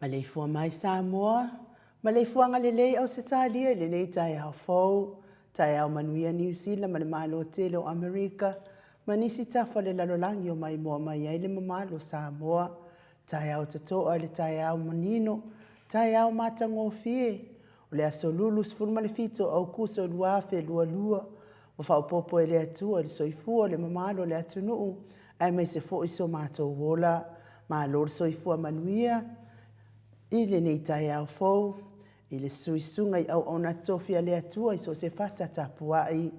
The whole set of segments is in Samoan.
Maleifua mai Samoa, maleifuaga lelei Ausetalia i lenei taeao fou, taeao manuia Niu Sila ma le Malo tele o Amerika, ma nisi tafa o le lalolagi o maimoa mai ai le mamalu o Samoa. Taeao totoa i le taeao manino, taeao matagofie, o le aso Lulu 17 o Aukuso 2022, ua faaopoopo e le Atua i le soifua o le mamalu o le atunuu, aemaise foi so matou ola. Malo le soifua manuia i lenei taeao fou, i le suisuga i auauna totofi a le Atua i so o se fata tapuai. I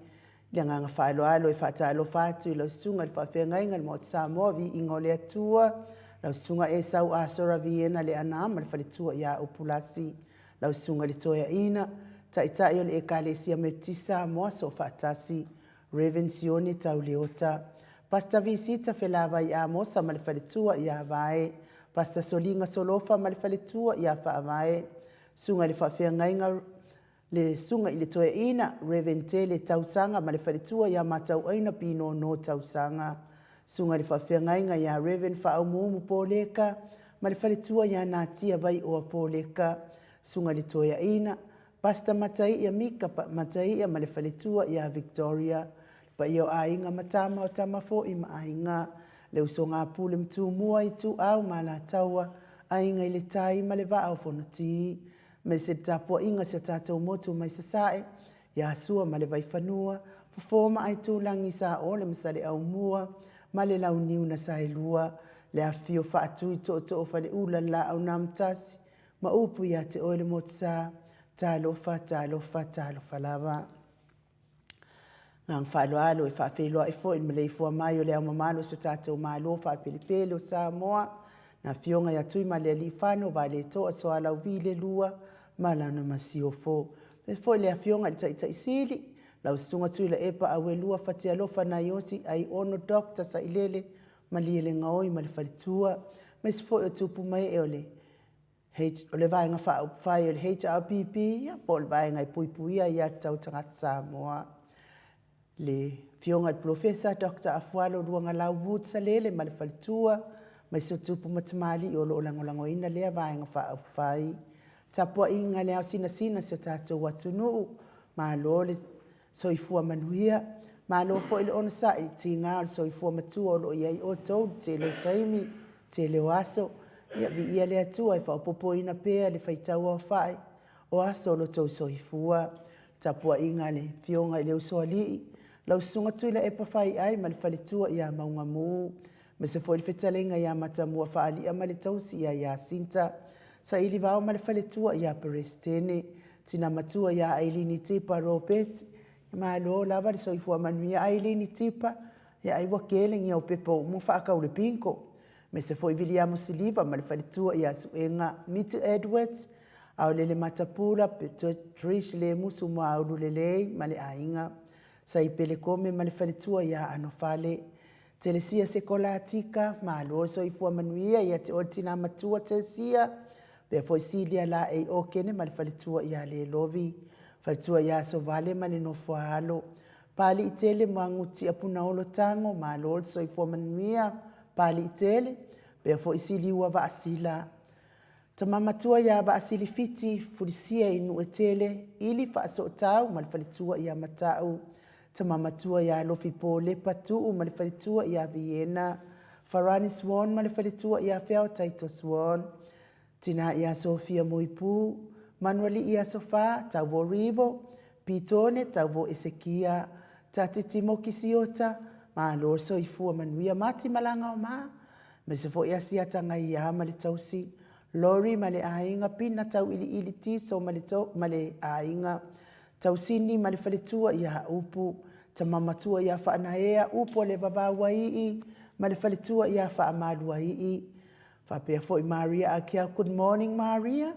le agaga faaaloalo e faatalofa atu i lau Susuga i le Faafeagaiga i le Maota Samoa, Viiga o le Atua, lau Susuga Esau Asora Viena Leaana ma le faletua ia Upulasi, lau Susuga i le Toeaina, Taitai o le Ekalesia Metotisi Samoa Soofaatasi, Rev. Sione Tauleota, Pastor Visita Felavai Amosa ma le faletua ia Vae, Pastor Soliga Solofa ma le faletua ia Faavae, Susuga i le Faafeagaiga le Susuga i le Toeaina, Rev. Tele Tausaga ma le faletua ia Matauaina Pinono Tausaga, Susuga i le Faafeagaiga ia Rev. Faaumuumu Poleka ma le faletua ia Natia Vaioa Poleka, Susuga i le Toeaina, Pastor Mataia Mika Mataia ma le faletua ia Victoria, le paia o Aiga ma Tama o Tama foi ma Aiga, le usoga a Pule ma Tumua, Ituau ma Alataua, Aiga i le Tai ma le Vaa o Fonoti, aemaise le tapuaiga a si o tatou motu mai Sasae, ia Sua ma le Vaifanua, Fofo ma Aitulagi, Saole ma Saleaaumua ma le Launiu na Saelua, le afifio Faatui Tootoo o Faleula le Laau na Amotasi, ma upu ia te oe le Motusa, talofa, talofa, talofa lava. Agaga faaaloalo e faafeiloai foi i le maleifua mai o le Ao Mamalu o si o tatou Malo faapelepele o Samoa, le Afioga ia Tuimalealiifano Vaaletoa Sualauvi II ma lana Masiofo. E faapea foi le Afioga i le Taitai Sili, lau Susuga Tuilaepa Auelua Fatialofa Naiosi Aiono Dr. Sailele Malielegaoi ma le faletua, aemaise foi o tupu ma ee o le o le Vaega Faaupufai o le HRPP, po o le Vaega e Puipuia Aia Tatau a Tagata Samoa. Le Afioga i le Polofesa Dr. Afualo Luagalau Wood Salele ma le faletua, aemaise o tupu ma tamalii o lo o lagolagoina lea Vaega Faaupufai. Tapuaiga i le ao sinasina o si o tatou atunuu, malo le soifua manuia, malo foi le onosai i le tiga o le soifua matua o lo o i ai outou i le tele o taimi, tele o aso. Ia viia le Atua e faaopoopoina pea le faitauaofai o aso o lo outou soifua. Tapuaiga a le Afioga i le Usoalii, lau Susuga Tuilaepa Faiai ma le faletua ia Maugamu, aemaise foi le fetalaiga ia Matamua Faalia ma le tausi ia Iasinta, Sailivao ma le faletua ia Peresetene, Tina Matua ia Ailini Tipa Robert, malo lava le soifua manuia Ailini Tipa, ia ai ua kele ni au pepa ua uma ona faatau i le bingo. Aemaise foi Viliamo Siliva ma le faletua ia Suega Miti Edwards, Aolele Matapula, Patrice Lemusu Moaulu Lelei ma le aiga, Saipele Kome ma le faletua ia Anofale, Telesia Sekolatika, malo le soifua manuia ia te oe le tina matua Telesia, pea foi Silia Laei Okene ma le faletua ia Lelovi, faletua ia Sovale ma le nofo a alo, Paliitele Muagututia Punaolo Tago, malo le soifua manuia Paliitele, pea foi Siliua Vaasila. Tama matua ia Vaasili Fiti, Fulisia i Nuuetele, Ili Faasootau ma le faletua ia Matau, Tama matua ia Alofi Polepa Tuu ma le faletua ia Viena, Farani Swan ma le faletua ia Feao Taito Swan, Tina ia Sofia Moipu, Manualii Aso Fa, Tauvo Rivo, Pitone Tauvo Esekia, Tatiti Moki Siota, malo le soifua manuia Mati Malaga o Ma, aemaise foi Asiata Gaia ma le tausi, Lori ma le aiga, Pina Tauiliili Tiso ma le, ma le aiga, Tausini ma le faletua ia Upu, Tama matua ia Faanaea, Upu a le Vavauaii ma le faletua ia Faamaluaii. Faapea foi Maria Akea, good morning Maria,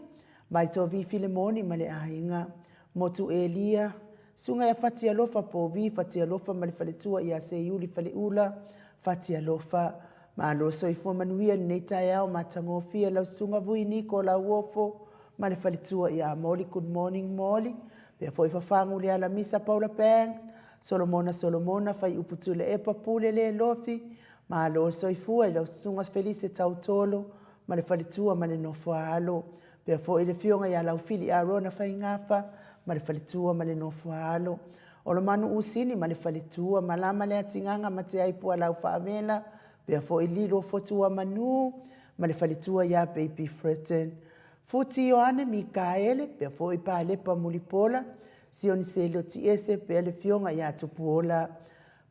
Vaitovi Filemoni ma le aiga, Motu Elia, Susuga ia Fatialofa Povi, Fatialofa ma le faletua ia Seiuli Faleula, Fatialofa. Malo soifua manuia i lenei taeao matagofie lau Susuga Vui Niko Lauofo ma le faletua ia Moli, good morning Moli. Faapea foi Fafagu Lealamisa Paula Banks, Solomona Solomona, Faiupu Tuilaepa Pule Lelofi, Malo le soifua i lau Susuga Felise Tautolo. ma le faletua ma le nofo a alo. Pea foi le Afioga ia Laufili Arona Faigafa ma le faletua ma le nofo a alo. Olomanu Usini ma le faletua, Malama Leatigaga ma Teaipu Alaufaaveela, pea foi Lilo Fotuamanu ma le faletua ia Baby Fretton. Futi Ioane Mikaele, pea foi Palepa Mulipola, Sioni Seliotiese, pea le Afioga ia Tupuola.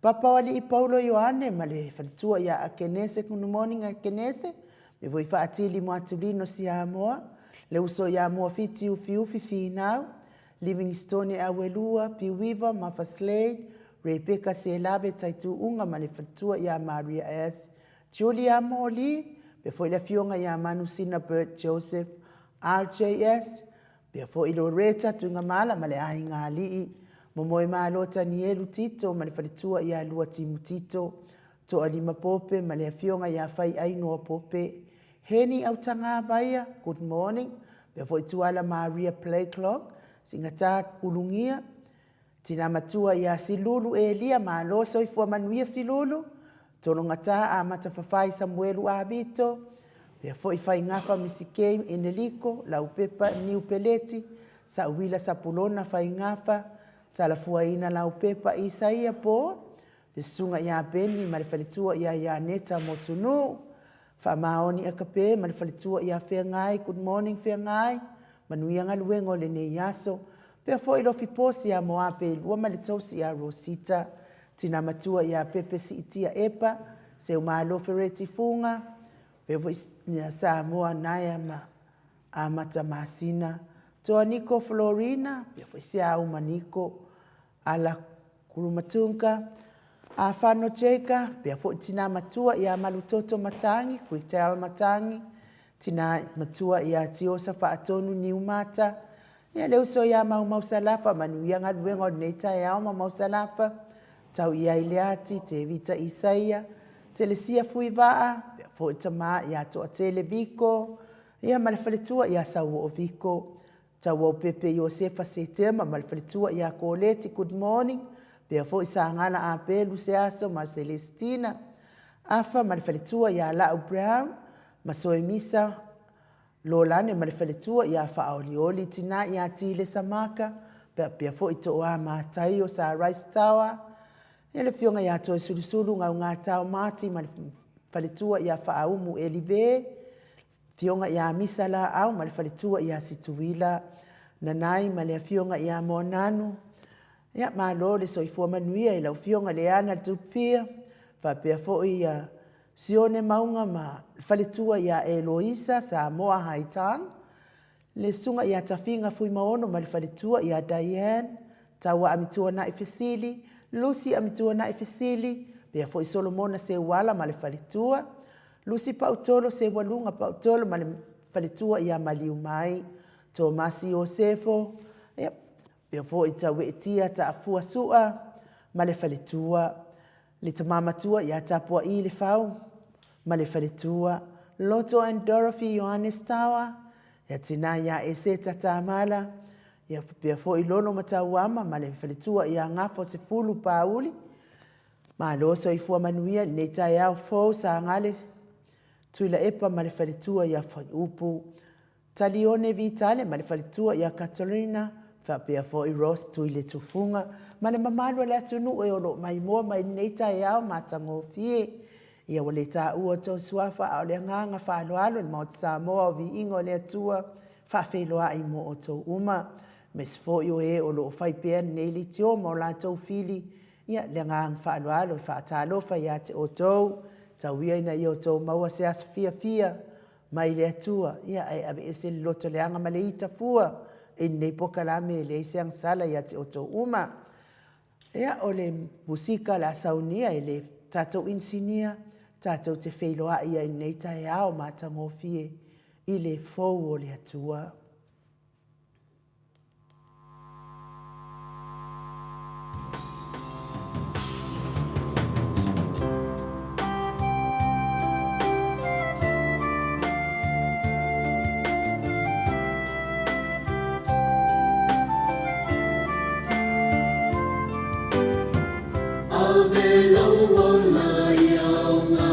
Papaoalii Paulo Ioane ma le faletua ia Akenese, good morning Akenese, me foi Faatili Moatulino Siamoa, le uso ia Moafiti Ufiufi Finau, Livingstone Auelua, Piuiva Mafa Slade, Rebecca Selave Taituuga ma le faletua ia Maria S. Julia Moli, pea foi le afioga ia Manusina Bert Joseph, RJS, pea foi Loretta Tuigamala ma le aiga alii, Momoemalo Tanielu Tito ma le faletua ia Lua Timu Tito, Toalima Pope ma le afioga ia Faiainoa Pope, Heni Autagavaia, good morning, pea foi Tuala Maria Playclock, Sigata Ulugia, Tina matua ia Silulu Elia, malo soifua manuia Silulu, Tologata Amata Fafai Samuelu Avito, pea foi Faigafa Misikei Eneliko, Laupepa Niu Peleti, Sauila Sapulona Faigafa, Talafuaina Laupepa Isaia Paul, le susuga ia Beni ma le faletua ia Ianeta Motunuu, Faamaoni Akape ma le faletua ia Feagai, good morning Feagai, manuia galuega o lenei aso. Pea foi Lofi Posi ia Moape Lua ma le Tosi ia Rosita, Tina Matua ia Pepe Siitia Epa, Seumalo Fereti Fuga, pea foi ia Samoa Naea ma Amata Masina, Toa Niko Florina, pea foi Seauma Niko, Ala Kulumatunga, Afano Jeka, pea foi tina matua ia Malutoto Matangi, Gretel Matangi, tina matua ia Tiosa Faatonu Niumata, ia le uso ia Maumau Salafa, manuia galuega o lenei taeao Maumau Salafa, tau i ai le ati, Tevita Isaia, Telesia Fuivaa, pea foi tama ia Toatele Viko, ia ma le faletua ia Sauoo Viko, Tauaupepe Iosefa Setema ma le faletua ia Koleti, good morning, pea foi Sagala Apelu Seaso ma Celestina Afa ma le faletua ia Lau Brown ma Soemisa Lolane ma le faletua ia Faaolioli Tina ia Tile Samaka, pea foi Tooa Mataio Sa Rice Tower, ia le afioga ia Toesulusulu Gaugatao Mati ma le faletua ia Faaumu Elive, Afioga ia Misa Laau ma le faletua ia Situila, Nanai ma le afioga ia Moananu. Ia, malo le soifua manuia i lau afioga Leana Tupia, faapea foi ia Sione Mauga ma le faletua ia Eloisa Samoa Haitang, le susuga ia Tafiga Fuimaono ma le faletua ia Diane, Taua Amituanai Fesili, Lucy Amituanai Fesili, pea foi Solomona Seuala ma le faletua, Lucy Pautolo Seualuga Pautolo ma le faletua ia Maliumai, Tomasi Iosefo, ia, pea foi Taueetia Taafua Sua ma le faletua, le tama matua ia Tapua'i Lefau ma le faletua, Loto and Dorothy Ioannes Tawa, ia tina ia Eseta Tamala, ia pea foi Lolo Matauama ma le faletua ia Gafo Sefulu Pauli. Malo soifua manuia i lenei taeao fou Sagale Tuilaepa ma le faletua ia Faiupu. Talione Vitale ma le faletua ia Katerina, faapea foi Rose Tuiletufuga ma le mamalu o le atunuu e o lo o maimoa mai lenei taeao matagofie. Ia ua le taua tou suafa a o le agaga faaaloalo i le Maota Samoa o Viiga o le Atua faafeiloai mo outou uma, aemaise foi o e o lo o fai pea lenei leitio ma o latou fili. Ia, le agaga faaaloalo e faatalofa ia te outou, tau ia ina ia outou maua se aso fiafia mai le Atua, ia, ae aveese le loto leaga ma le ita fua i lenei polokalame e leai se agasala ia te outou uma. Ia, o le musika o le a saunia e le tatou inisinia, tatou te feiloai ai i lenei taeao matagofie i le fou o le Atua. Ave lou ola i aoga.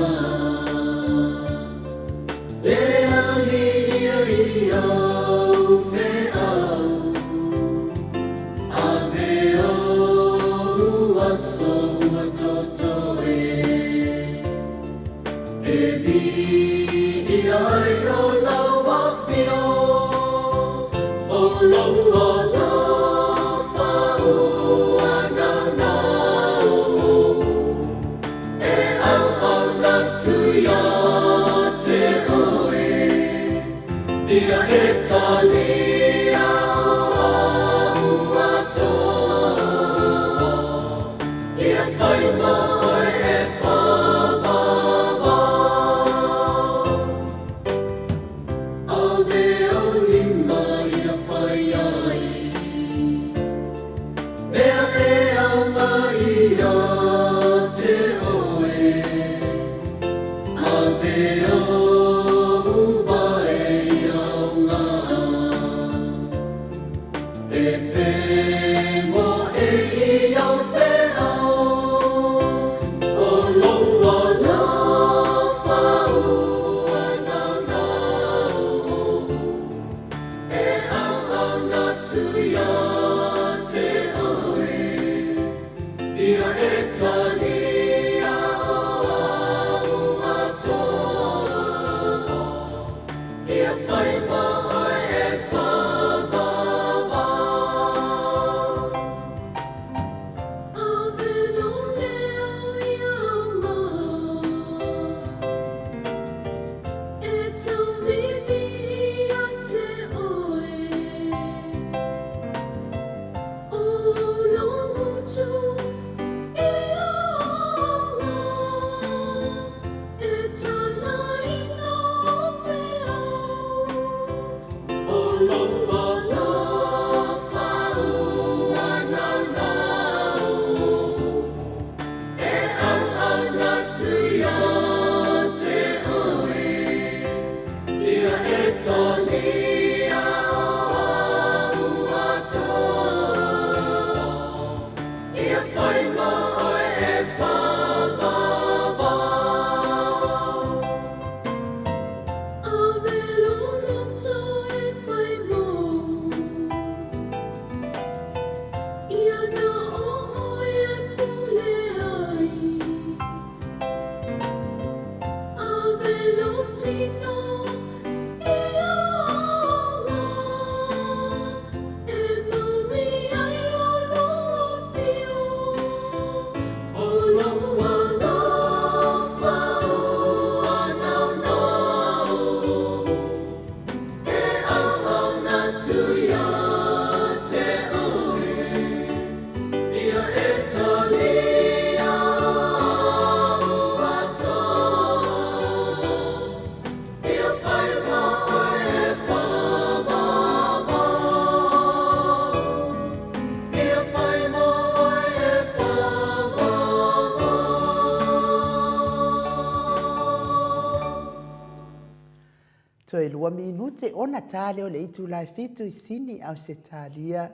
Toe lua minute ona ta lea o le itula e fitu i Sini, Ausetalia,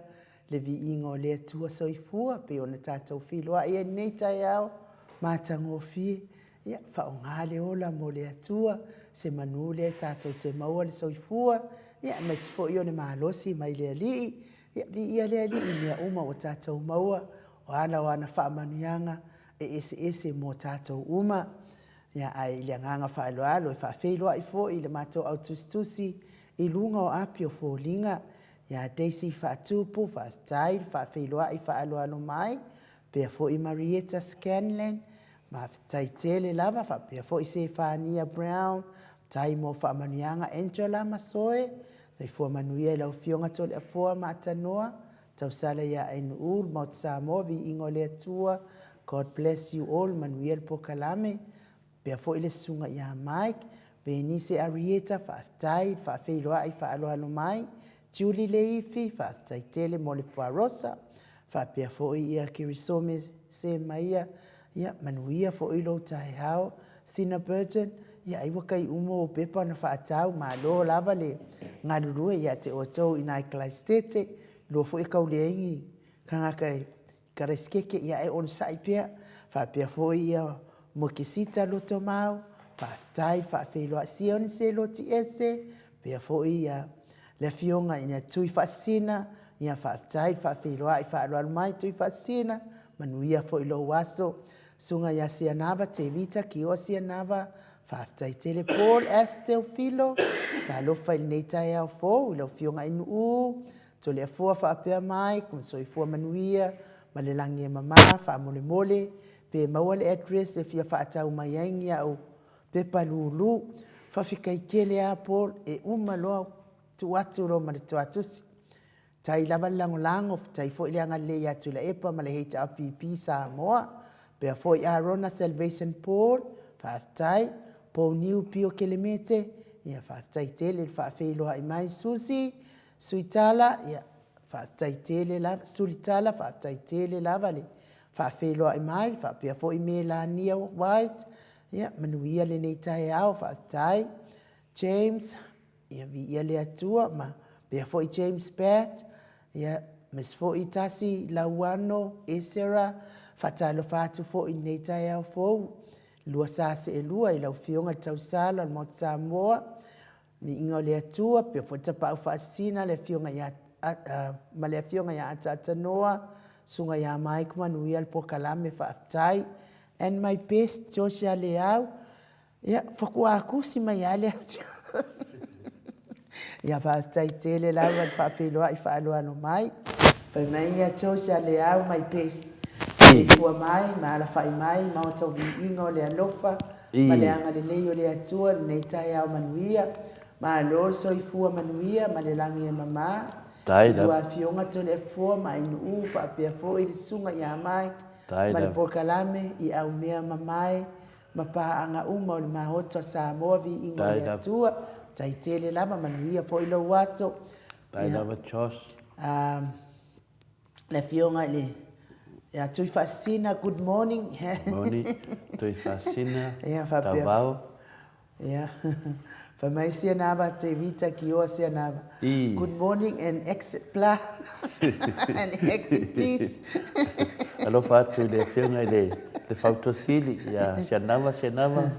le viiga o le Atua Soifua pei ona tatou feiloai ai lenei taeao matagofie. Ia, faaaoga le ola mo le Atua, se manu lea tatou te maua le soifua, ia, aemaise foi o le malosi mai le Alii. Ia, viia le Alii i mea uma ua tatou maua, o ana o ana faamanuiaga e eseese mo tatou uma. Ia, ae i le agaga faaaloalo e faafeiloai foi i le matou au tusitusi i luga o api o foliga, ia Daisy Faatupu, faafetai le faafeiloai faaaloalo mai, faapea foi Marietta Scanlan, faafetai tele lava, faapea foi Sefania Brown, faafetai mo faamanuiaga Angela Masoe, soifua manuia i lau Afioga Toleafoa Maatanoa, tausala ia Ainuu, le Maota Samoa, viiga o le Atua, God bless you all, manuia le polokalame, faapea foi le susuga ia Mike, Venice Arieta, faafetai le faafeiloai faaaloalo mai, Julie Leifi, faafetai tele mo le fuarosa, faapea foi ia Kirisome Semaia, ia manuia foi lou taeao, Sina Burton, ia ai ua kai uma ou pepa ona faatau, malo lava le galulue ia te outou i nai Kalaisitete, lua foi e kau leai ni kagaka e Karaisitete, ia e onosai pea, faapea foi ia Mokesita Lotomau, faafetai faafeiloai Sione Seloti Ese, faapea foi ia le afioga ina Tui Faasisina, ia faafetai faafeiloai faaaloalo mai Tui Faasisina, manuia foi lou aso. Susuga ia Sianava Tevita Kioa Sianava, faafetai tele Paul S. Teofilo, talofa i lenei taeao fou i lau afioga i Nuu, Toleafoa faapea mai, ma soifua manuia ma le lagi e mama, faamolemole pe maua le address e fia faatau mai ai ni au pepa lulu. Faafetai tele lava Paul, e uma loa tuu atu loa ma le tuatusi. Tai lava le lagolago, faafetai foi le agalelei ia Tuilaepa ma le HRPP Samoa. Pea foi Arona Salvation Paul, faafetai. Pouniu Pio Kelemete, ia faafetai tele le faafeiloai mai. Susi Suitala, ia faafetai tele lava. Sulitala, faafetai tele lava le faafeiloai mai. Faapea foi Melania White, ia manuia lenei taeao, faafetai. James, Ia viia le Atua ma pea foi James Pat, ia aemaise foi Tasi Lauano Esera, faatalofa atu foi i lenei taeao fou, lua sa seelua i lau Afioga i le Tausala o le Maota Samoa, viiga o le Atua, pea foi le Tapaau Faasisina le Afioga ia ma le Afioga ia Ataata Noa, Susuga ia Mike Manuia le polokalame faafetai. And my best Joshua Leau, Ia, faatoa tusi mai lava le Ia, faafetai tele lava le faafeiloai faaaloalo mai. Fai mai ia Joyce ia Leau my best. Soifua mai ma alafai mai ma outou viiga o le alofa ma le agalelei o le Atua i lenei taeao manuia. Malo le soifua manuia ma le lagi e mama. I lua afioga Toleafoa ma Ainuu faapea foi le Susuga ia Mike ma le polokalame i Aumea Mamae ma paaga uma o le Maota o Samoa Viiga o le Atua. Tai tele lava, manuia foi lou aso. Tai lava Josh. Le afioga i le ia Tuifaasisina, good morning. Morning, Tuifaasisina, Tavao. Ia, fai mai sia nava te vita ki oa sia nava. Good morning and exit pla. And exit please. Alofa atu i le afioga i le le Fautuasili, ia Sianava, Sianava.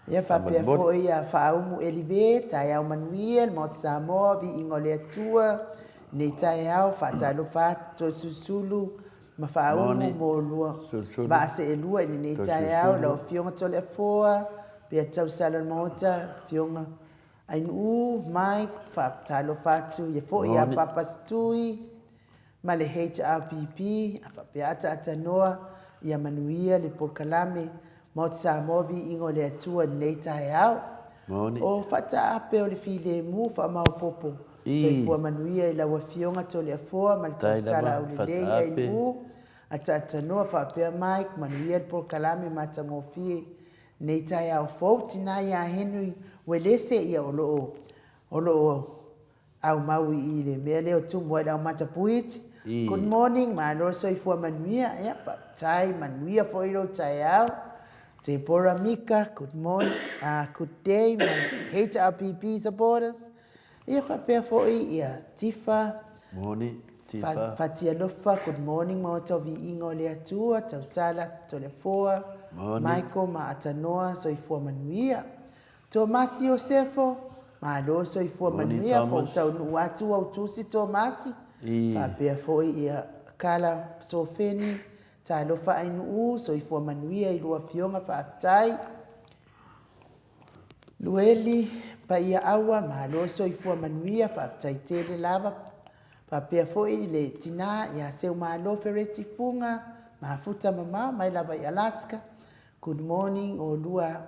Ia faapea foi ia Faaumu Elive, taeao manuia, le Maota Samoa, viiga o le Atua, nei taeao, faatalofa atu Toesulusulu ma Faaumu mo lua vaa seelua i lenei taeao, lau Afioga Toleafoa, pea tausala o le Maota, Afioga Ainuu, Mike, faatalofa atu ia foi ia Papa Setui ma le HRPP, a faapea ataatanoa ia manuia le polokalame Maota Samoa Viiga o le Atua i lenei taeao. O faataape o le filemu faamaopopo soifua manuia i lau Afioga Toleafoa ma le tausala aulelei Ainuu, ataatanoa faapea Mike, manuia le polokalame matagofie Nei taeao fou tina ia Henry Uelese ia o loo o loo aumau i le mea lea o tumu ai le aumata puit. Good morning, malo le soifua manuia. Ia faafetai, manuia foi lou taeao. Deborah Mika, good morning, good day my HRPP supporters. Ia faapea foi ia Tifa. Morning, Tifa. Fatialofa, good morning Maota o Viiga o le Atua, Tausala, Toleafoa, Michael ma Atanoa, soifua manuia. Tomasi Iosefo, malo soifua manuia, po o taunuu atu au tusi Tomasi. Faapea foi ia Kala Sofeni, Talofa Ainuu, soifua manuia i lua afioga, faafetai. Lueli, Paia Aua, malo soifua manuia, faafetai tele lava. Faapea foi le tina ia Seumalo Fereti Fuga, mafuta mamao mai lava i Alaska. Good morning olua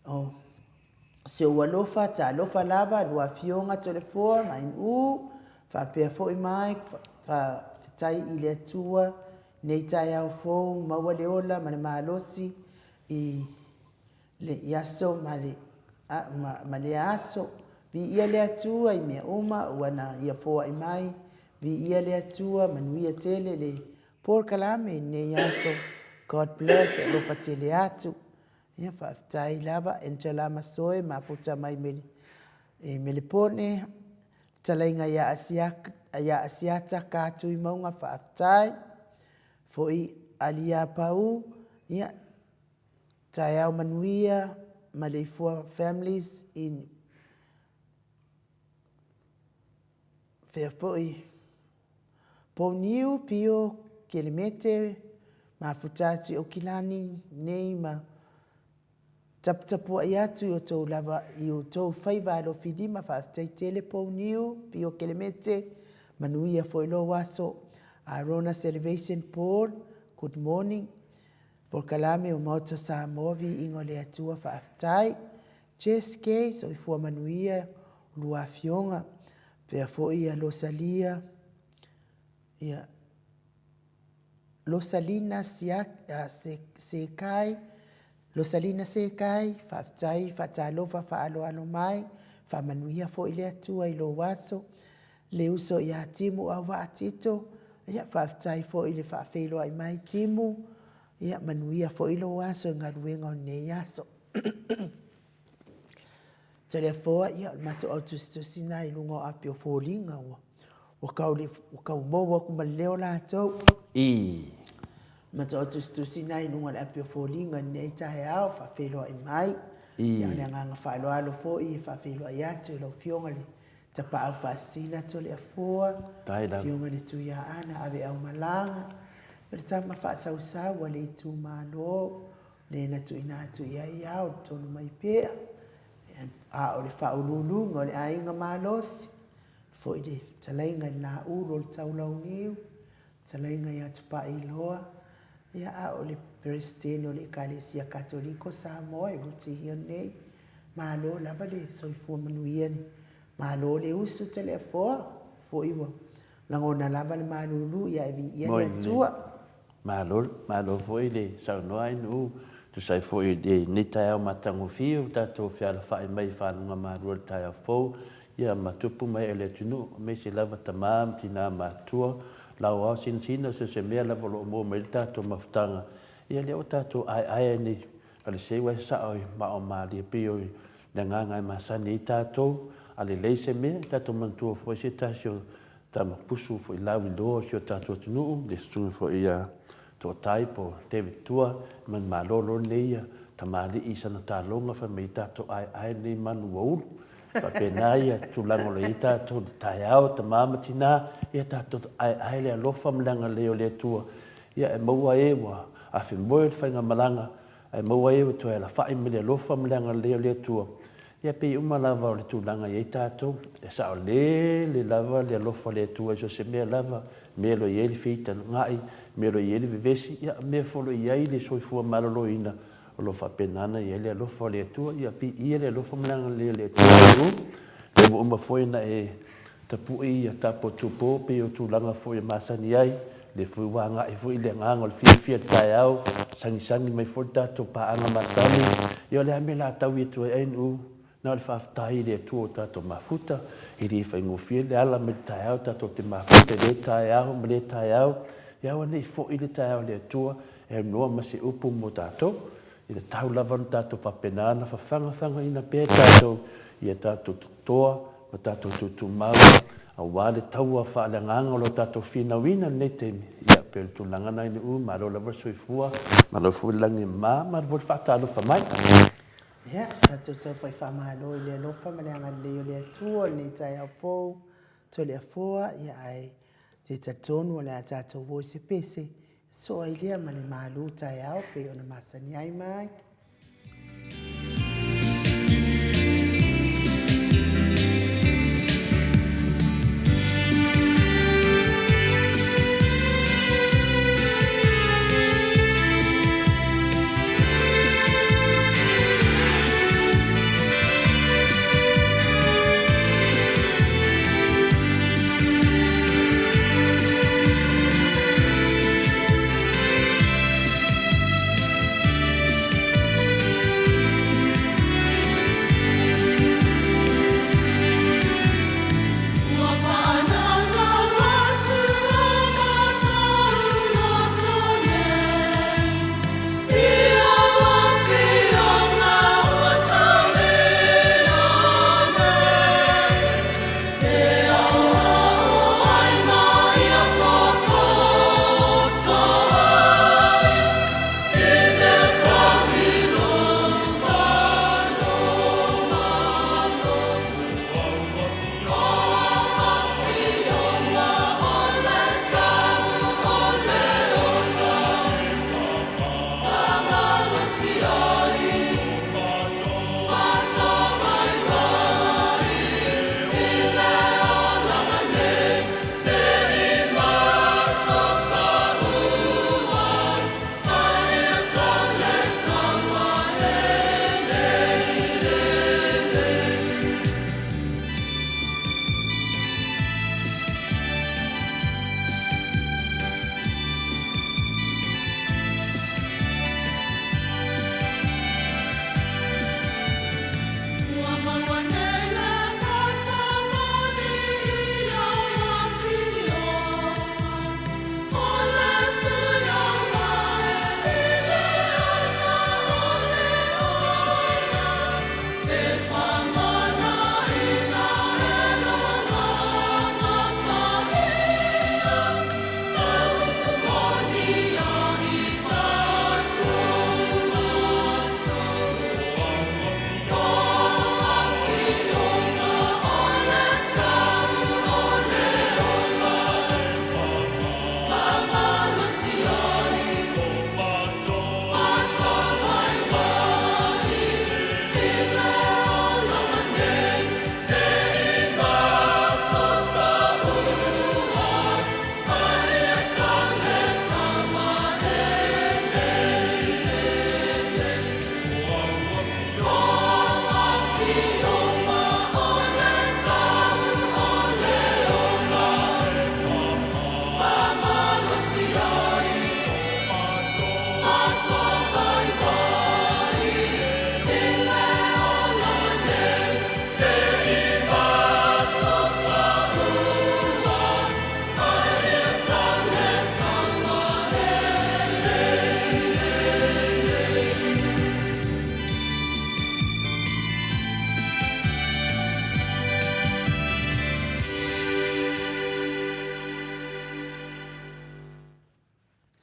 o si ou alofa, talofa lava, lua afioga Toleafoa ma Ainuu, faapea foi Mike, faafetai i le Atua nei taeao fou, maua le ola ma le malosi i le aso ma le, ma lea aso. Viia le Atua i mea uma ua na Ia foai mai. Viia le Atua, manuia tele le polokalame i lenei aso. God bless, e alofa tele atu. Ia, faafetai lava Angela Masoe, mafuta mai i Melepone, fetalaiga ia Asiata Katuimauga, faafetai. Foi Alia Pau, ia, Taeao manuia Maleifua families in fea foi Pouniu, Pio, Kelemete, mafuta atu i Okilani nei ma taputapuai atu i outou lava i outou faiva alofi lima. Faafetai tele Pouniu, Pio, Kelemete, manuia foi lou aso. Arona Salvation Paul, good morning. Polokalame o Maota o Samoa Viiga o le Atua Faafetai Jess Kay Soifua manuia lua afioga pea foi ia Losalia ia. Losalina Sekai, Losalina Sekai, faafetai, faatalofa, faaaloalo mai, faamanuia foi le Atua i lou aso. Le uso ia Timu Auvaa Tito, ia faafetai foi i le faafeiloai mai Timu, ia manuia foi lou aso i galuega o lenei aso. Toleafoa, ia o le matou au tusitusi na i luga o api o foliga ua ua kau le ua kau mou aku ma le leo latou. I. Matou au tusitusi na i luga o le api o foliga i lenei taeao faafeiloai mai. I. Ia o le agaga faaaloalo foi e faafeiloai atu i lau Afioga i le Tapaau Faasisina Toleafoa, Tai lava. Afioga i le Tuiaana Aveau Malaga, o le tama faasausau a le itumalo, le na tuuina atu i ai ao le tonu mai pea, a o le faauluuluga o le aiga malosi, foi le fetalaiga i le Laulu o le Taulauniu, fetalaiga ia Tupaiiloa, ia a o le Peresetene o le Ekalesia Katoliko Samoa e rutihia nei. Malo lava le soifua manuia, malo le usu Toleafoa, foi ua lagona lava le malulu, ia e viia le Atua. Malo, malo foi le saunoa i nuu, tusa ai foi i lenei taeao matagofie ua tatou fealafai mai i faluga malua i le taeao fou, ia ma tupu ma ee o le atunuu, aemaise lava tama ma tina matutua, lauao sinasina, so o se mea lava o lo o maua mai ai le tatou mafutaga, ia lea ua tatou aeae ai nei faleseu ae sao i mao malie pei o le agaga e masani ai tatou, a lelei se mea, tatou manatua foi se tasi o Tama pusu foi lauiloa o si o tatou atunuu, le susuga foi ia Toatai po o David Tua, manumalo loa lenei ia tamalii i sana taloga fai mai tatou aeae lenei manu ua ulu. Faapena ia tulaga o lo o i ai tatou i le taeao, tama ma tina, ia tatou aeae le alofa ma le agalelei o le Atua, ia e maua e ua afemoe le faigamalaga, Ae maua e ua toe alafai mai le alofa ma le agalelei o le Atua. Ia pei uma lava o le tulaga e i ai tatou, e saolele lava le alofa o le Atua i so o se mea lava, mea o lo o i ai le feitalagai, mea o lo o i ai le vevesi, ia mea foi o lo o i ai le soifua maloloina, o lo o faapena ona i ai le alofa o le Atua. Ia viia le alofa ma le agalelei o le Atua. Lea ua uma foi ona e Tapui ia tapo tupo pei o tulaga foi e masani ai, lea foi ua agai foi le agaga o le fiafia i le taeao, sagisagi mai foi le tatou paaga masani. Ia o le a mea la taui atu ai ANU? Na o le faafetai i le Atua ua tatou mafuta, e le faigofie le ala mai le taeao tatou te mafuta i lea taeao ma lea taeao. Ia aua ne i foi le taeao i le Atua e aunoa ma se upu mo tatou. E tatau lava ona tatou faapena ona fafagafagaina pea tatou i a tatou totoa ma tatou tuutumau aua le taua faaleagaga o lo tatou finauina i lenei taimi. Ia, pei o le tulaga lena i Nu'u, malo lava le soifua, malo foi le lagi e mama, malo foi le faatalofa mai. Ia, tatou tau fai faamalo i le alofa ma le agalelei o le Atua i lenei taeao fou, Toleafoa, ia ae te talitonu o le a tatou o i se pese Soo ai lea ma le malu taeao pei ona masani ai mai.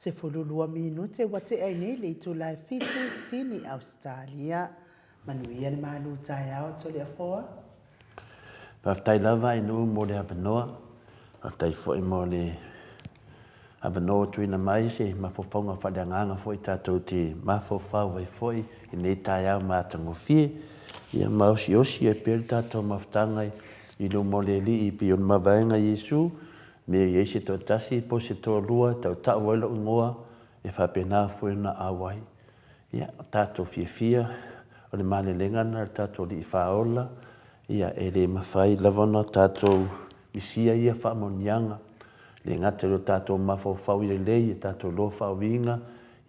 12 minute ua tea ai nei le itula e 7 Sini, Ausetalia. Manuia le malu taeao Toleafoa. Faafetai lava i nuu mo le avanoa. Faafetai foi mo le avanoa ua tuuina mai se mafaufauga faaleagaga foi tatou te mafaufau ai foi i lenei taeao matagofie. Ia ma osiosi ai pea le tatou mafutaga i luma o le Alii e pei o le mavaega a Iesu, mea e i ai se toatasi po o se toalua e tautau ai lou igoa, e faapena foi ona auai. Ia, o tatou fiafia, o le malelega lena a le tatou Alii Faaola, ia, e le mafai lava ona tatou misia ia faamanuiaga, e le gata i lo tatou mafaufau lelei, o tatou iloa faauiga,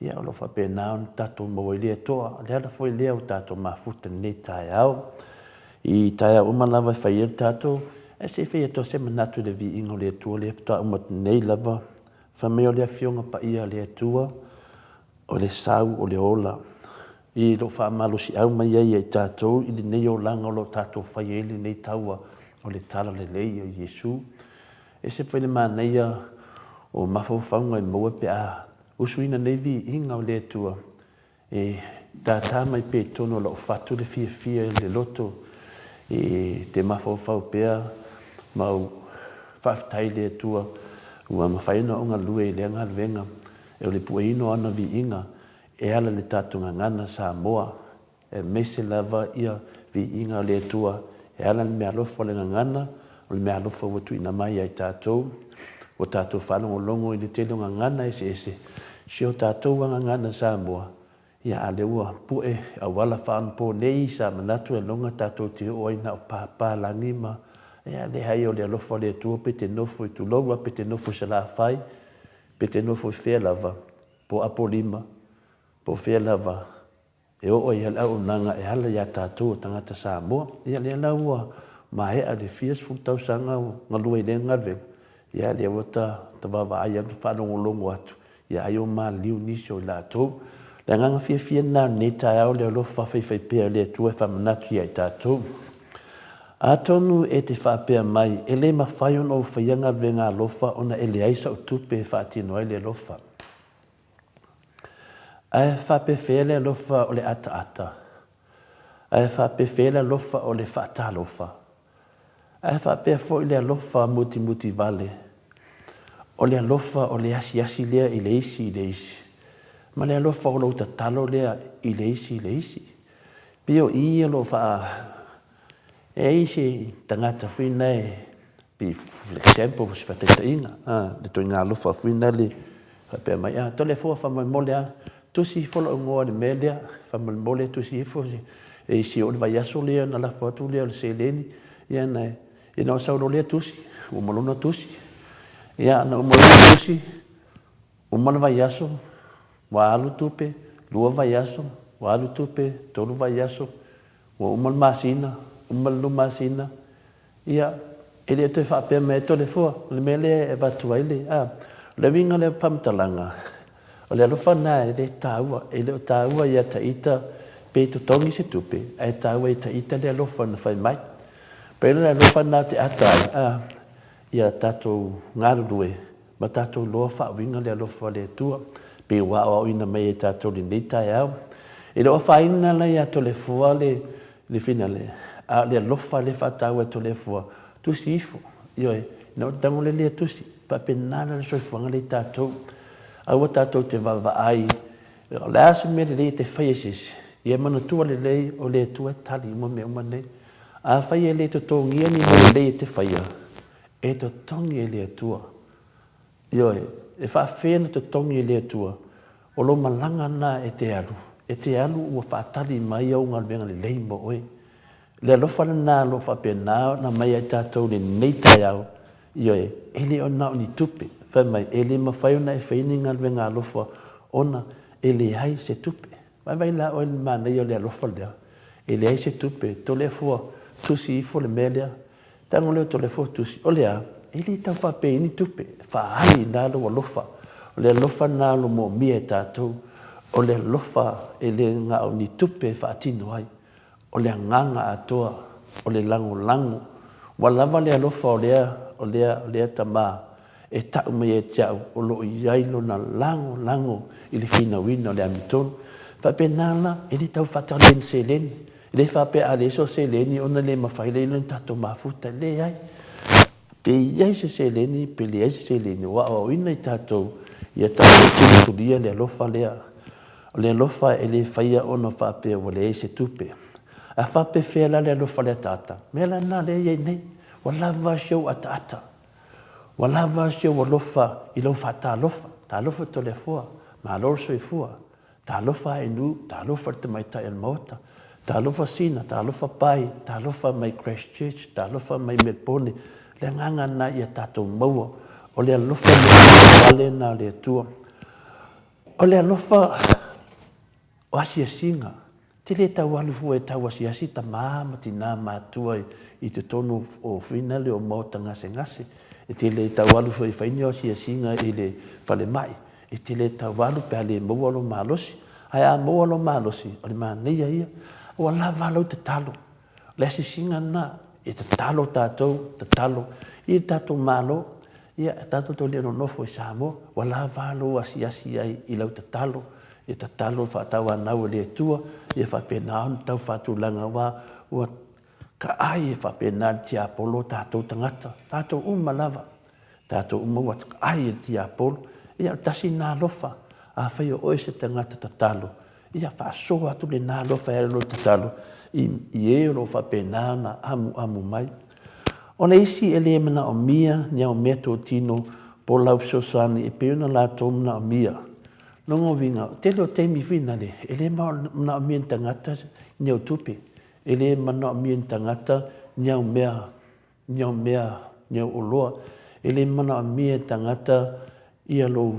ia, o lo o faapena ona tatou maua ai lea toa. O le ala foi lea ua tatou mafuta i lenei taeao. I taeao uma lava e fai ai le tatou, ae se i fai atu lava se manatu i le viiga o le Atua lea faatoa uma atu nei lava, fai mai o le Afioga Paia a le Atua, O le sau o le ola i lou faamalosiau mai ai ia i tatou i lenei olaga o lo o tatou fai ai lenei taua o le Talalelei o Iesu. E ese foi le manaia o mafaufauga e maua pe a usuina nei viiga o le Atua e tātā mai pea i totonu o lou fatu le fiafia i le loto e te mafaufau pea ma ou faafetai i le Atua ua mafai ona ou galue i lea galuega O le pueina o ana viiga e ala i le tatou gagana Samoa, aemaise lava ia viiga o le Atua e ala i le meaalofa o le gagana, o le meaalofa ua tuuina mai ia i tatou. Ua tatou faalogologo i le tele o gagana eseese, si o tatou a gagana Samoa, ia a lea ua pue auala faaonaponei sa manatu e loga tatou te oo ai na o papalagi ma ia leai o le alofa o le Atua pe te nofo i Tulou a pe te nofo i Salafai, Pe te nofo i fea lava, po o Apolima, po o fea lava, e oo ai lava le auaunaga e ala iā tatou o tagata Samoa. Ia lea la ua maea le fia sefulu tausaga o galue i lea galuega, ia lea ua ta vaavaai atu ma faalogologo atu, ia ai o maliliu nisi o i latou. O le agaga fiafia lena o lenei taeao, le alofa faifaipea o le Atua e faamanatu ia i tatou. Atonu e te faapea mai, E le mafai ona ou faia galuega alofa ona e leai sa'u tupe e faatino ai le alofa. Ae faapefea le alofa o le ataata? Ae faapefea le alofa o le faatalofa? Ae faapea foi le alofa mutimuti vale? O le alofa o le asiasi lea i le isi i le isi, ma le alofa o lou tatalo lea i le isi i le isi. Pei o i o lo o faa E ai se tagata foi na e pei for example se faataitaiga a le ituaiga alofa foi na le faapea mai a tole fua faamolemole a tusi ifo lou igoa i le mea lea faamolemole tusi ifo e isi oo le vaiaso lea ona lafo atu lea o le seleni ia na ina o sau loa lea tusi ua uma lona tusi ia na uma lona tusi uma le vaiaso ua alu tupe lua vaiaso ua alu tupe tolu vaiaso Ua uma le masina, uma le lua masina, ia, e le o toe faapea mai ai Toleafoa, o le mea lea e avatu ai le, a. O le uiga o lea faamatalaga, o le alofa lena e le taua, e le o taua ia ta ita pe totogi se tupe, ae taua ia ta ita le alofa na fai mai. Pei o le alofa lena ou te ata ai, a, ia tatou galulue ma tatou iloa faauiga le alofa o le Atua, pei ua aoaoina mai e tatou i lenei taeao. E le o afaina la ia Toleafoa le le finale, a o le alofa lea e faataua e Toleafoa, tusi ifo, ioe, ina ua tago le lea tusi, faapena la le soifuaga lea i tatou. Aua tatou te vaavaai, o le a se mea lelei e te faia i se isi, ia manatua lelei o le Atua e tali uma mea uma nei. Afai e le totogia ni mea lelei e te faia, E totogi e le Atua. Ioe, e faafefea ona totogi e le Atua? O lou malaga lena e te alu, e te alu ua faatali mai au galuega lelei mo oe. Le alofa lena o lo o faapena ona aumai ai tatou i lenei taeao, ioe, e le o na o ni tupe. Fai mai, e le mafai ona e faia ni galuega alofa ona e leai se tupe. Vaivai la oe i le manaia o le alofa lea, e leai se tupe, Toleafoa, tusi ifo le mea lea, Tago lea o Toleafoa tusi, o le a? E le tau faapea i ni tupe, faaali ina lou alofa. O le alofa lena o lo o moomia e tatou. O le alofa e le na o ni tupe e faatino ai. O le agaga atoa, o le lagolago. Ua lava le alofa o lea, o lea, o lea tama. e tau mai ia te au o lo o i ai lona lagolago i le finauina o le amiotonu. E faapena la, e le tau faatali ni seleni. E le faapea a leai sou seleni ona le mafai lea ona tatou mafuta. E leai. Pe i ai se seleni pe leai se seleni, ua aoaoina i tatou ia tatou tulitulia le alofa lea. O le alofa e le faia ona faapea ua leai se tupe. A faapefea la le alofa le ataata? Mea la lena lea e i ai nei. Ua lava si ou ataata. Ua lava si ou alofa i lou faatalofa. Talofa Toleafoa, malo le soifua. Talofa Ainuu, talofa le tamaitai o le Maota, talofa Sina, talofa Pai, talofa mai Christchurch, talofa mai Melbourne. Le agaga lena ia tatou maua, o le alofa meaalofa lena o le Atua. O le alofa o asiasiga, te le tau alu fua e tau asiasi tama ma tina matua i totonu o fuinale o maota gasegase. E te le tau alu fua e fai ni asiasiga i le falemai. E te le tau alu pe a le maua lou malosi. Ae a maua lou malosi, o le manaia ia. Ua lava lau tatalo. O le asiasiga lena, e tatalo tatou, tatalo i le tatou Malo, ia, tatou te le nonofo i Samoa, ua lava lou asiasi ai i lau tatalo, e tatalo faatauanau e le Atua, ia faapena ona tau faatulaga, aua ua taai e faapena le tiapolo o tatou tagata, tatou uma lava, tatou uma ua taai e le tiapolo. Ia, o le tasi lena alofa, afai o oe se tagata tatalo, Ia faasoa atu lena alofa e ala i lou tatalo i e o lo o faapena ona amuamu mai. O le isi e le manaomia ni au meatotino po o lau fesoasoani e pei ona latou manaomia. Lona uiga, o le tele o taimi finale, e le manaomia e ni tagata ni au tupe, e le manaomia e ni tagata ni au mea ni au mea, ni au oloa, e le manaomia e tagata ia lou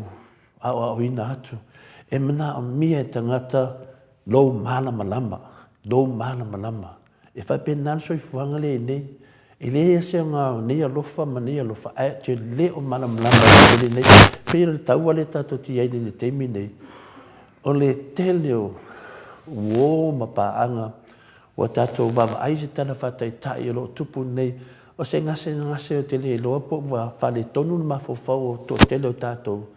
aoaoina atu. E manaomia e tagata lou malamalama, lou malamalama. E faapena le soifuaga lea i nei. E leai se aoga o nei alofa ma nei alofa, ae ou te le o malamalama i le mea lenei. E pei o le taua lea tatou te i ai i le taimi lenei, o le tele o uo ma paaga Ua tatou vaavaai i se tala faataitai o lo o tupu nei, o se gasegase ou te le iloa po ua faaletonu le mafaufau o le toatele o tatou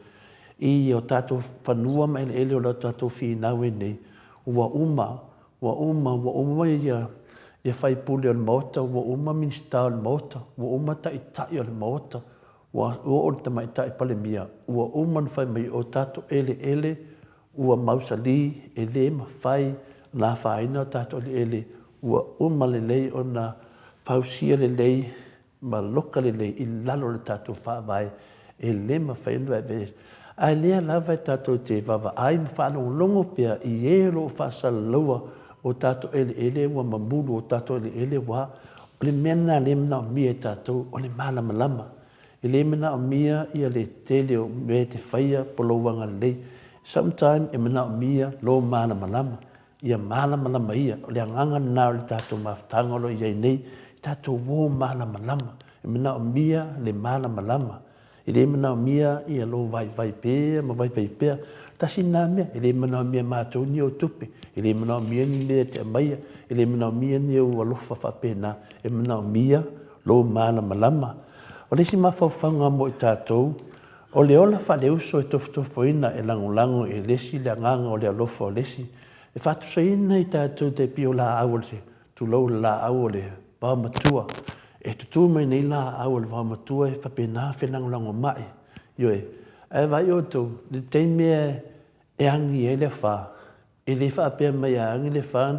i o tatou fanua ma eleele o lo tatou finau ai nei, ua uma, ua uma, ua uma ia faipule o le Maota, ua uma Minisita o le Maota, ua uma Taitai o le Maota, ua oo i le Tamaitai Palemia, ua uma ona fai mai o tatou eleele Ua mausali, e le mafai ona afaina o tatou eleele, ua uma lelei ona fausia lelei ma loka lelei i lalo o le tatou Faavae, e le mafai ona vaevae. Ae lea lava e tatou te vaavaai ma faalogologo pea i e o lo o faasalalaua o tatou eleele ua mamulu, o tatou eleele ua... O le mea lena lea e manaomia e tatou, o le malamalama. E le manaomia ia le tele o mea e te faia po lou agalelei. Sometime e manaomia lou malamalama, ia malamalama ia. O le agaga lena o le tatou mafutaga o lo o i ai nei, tatou o malamalama. E manaomia le malamalama. E le manaomia ia lou vaivai pea ma vaivai pea. Tasi lena mea, e le manaomia e matou ni ou tupe, e le manaomia ni mea e te aumaia, e le manaomia ni ou alofa faapena, e manaomia lou malamalama. O le isi mafaufauga mo i tatou, o le ola faaleuso e tofotofoina e lagolago e le isi le agaga o le alofa o le isi, e faatusaina i tatou te pei o laau o le, tulou le laau o le vaomatua. E tutū mai nei laau o le vaomatua e faapena felagolagomai, ioe. Ae vaai outou, i le taimi e agi ai le afa, E le faapea mai a agi le fa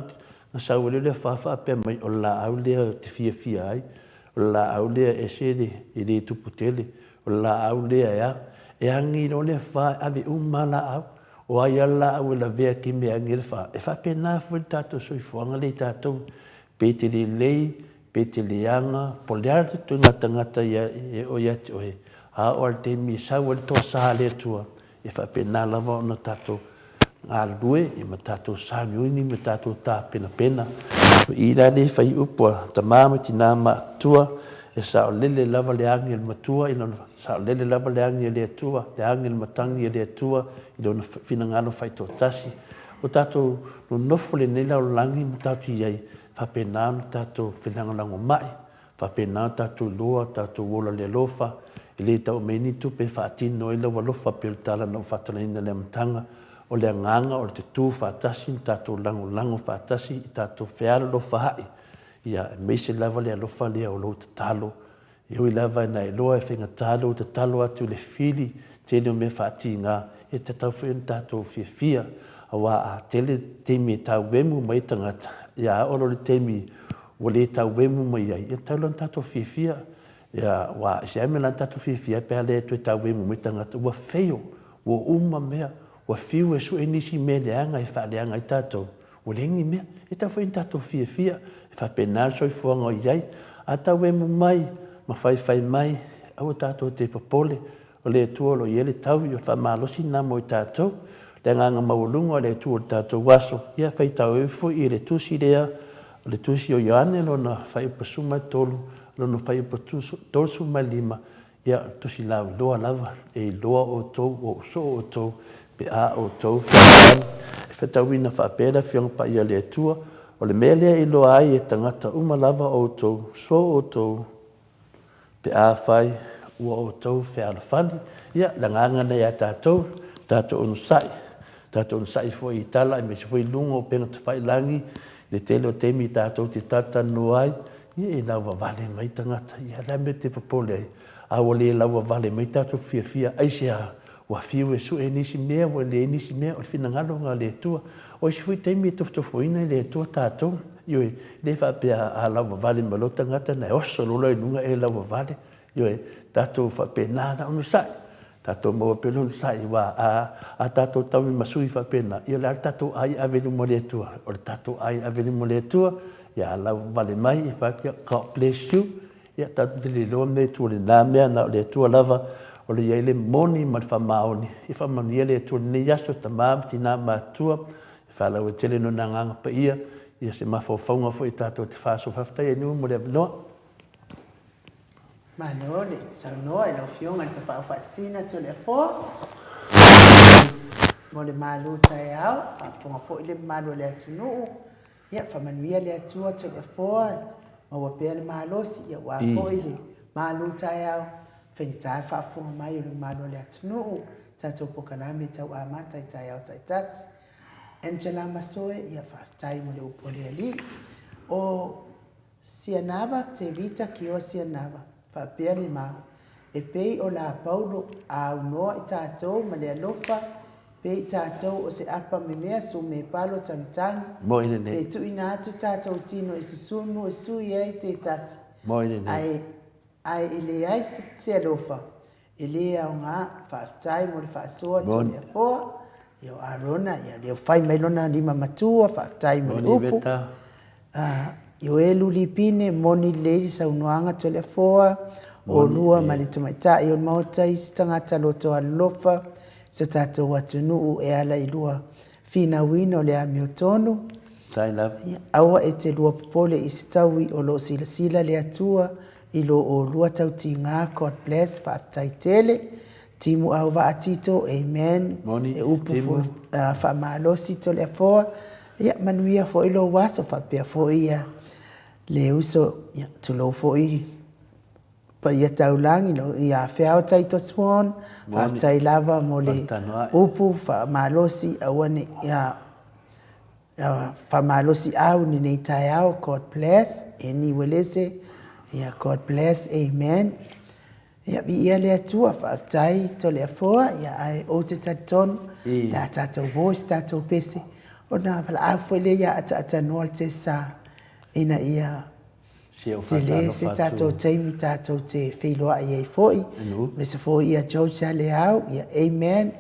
na sau ai lea o le fa faapea mai o le laau lea ou te fiafia ai, o le laau lea e ese le e le tupu tele, o le laau lea e a. E agi loa le fa e ave uma lava laau, o ai lava le laau e lavea ki mea e agi ai le fa. E faapena foi le tatou soifuaga lea i tatou, pe te lelei, pe te leaga, po o le a le ituaiga tagata e oo ia te oe, a oo lava i le taimi e sau ai le toasa a le Atua, E faapena lava ona tatou galulue ma tatou sauniuni ma tatou tapenapena. O i la lea e fai upu a tama ma tina maatua, e saolele lava le agi a le matua i lona, saolele lava le agi a le Atua, le agi a le matagi a le Atua i lona finagalo faitoatasi. Ua tatou nonofo lenei lalolagi ma tatou i ai, faapena ona tatou felagolagomai, faapena ona tatou iloa, tatou ola i le alofa. E le tau mai ni tupe e faatino ai lau alofa pei o le tala na ou faatalaina i le amataga. O le agaga o le tutū faatasi na tatou lagolago faatasi i tatou fealolofaai, ia, aemaise lava le alofa lea o lou tatalo. E ui lava ina iloa e faigata lou tatalo atu i le fili tele o mea faatiga, e tatau foi ona tatou fiafia, aua a tele taimi e tauemu mai ai tagata, ia a oo loa i le taimi ua le tauemu mai ai, ia tatau la ona tatou fiafia. Ia, aua i se mea la ona tatou fiafia ai pe a le toe tauemu mai tagata, ua fail, ua uma mea, ua fiu e sue nisi mea leaga e faaleaga ai tatou, Ua leai ni mea. E tatau foi ona tatou fiafia, e faapena le soifuaga o i ai. A tauemu mai ma faifai mai, aua tatou te popole, o le Atua o lo o i ai le taui, o le faamalosi lena mo i tatou. O le agaga maualuga o le Atua i le tatou aso, ia faitau ai foi i le tusi lea, o le tusi o Ioane lona fuaiupu 13, lona fuaiupu 35, Ia, tusi lauiloa lava, e iloa outou ua ou soo outou pe a outou fealofani. E fetauina faapea le Afioga Paia a le Atua, o le mea lea e iloa ai e tagata uma lava outou soo outou pe afai ua outou fealofani. Ia, le agaga lena ia tatou, tatou onosai, tatou onosai foi i tala aemaise foi i luga o upega tafailagi, i le tele o taimi tatou te talatalanoa ai, Ia e lauavale mai tagata, ia le a mea e te popole ai? A ua le lauavale mai tatou fiafia, aisea? Ua fiu e sue nisi mea, ua leai nisi mea, o le finagalo lena o le Atua. O isi foi taimi e tofotofoina e le Atua tatou, ioe, e le faapea a lauavale mai loa tagata ona e oso loa lea i luga e lauavale, ioe, tatou faapena ona onosai, tatou maua pea le onosai, aua a, a tatou tauimasui faapena, ia o le a le tatou ai ave i luma o le Atua? O le tatou ai ave i luma o le Atua, ia a lauvale mai, ia fai atu, God bless you, ia tatou te le iloa mea i tua o lena mea, na o le Atua lava o lo o i ai le moni ma le faamaoni. Ia faamanuia le Atua i lenei aso, tama ma tina matutua, e faalauaitele Lona Agaga Paia, ia se mafaufauga foi tatou te faasoa. Faafetai Ainu mo le avanoa. Malo le saunoa i lau Afioga i le Tapaau Faasisina Toleafoa mo le malu taeao, faafofoga foi le mamalu o le atunuu. Ia faamanuia le Atua Toleafoa, maua pea le malosi aua foi le malu taeao, faigata le faafofoga mai o le mamalu o le atunuu, tatou polokalame tau amata i taeao taitasi. Angela Masoe, ia faafetai mo le upu a le Alii. O Sianava Tevita Kioa Sianava, faapea le mau, E pei o la Paulo a aunoa i tatou ma le alofa, pei i tatou o se apa memea sume palo tagitagi, pe tuuina atu tatou tino i susunu e sui ai se tasi, ae ae e leai se alofa, E le aoga, faafetai mo le faasoa Toleafoa, ia o Arona, ia lea ua fai mai lona lima matua, faafetai mo le upu. Ioelu Lipine, moni lelei le saunoaga Toleafoa, oulua ma le tamaitai o le Maota isi tagata loto alolofa i so tatou atunuu e ala i lua finauina o le amiotonu. Aua e te lua popole i se taui o lo o silasila le Atua I lo olua tautiga God bless faafetai tele Timu Auvaa Tito Amen Moni e upu Timu. Faamalosi Toleafoa ia manuia foi lou aso faapea foi ia le uso ia tulou foi paia taulagi lo ia Feao Taito Swan Moni faafetai lava mo le Faatanoa'i. upu faamalosi aua ne ia Faamalosiau i lenei taeao God bless Eni Uelese ia God bless Amen ia viia le Atua faafetai Toleafoa ia ae ou te talitonu le a tatou voice tatou pese ona valaau foi lea ia ataatanua le tesa ina ia Tele se tatou taimi tatou te feiloai ai foi, aemaise foi ia Josia Leao, ia Amen,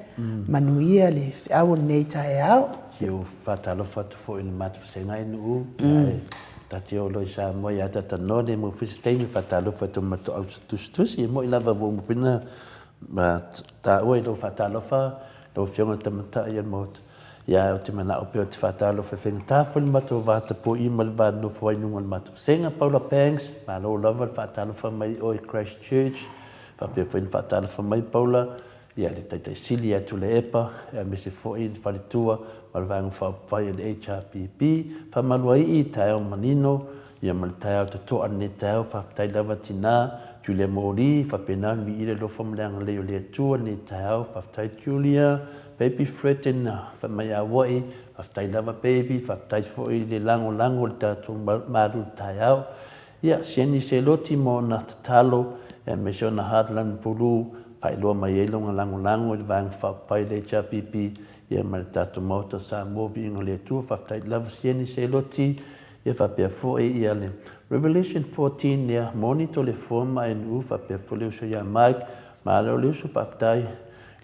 manuia le feau o lenei taeao. Se ua faatalofa atu foi i le matou vasega i Nuu, ae ta te oo loa i Samoa ia ta tanoa le mau foi se taimi faatalofa atu i le matou au tusitusi, e moi lava ua uma foi ona taua i lou faatalofa lau Afioga i le Tamatai o le Maota. Ia, ou te manao pea ou te faatalofa e faigata foi le matou va tapuai ma le va nonofo ai i luga o le matou vasega. Paula Banks, malo lava le faatalofa mai i oe i Christchurch. Faapea foi ona faatalofa mai Paula ia le Taitai Sili ia Tuilaepa, aemaise foi le faletua ma le Vaega Faaupufai o le HRPP. Faamaluaii, taeao manino, ia ma le taeao totoa i lenei taeao. Faafetai lava tina Julia Moli, faapena ona viia le alofa ma le agalelei o le Atua i lenei taeao. Faafetai Julia, baby Fredden, fai mai auai, faafetai lava baby, faafetai foi i le lagolago i le tatou malu i le taeao. Ia, Sieni Seloti ma ona tatalo, aemaise ona Hardland Pulu, faailoa mai ai lona lagolago i le Vaega Faaupufai le HRPP, ia ma le tatou Maota o Samoa, Viiga o le Atua. Faafetai lava Sieni Seloti, ia faapea foi ia le Revelation 14, ia moni Toleafoa ma ANU, faapea foi le uso ia Mike, malo le uso, faafetai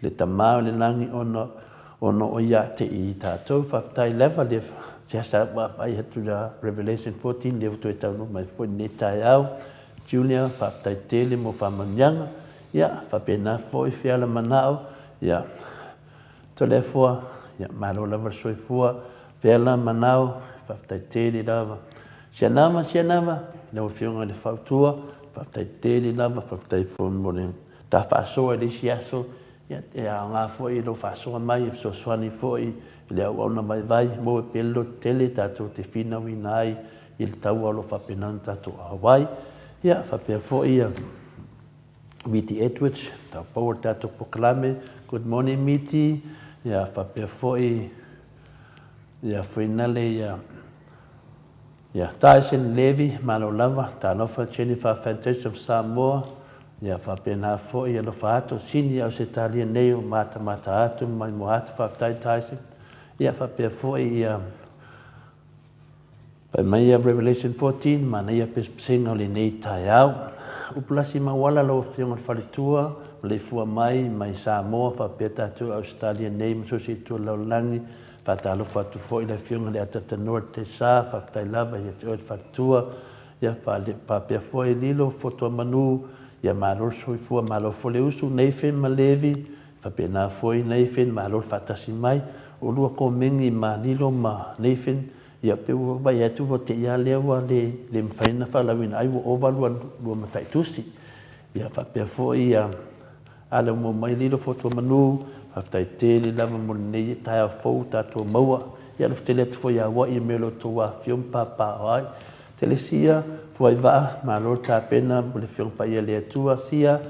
le Tama o le Lagi ona ona o ia te i tatou. Faafetai lava le seasea vaavaai atu ia Revelation 14 lea ua toe taunuu mai foi lenei taeao. Junior, faafetai tele mo faamanuiaga. Ia, faapena foi Fiala Manao, ia, Toleafoa, ia, malo lava le soifua. Fiala Manao, faafetai tele lava. Sianava, Sianava, lau Afioga i le Fautua, faafetai tele lava, faafetai foi mo le ta faasoa i le isi aso, ia, e aoga foi lou faasoa mai e fesoasoani foi i le auauna vaivai, maua pea le lototele tatou te finauina ai i le taua o lo o faapena ona tatou auai. Ia, faapea foi ia Miti Edwards, taupou o le tatou polokalame. Good morning Miti. Ia, faapea foi ia Fuinale ia Ia, Tyson Levy, malo lava, talofa Jennifer Fantastic of Samoa, ia faapena foi alofa atu Sini Ausetalia nei o matamata atu ma maimoa atu, faafetai Tyson. Ia faapea foi ia fai mai ia Revelation 14, manaia pesepesega o lenei taeao. Upu lasi mauala lau Afioga i le Faletua, maleifua mai mai Samoa faapea tatou Ausetalia nei ma so o se itu o le lalolagi, Faatalofa atu foi i le Afioga i le Atatanoa Tesa, faafetai lava ia te oe le faletua, ia faapea foi Lilo Fotuamanu, ia malo le soifua, malo foi le usu, Nathan ma Levi, faapena foi Nathan, malo le faatasi mai, oulua Komeni ma Lilo ma Nathan, ia pei ua vaai atu ua te i lava lea ua le mafai ona faalauina ai ua ova lua mataitusi. Ia faapea foi ia A lea ua maua mai Lilo Fotuamanu, faafetai tele lava mo lenei taeao fou ua tatou maua. Ia alofa tele atu foi ia Hawaii i mea o lo outou afifio ma papaaao ai. Telesia, Fuaivaa, malo le tapena mo le Afioga Paia a le Atua. Sia,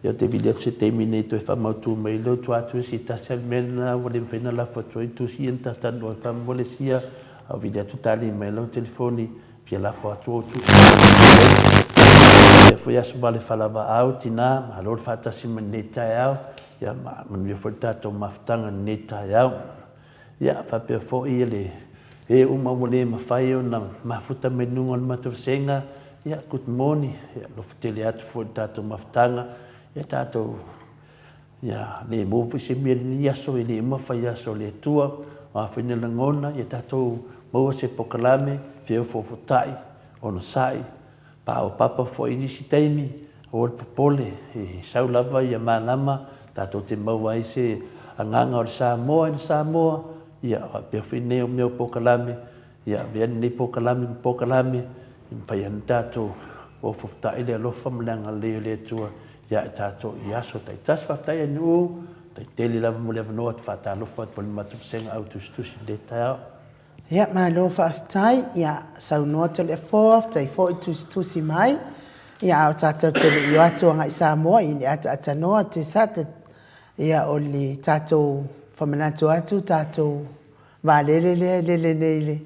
ia ou te vili atu se taimi nei toe faamautu mai lou tua atu e se tasi lava le mea lena ua le mafai ona lafo atu ai tusi ia na ta talanoa ai faamolemole Sia, a o vili atu tali mai lau telefoni. Fia lafo atu ou tusi Ia foi aso vale falavaau tina, malo le faatasi mai lenei taeao, ia manuia foi le tatou mafutaga i lenei taeao. Ia faapea foi le e uma ua le mafai ona mafuta mai luga o le matou vasega, ia good morning, ia alofa tele atu foi i le tatou mafutaga, ia tatou Ia le maua foi se mea i lenei aso, e le uma fai aso o le Atua. O a foi ni lagona, ia tatou maua se polokalame, feofoofotai, onosai, paopapa foi i nisi taimi, aua le popole, e sau lava ia malama, tatou te maua ai se agaga o le Samoa i le Samoa, ia faapea foi nei o mea o polokalame, Ia avea lenei polokalame ma polokalame e mafai ai ona tatou ofofotai le alofa ma le agalelei o le Atua ia i tatou i aso taitasi. Faafetai Ainuu, faafetai tele lava mo le avanoa ou te faatalofa atu i le matou vasega au tusitusi i lenei taeao. Ia malo faafetai, ia saunoa Toleafoa, faafetai foi tusitusi mai. Ia a o tatou te le i o atu agai Samoa i le ataatanoa te sata, ia o le tatou famanatu atu tatou Vaalele lea e lele nei i le,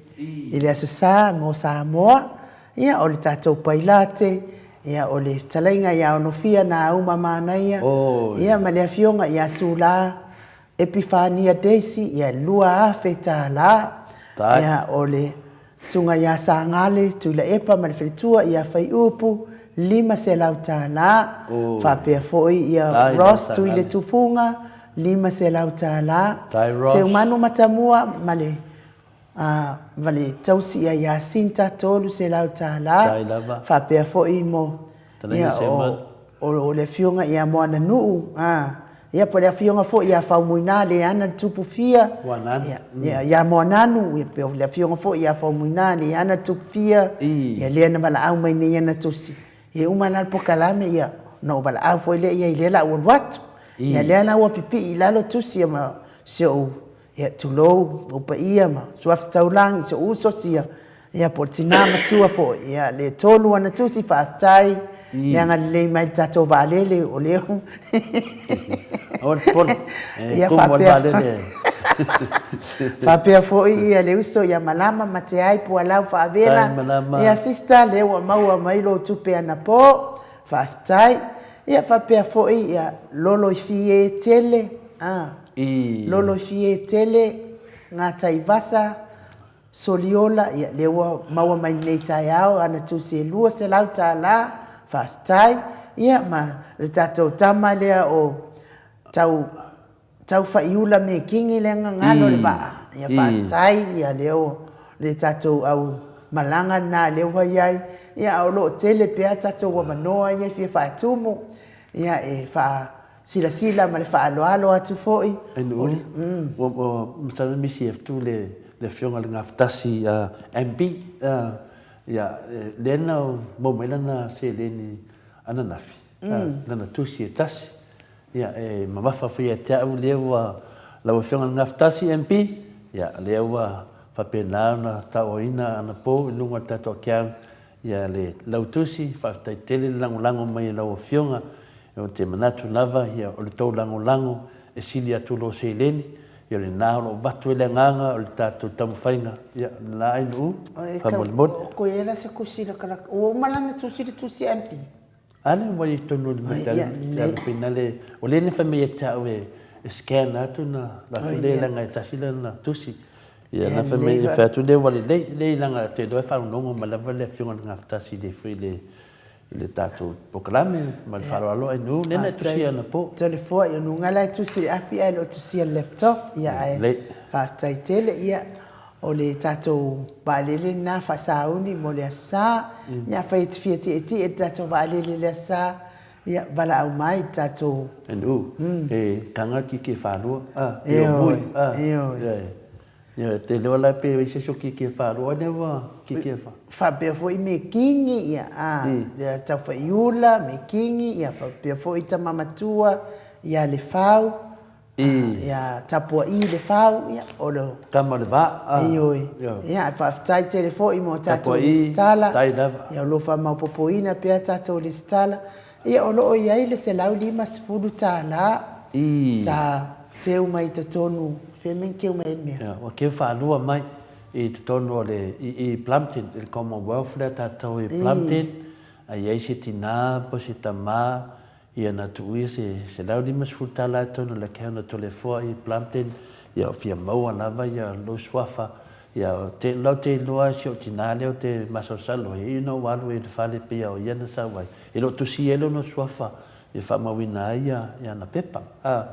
i le Aso Sa mo Samoa, ia o le tatou pailate, ia o le fetalaiga ia Onofia Nauma Manaia, ia ma le afioga ia Sula Epifania Daisy, ia $2,000, ia o le susuga ia Sagale Tuilaepa ma le faletua ia Faiupu, $500, faapea foi ia Ross Tuiletufuga, $500. Seumanu Matamua ma le ma le tausi ia Jacinta $300. Faapea foi mo ia o le afioga ia Moananuu ia po o le afioga foi ia Faumuina Leana le Tupu Fia ia ia Moananu ia po o le afioga foi ia Faumuina Leana le Tupu Fia ia lea na valaau mai nei ana tusi. E uma la le polokalame, ia, ona ou valaau foi lea i ai, lea la ua alu atu. Ia lea la ua pipii i lalo tusi ma si ou, ia, tulou, ou paia ma Suafa Taulagi, si ou uso sia. Ia, po o le tina matua foi. Ia, le 3 ana tusi, faafetai le agalelei mai i le tatou vaalele, o lea ua Aua le popole, e tumu lava le vaalele. Faapea foi ia le uso ia Malama Mateai Pualau Faavela. Ia, sister, lea ua maua mai lou tupe anapo, faafetai. Ia, faapea foi ia Loloifie Tele, a, Loloifie Tele Gataivasa Soliola, ia, lea ua maua mai lenei taeao ana tusi e $200, faafetai. Ia, ma le tatou tama lea o Tau, Taufaiula Mekini lea na galo le vaa. Ia, faafetai, ia, lea ua, le tatou au malaga lena lea ua i ai. Ia, a o lo o tele pea tatou avanoa ia e fia faatumu, ia, e faa, silasila ma le faaaloalo atu foi. O le. Ua masalo e misi atu le Afioga i le Gafatasi MB, ia, lea na maua mai lana seleni ananafi, lana tusi e tasi. Ia, e mamafa foi ia te au lea ua, lau Afioga i le Gafatasi MP, ia, lea ua faapena ona tauaoina anapo i luga o le tatou account ia le lautusi, faafetai tele le lagolago mai e lau Afioga. Ou te manatu lava ia o le tou lagolago e sili atu lo seleni, ia o lena o lo o avatu ai le agaga o le tatou taumafaiga, ia lena ai nuu, faamolemole. O koe ela se tusi lakalaka, ua uma lana tusi le tusi MP. A lea ua i totonu o le mea te alu finale, o lea na fai mai ia te au e scan atu na atu lea leaga e tasi lana tusi. Ia na fai mai, fai atu lea ua lelei, lelei leaga ou te iloa e faalogologo mai lava le Afioga i le Gafatasi i le foi le i le tatou polokalame ma le faaaloalo ai nu lea na e tusia anapo. Toleafoa, ia nu la e tusi i le api ae le o tusia i le laptop. Ia ae faafetai tele. Ia o le tatou vaalele lena faasauni mo le Aso Sa. Ia afai e te fia tietie i le tatou vaalele i le Aso Sa, ia valaau mai i le tatou. Nu, e taga kiki faalua, a, e o mui, a. Ioe. Ioe, te iloa la pe i se isi o kiki faalua, o ai lea ua kiki fa. Faapea foi mekini, ia, a, ia Taufaiula, mekini, ia faapea foi tama matua, ia Lefau, ia Tapua'i Lefau, ia, o lo. Tama o le vaa, a. Ioe, ia, faafetai tele foi mo tatou lesitala. Tapua'i, tai lava. Ia, o lo o faamaopopoina pea tatou lesitala. Ia, o lo o i ai le $150 sa teu mai i totonu, fea mea na teu mai ai le mea? Ia, ua teu faalua mai i totonu o le, i i Plumpton, i le Commonwealth lea tatou i Plumpton, a i ai se tina po o se tama, ia na tuuia se $150 i totonu o le account a Toleafoa i Plumpton, ia o fia maua lava ia lou suafa Ia, te, lau te iloa si ou tina lea ou te masalosalo ai, e iu ina ou alu ai i le fale pei a o ia na sau ai, e le o tusia ai lona suafa e faamauina ai ia, ia ana pepa. A,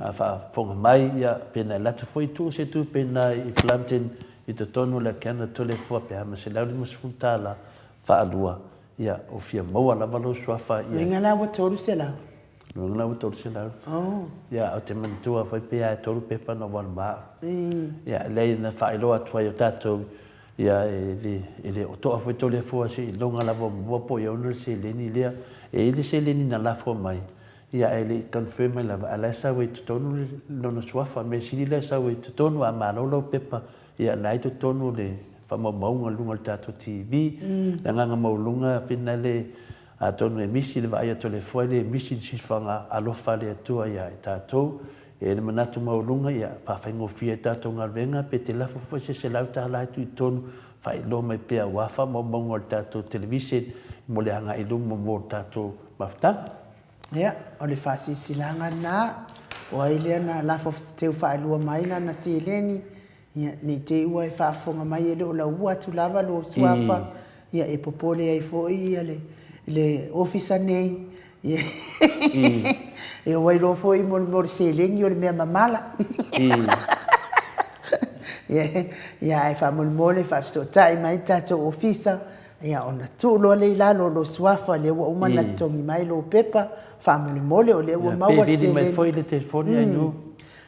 a faafofoga mai, ia, pe na alu atu foi tuu se tupe i ina i Plumpton i totonu o le Canada Toleafoa pe a ma $150 faalua, ia, o fia maua lava lou suafa ia. Uiga la ua 300. Luga la ua 300. Oh. Ia, ou te manatua foi pei lava e tolu pepa na ou alu ma au. Ia, leai na faailoa atu ai o tatou, ia, e le, e le o toa foi Toleafoa seiloga lava o maua po o ia ona le seleni lea. E i ai le seleni na lafo mai, ia ae le i confirm mai lava, a o la e sau ai i totonu le lona suafa. Mea sili la e sau ai i totonu, a malo lau pepa, ia o la e i totonu le faamaumauga i luga o le tatou TV. Le agaga maualuga, finale, Atonu e misi le vaai atu a le Atua, e le misi le silafaga alofa a le Atua ia i tatou. E i ai le manatu maualuga, ia faafaigofie ai tatou galuega, pe te lafo foi se $100 e tuitonu, faailoa mai pea aua faamaumauga o le tatou televiseni mo le agai i luma mo le tatou mafutaga. Ia, o le faasilasilaga lena, o ai lea na lafo teu faalua mai lana seleni, Ia, ne i te i ua e faafofoga mai e le o lauua atu lava lou suafa, ia e popole ai foi ia le, le ofisa nei, ia e o ai loa foi mo le, mo le seleni o le mea mamala. Ia, ia ae faamolemole faafesootai mai le tatou ofisa, ia ona tuu loa lea i lalo o lou suafa, lea ua uma ona totogi mai lou pepa, faamolemole o lea ua maua le seleni. Pe vili mai foi le telefoni ae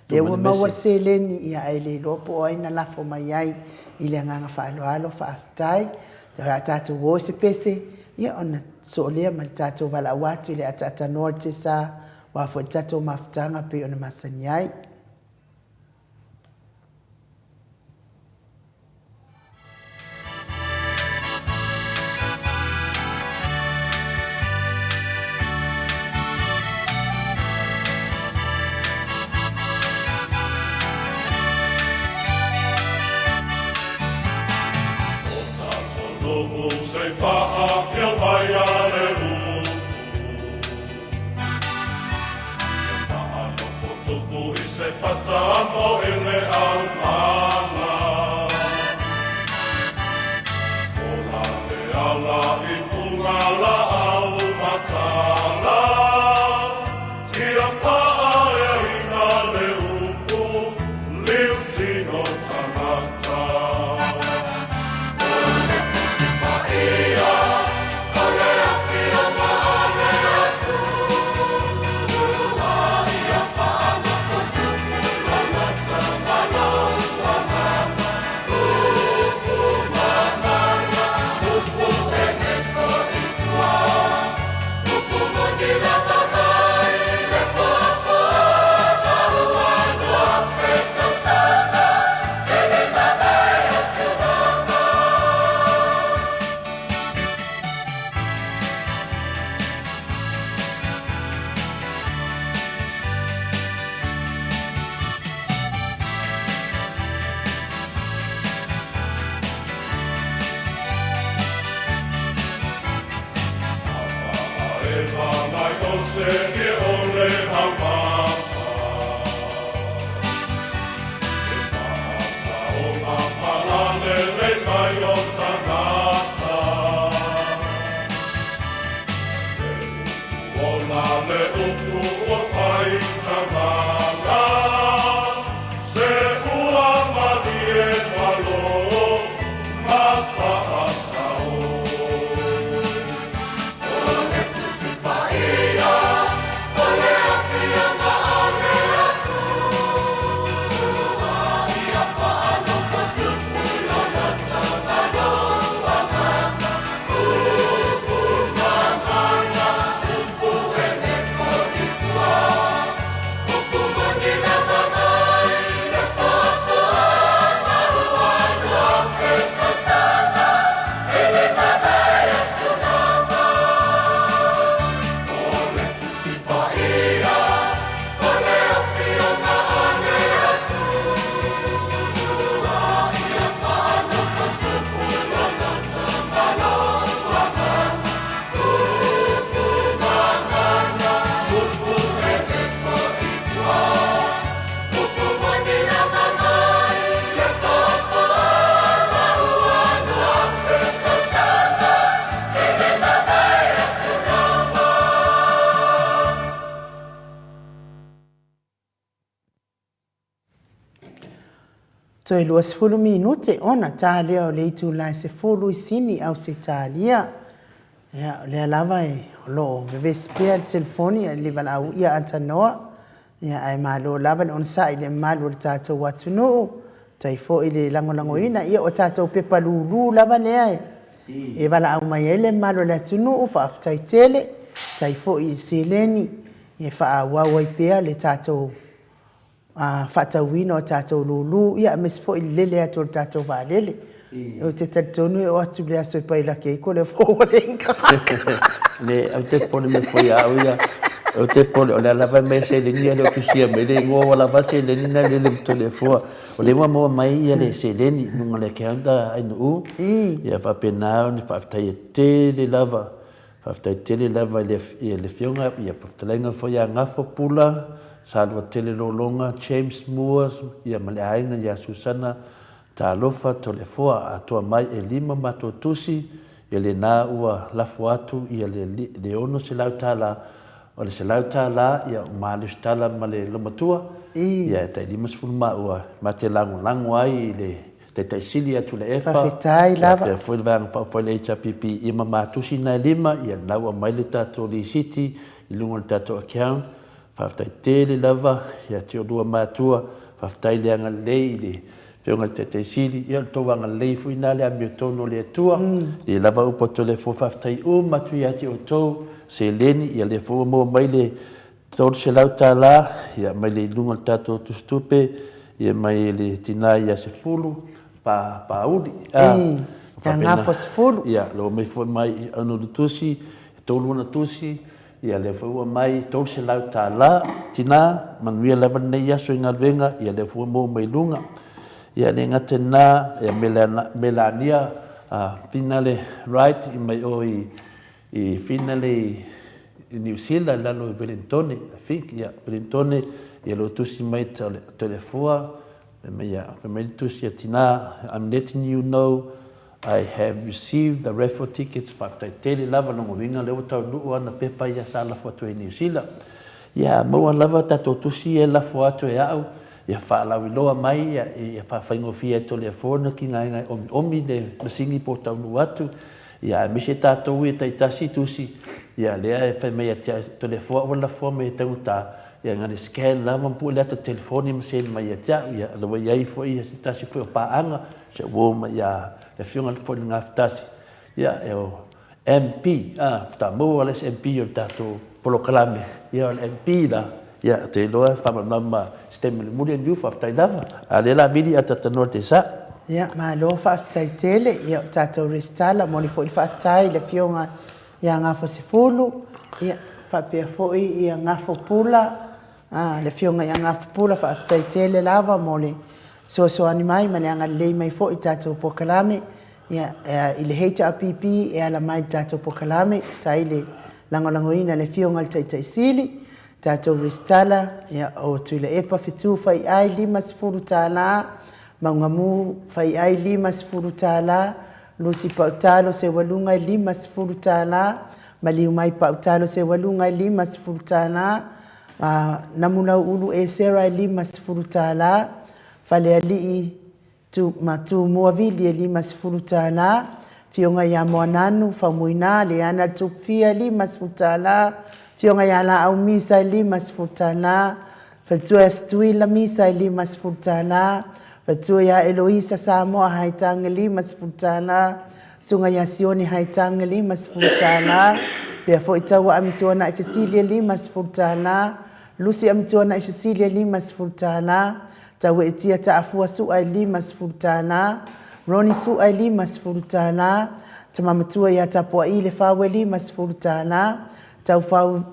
Lea ua maua le seleni, ia ae le iloa po o ai na lafo mai ai i le agaga faaaloalo, faafetai. O le a tatou o i se pese, ia ona soo lea ma le tatou valaau atu i le ataatanoa o le Tesa, aua foi le tatou mafutaga pei ona masani ai. Le faaafio mai a le upu E faanofo tupu i se fata mo i le aumala Fola le ala i fuga laau matala Ia faaeaina le upu liutino tagata O le Tusi Paia, o le Afioga a le Atua, ia faanofo tupu loloto ma lou agaga, upu mangana, upu e nefo i tua, upu moni lava mai le foafoaga ua 2000 tausaga e le mavae atugaga. Faaeva mai o se ie o le haumapa E faasaoga faalalelei mai o tagata Le upu ola le upu ua fai tagata Se ua malie malo ma faasao. O le Tusi Paia, o le Afioga a le Atua, ia faanofo tupu loloto ma lou agaga, upu mangana, upu e nefo i tua, upu moni lava mai le foafoaga ua 2000 tausaga e le mavae atugaga. O le Tusi Paia, o le Afioga a le Atua, ia faanofo tupu loloto ma lou agaga, upu mangana, upu e nefo i tua, upu moni lava mai le foafoaga ua 2000 tausaga e le mavae atugaga. Toe 20 minute ona ta lea o le itula e 10 i Sini, Ausetalia. Ia, o lea lava e o lo o vevesi pea le telefoni a le valaau ia atanoa. Ia, ae malo lava le onosai i le mamalu o le tatou atunuu. Tai foi le lagolagoina. Ia, o tatou pepa lulu lava lea e e valaau mai ai le mamalu o le atunuu, faafetai tele. Tai foi i seleni e faaauau ai pea le tatou faatauina o tatou lulu, ia aemaise foi le lele atu o le tatou vaalele. Ou te talitonu e oo atu i le aso e pailaki ai Toleafoa ua leai ni tagata. Le, ou te popole mai foi ia au ia. Ou te popole, o lea lava e aumai seleni ae le o tusia mai le igoa ua lava seleni na lele ma Toleafoa. O lea ua maua mai ia le seleni i luga o le account a Ainuu. Ia faapena ona faafetaia tele lava. Faafetai tele lava i le Afioga ia Fetalaiga foi ia Gafo Pula, Saluatele Lologa, James Moores ia ma le aiga ia Susana Talofa Toleafoa atoa mai e lima matou tusi ia lena ua lafo atu ia le $600 o le $100 ia ma lesitala ma le lomatua ia e tai 50 maua ma te lagolago ai i le Taitai Sili ia Tuilaepa, Faafetai ia lava. faapea foi le Vaega Faaupufai le HRPP, ia ma matusi na e lima, ia lena ua aumai le tatou lisiti i luga o le tatou account. Faafetai tele lava ia te oulua matua, faafetai le agalelei i le Afioga i le Taitai Sili, ia o le tou agalelei foi lena le amiotonu o le Atua. Lea lava upu a Toleafoa, faafetai uma atu ia te outou, seleni, ia lea foi ua maua mai le $300 ia mai le luga o le tatou tusitupe ia mai le tina ia Sefulu pa Pauli a Ia faapena Gafo Sefulu. Ia lo mai foi mai ona tusi e tolu ona tusi ia lea foi ua mai $300 tina manuia lava lenei aso i galuega ia lea foi ua maua mai luga ia le gata i lena ia Melania. Finale Wright i mai o i i Finale i Niu Sila i lalo i Welintone, I think, ia, Welintone, ia lo tusi mai Toleafoa, fai mai ia, fai mai le tusi a Tina, I'm letting you know I have received the raffle tickets, faafetai tele lava lona uiga lea ua taunuu ana pepa ia sa lafo atu ai i Niu Sila. Ia maua lava tatou tusi ia e lafo atu e au, ia faalauiloa mai, ia, ia faafaigofie ai Toleafoa ona kigaegae omiomi le masini po o taunuu atu, ia aemaise tatou ia taitasi tusi, ia lea e fai mai ia te au Toleafoa ua lafoa mai e taugata, ia na o le scan lava ma pue le ata telefoni ma send mai ia te au, ia o la ua i ai foi ia se tasi foi o paaga, si au uo ma ia le afioga foi i le Gafatasi, ia e o MP, a, faatoa maua le isi MP o le tatou polokalame, ia o le MP la, ia ou te iloa e faamalamalama i se taimi mulimuli Andrew, faafetai lava. A o lea o le a vili ae talatalanoa i le teisa. Ia, malo faafetai tele. Ia, o tatou resitala, momoli foi le faafetai i le Afioga ia Gafosefulu, ia, faapea foi ia Gafopula, a, le Afioga ia Gafopula, faafetai tele lava mo le fesoasoani mai ma le agalelei mai foi i le tatou polokalame. Ia, i le HRPP e ala mai i le tatou polokalame, faafetai le lagolagoina e le Afioga i le Taitai Sili, tatou resitala, ia, o Tuilaepa Fetu Faiai $50, Maugamu Faiai $50, Lucy Pautalo Seualuga e $50, Maliumai Pautalo Seualuga e $50, Namulauulu Esera e $50, Falealii Tu, ma Tumua Vili e $50, Afioga ia Moananu Faumuina Leana Tupufia e $50, Afioga ia Laau Misa e $50, Faletua ia Situila Misa e $50, Faletua ia Eloisa Samoa Haitang e $50, Susuga ia Sione Haitang e $50, Pea foi Taua Amituanai Fesili e $50, Lucy Amituanai Fesili e $50, Taueetia Taafua Su'a e $50, Ronnie Su'a e $50, Tama Matua ia Tapua'i Lefau e $50, Taufau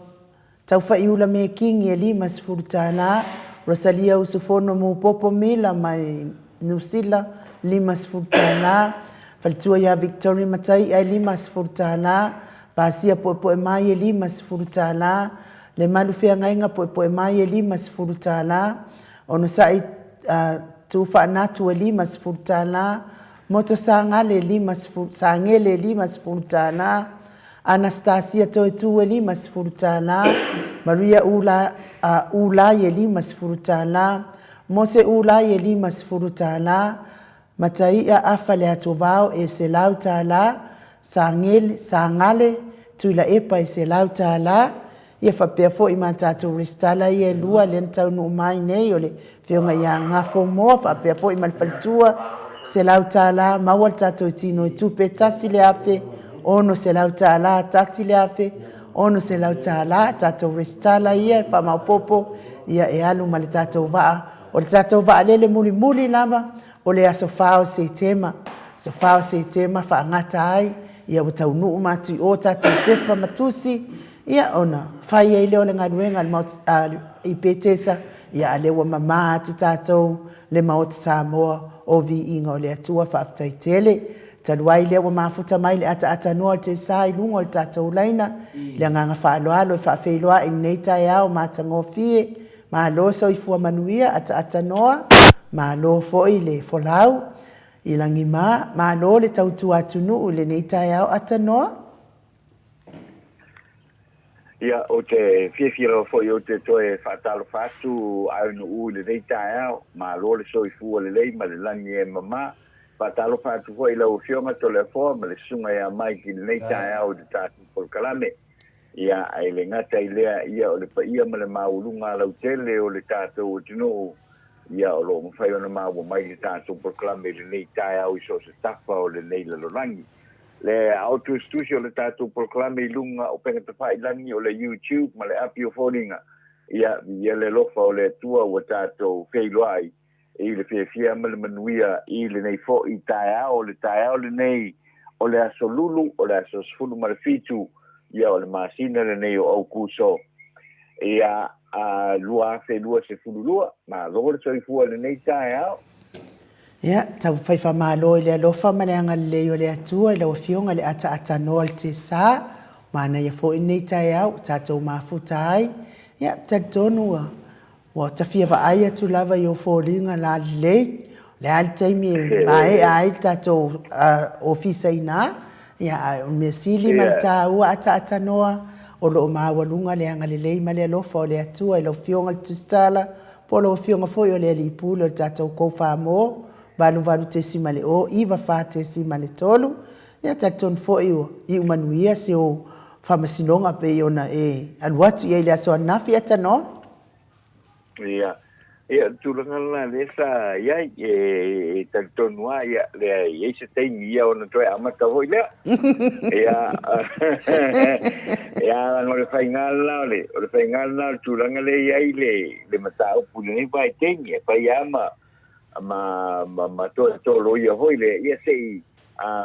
Taufaiula Mekingi e $50, Rosalia Usufono Mupopo Mila mai Niu Sila $50, Faletua ia Victoria Matai'a e $50, Pasia Poepoemai e $50, Lemalu Feagaiga Poepoemai e $50, Onosai Tuufaanatu e $50, Moto Sagale 50, Sagele $50, Anastasia Toetu e $50, Maria Ula, Ulai e $50, Mose Ulai e $50, Matai'a Afa Leatovao e $100, Sagele, Sagale Tuilaepa e $100, Ia faapea foi ma tatou resitala ia e lua lea na taunuu mai nei, o le Afioga ia Gafomoa faapea foi ma le faletua, $100, maua le tatou tino i tupe, $1,600, $1,600, tatou resitala ia e faamaopoopo ia e alu ma le tatou vaa. O le tatou vaalele mulimuli lava o le aso 4 o Setema, aso 4 o Setema faagata ai, ia ua taunuu matou i o tatou pepa ma tusi, Ia, ona fai ai lea o le galuega a le Maota, i Petesa, ia a lea ua mama atu tatou le Maota Samoa o viiga o le Atua. Faafetai tele. Talu ai lea ua mafuta mai le ataatanoa o le tesa i luga o le tatou laina, le agaga faaaloalo e faafeiloai i lenei taeao matagofie. Malo soifua manuia ataatanoa, malo foi le folau i lagima, malo le tautua atunuu i lenei taeao atanoa. Ia, ou te fiafia lava foi ou te toe faatalofa atu Aunuu i lenei taeao. Malo le soifua lelei ma le lagi e mama. Faatalofa atu foi i lau Afioga Toleafoa ma le Susuga ia Mike i lenei taeao i le tatou polokalame. Ia, ae le gata i lea, ia o le paia ma le maualuga alautele o le tatou atunuu, ia o lo o mafai ona maua mai le tatou polokalame i lenei taeao i so o se tafa o lenei lalolagi. Le ao tusitusi o le tatou polokalame i luga o upegatafailagi o le YouTube ma le api o foliga, ia, viia le alofa o le Atua ua tatou feiloai i le fiafia ma le manuia i lenei foi taeao, o le taeao lenei o le aso Lulu, o le aso 17, ia o le masina lenei o Aukuso, ia, a 2022. Malo le soifua i lenei taeao. Ia, tau fai faamalo i le alofa ma le agalelei o le Atua i lau Afioga i le ataatanoa o le Tesa, manaia foi lenei taeao ua tatou mafuta ai. Ia, talitonu ua ua ta fia vaai atu lava i ou foliga lalelei, o le a le taimi e maea ai le tatou ofisa i ina, ia, ae o le mea sili ma le taua ataatanoa, o lo o maualuga le agalelei ma le alofa o le Atua i lau Afioga i le Tusitala, Po o lau Afioga foi o le Alii Pule o le tatou Koufa-mo, 88.0, 94.3, ia talitonu foi ua iu manuia si ou faamasinoga pei ona e alu atu i ai i le aso ananafi, Atanoa. Ia, ia, o le tulaga lena lea sa i ai, e talitonu lava, ia, leai, e i ai se taimi ia ona toe amata foi lea. Ia, ia, leaga o le faiga lena o le, o le faiga lena o le tulaga lea e i ai le, le mataupu i lenei vaitaimi, e fai lava ma, ma, ma, ma toatoloia foi lea, ia se i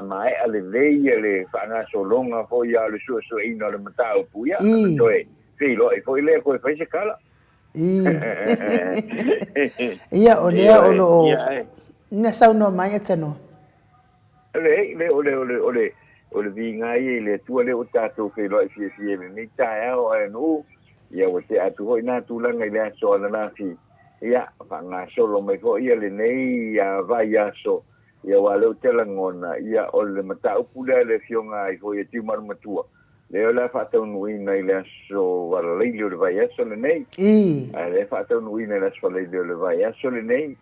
maea lelei le faagasologa foi a o le suesueina o le mataupu, ia, ona toe feiloai foi lea toe fai se tala. Ia, o lea o lo o na saunoa mai Atanoa. Leai, le, o le, o le, o le, o le viiga ia i le Atua lea ua tatou feiloai fiafia i lenei taeao, ae nuu, ia ua tea atu foi na tulaga i le aso ananafi, ia, faagasolo mai foi ia lenei vaiaso, ia aua o lea ou te lagona, ia, o le mataupu lea a le Afioga ai foi e Tiumalu-matua, lea o le a faataunuuina i le aso Valalaili o le vaiaso lenei. Ae lea e faataunuuina i le aso Faraile o le vaiaso lenei,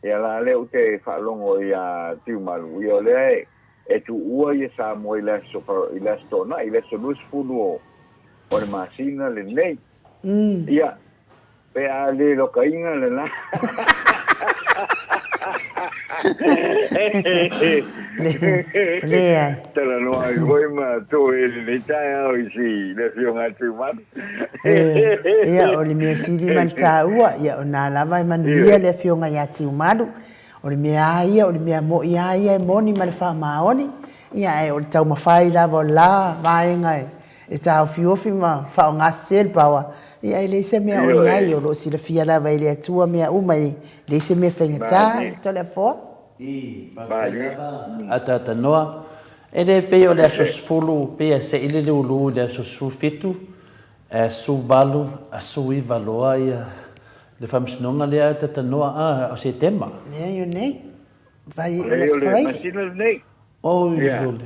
Ia la lea ou te faalogo ia Tiumalu, ia o lea e tuua ia Samoa i le aso i le aso Toonai, i le aso 20 o o le masina lenei. Ia, pe a le lokaina lena. Leai. Talanoa ai foi ma toe i lenei taeao i si le Afioga a Tiumalu. Ia, o le mea sili ma le taua, ia o na lava e manuia le Afioga ia Tiumalu. O le mea a ia, o le mea mo'i a ia e moni ma le faamaoni, ia ae o le taumafai lava o la vaega e taofiofi ma faaaogasese le power, ia e leai se mea o i ai, o lo o silafia lava e le Atua mea uma, e leai se mea faigata, Toleafoa. I, faafetai lava Ataatanoa. E le pei o le aso 10, pei e se'i le liulū i le aso 17, aso 18, aso 19 loa ia le faamasinoga lea a Tatanoa, a, o Setema. Leai o nei, vai o le aso Faraile. O le masina lenei. Oi sole.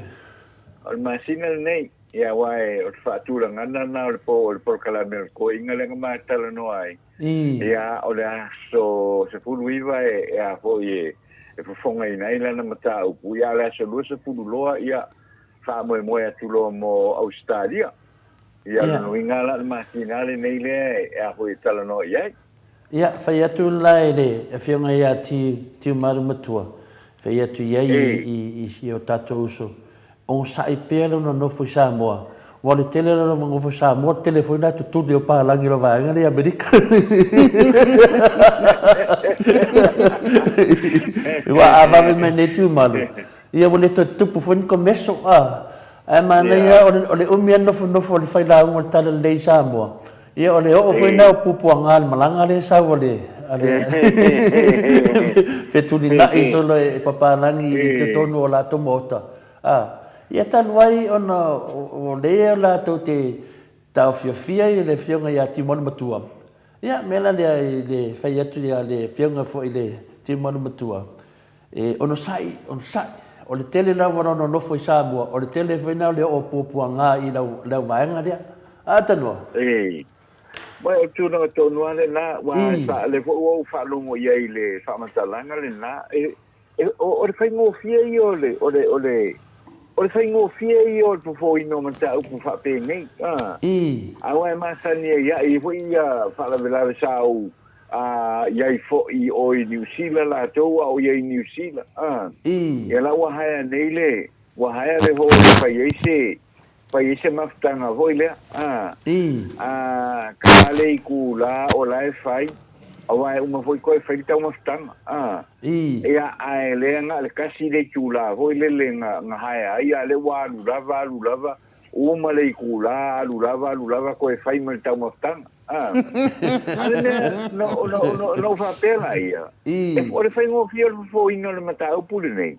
O le masina lenei, ia aua o le faatulagana lena o le po o le polokalame o le toeaiga lea na ma talanoa ai. Ia, o le aso 19 e a foi e e fofogaina ai lana mataupu, ia, a o le aso 20 loa, ia, faamoemoe atu loa mo Ausetalia. Ia, o lona uiga la o le masina lenei lea e a foi e talanoa i ai. Ia, fai atu la e le Afioga ia Tiumalu Matua, fai atu i ai i o tatou uso, Onosai pea lona nofo i Samoa, aua o le tele o lona nofo i Samoa, o le tele foi lena tutuli o palagi o le vaega lea i Amerika. Aua a vave mai nei Tiumalu, ia ua le toe tupu foi ni komeso, a. Ae manaia o le umi lava nofonofo o le failauga o le Talalelei i Samoa, Ia, o le oo foi lena o puapuaga le malaga lea e sau a le fetulinai solo e papalagi i totonu o latou maota. A, ia talu ai ona o lea latou te taofiofia i le Afioga ia Tiumalu Matua, ia, mea la lea i le fai atu ia le Afioga foi i le Tiumalu Matua, e onosai, onosai. O le tele lava o lona nofo i Samoa, o le tele foi lena o le oo puapuaga i lau vaega lea. A Tanoa? Ē. Ué, o le tulaga tonu lava lena, aua sa, lea foi ua ou faalogo i ai i le faamatalaga lena, e, e, o, o le faigofie ia o le, o le, o le, o le faigofie ia o le fofoina o mataupu faapenei, a. Aua e masani ai lava, e i ai foi ia faalavelave sa ou A i ai foʻi o i Niu Sila latou a o i ai Niu Sila, a. Ia la ua haea nei le, ua haea le hoo e fai ai se, fai ai se mafutaga foi lea, a. A ka le itu la o la e fai, aua e uma foi toe fai le taumafataga, a. Ia, ae lea na o le kasi le itu la foi lele na, na haea ai, a lea ua alu lava, alu lava, uma le itu la, alu lava, alu lava toe fai ma le taumafataga. A a le mea na na na ou faapea la ia, e o le faigofie o le fofoina o le mataupu lenei,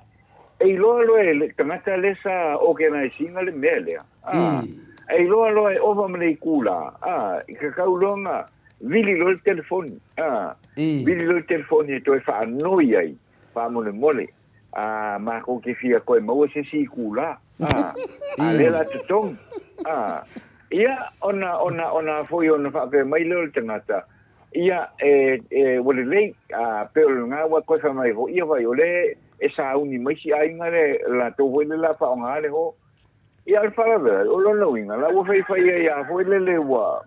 e iloa loa e le tagata lea sa organise ina le mea lea, a e iloa loa e ova ma le itula, a e tatau loa ona vili loa le telefoni, a vili loa le telefoni e toe faanoi ai faamolemole, a matou te fia toe maua se isi itula, a, a lea o le a totogi, a, ia, ona, ona, ona foi ona faapea mai lea o le tagata, ia, e, e, ua lelei, a, pei o lena ua toe fai mai foi, ia vai, o lea e sauni mai si aiga lea, latou foi lea o le a faaaoga le ho. Ia, o le faalavelave, o lona uiga, la ua faifai ai lava foi lele ua,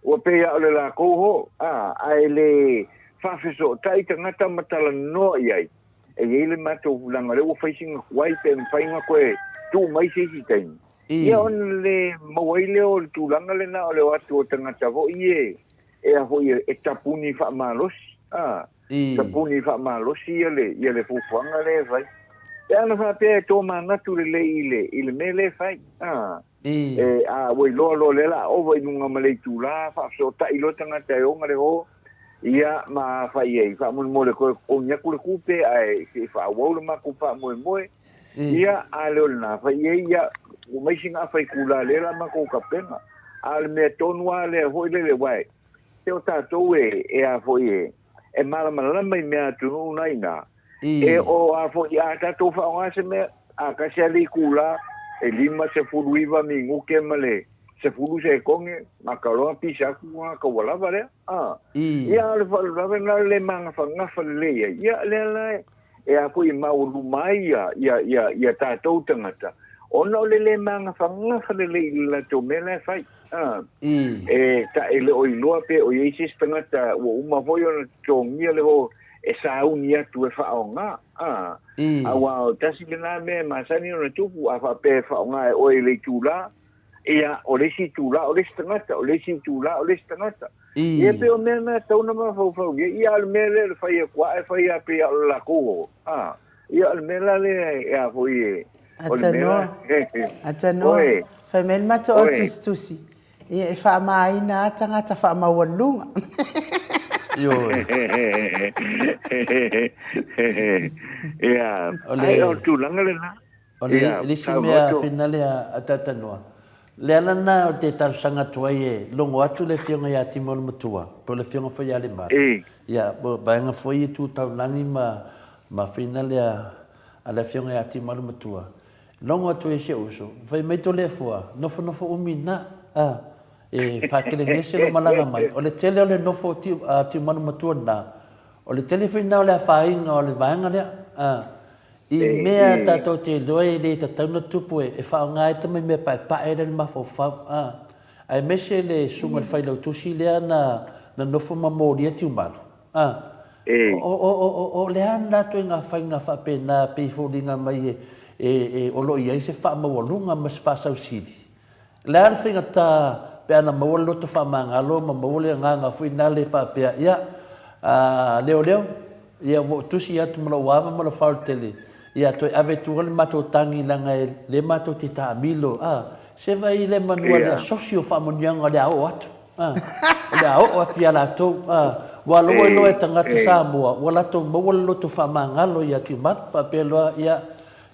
ua pei lava o le latou ho, a, ae le faafesootai tagata ma talanoa i ai. E i ai le matou leaga o lea ua fai sina tuai pe mafai ona toe tuu mai se isi taimi, ia ona le maua ai lea o le tulaga lena o le o atu o tagata foi e e a foi e tapuni faamalosi, a, tapuni faamalosi ia le ia le fuafuaga lea e fai. Pe ana faapea e tomanatu lelei i le i le mea lea e fai, a, e, a ua iloa loa o lea o le a ova i luga ma le itula, faafesootai loa tagata e ona le ho, Ia, ma fai ai, faamolemole toe totogi atu le tupe ae se i faaauau le matou faamoemoe. Ia, a le o lena, fai i ai, ia, ua mai sina afa itula lea la matou tapena. A o le mea tonu lava lea foi lele, aua se o tatou e, e a foi e, e malamalama i mea atunuu na i ina, E o a foi a tatou faaaoga se mea, a tasi lava le itula, e 59 minute ma le 10 sekone, maka loa pisa atu tagata ua lava lea. A. Ia, a o le faalavelave lena o le le magafagafa lelei ai. Ia, lea la e a foi e maualuma ai ia, ia, ia, ia tatou tagata, ona o le le magafagafa lelei i le latou mea la e fai. A. E, ta, e le o iloa pe o i ai se isi tagata ua uma foi ona totogia le ho e sauni atu e faaaoga, a, aua o tasi lena mea e masani ona tupu, a faapea e faaaoga e oe i le itula, ia, o le isi itula o le isi tagata, o le isi itula o le isi tagata. Ia pei o mea na e tatau ona mafaufau i ai, ia a o le mea lea o le fai atu lava ae fai lava pei lava o le latou o, a, ia o le mea la lea e a foi e, o le mea la, Atanoa, oe, fai mai le matou au oe. tusitusi, Ia, e faamāina lava tagata faamaualuluga. Ioe. Ia, O le, ai o le tulaga lena. o le, Ia, le isi saunoa mea atu. finale a, a Tatanoa, le ala lena o te talosaga atu ai e logo atu le Afioga ia Timo le Matua, po o le Afioga foi ia Lemalu. E. Ia, po o vaega foi e tu taulagi ma, ma finale a, a le Afioga ia Timo le Matua. Logo atu ai si ou uso, fai mai Toleafoa, nofonofo umi na, a, e fakelegese lo malaga mai. O le tele o le nofo o a Tiumalu matua na, o le tele foi na o le afaina o le vaega lea, a, i mea tatou te iloa e le tatau na tupu e, e faaaoga ai tama i mea paepae lea le mafaufau, a, aemaise le susuga i le failautusi lea na, na nofo ma molia Tiumalu. A, o, o, o, o, o le a lena ituaiga faiga faapena pei e foliga mai e, e, e, o lo o i ai se faamaualuga ma se faasausili? O le a le faigata pe ana maua le loto faamagalo ma maua le agaga foi nale faapea, ia, a, leoleo, ia ua ou tusi atu ma lou ava ma lou faaoletele, ia toe ave i tua le matou tagi leaga e le matou te taamilo, a, se vaai le manu a le asosi o faamanuiaga o le a oo atu. A, o le a oo atu iā latou, a, ua aloa loa e tagata Samoa, ua latou maua le loto faamagalo iā Tiumalu, faapea loa, ia,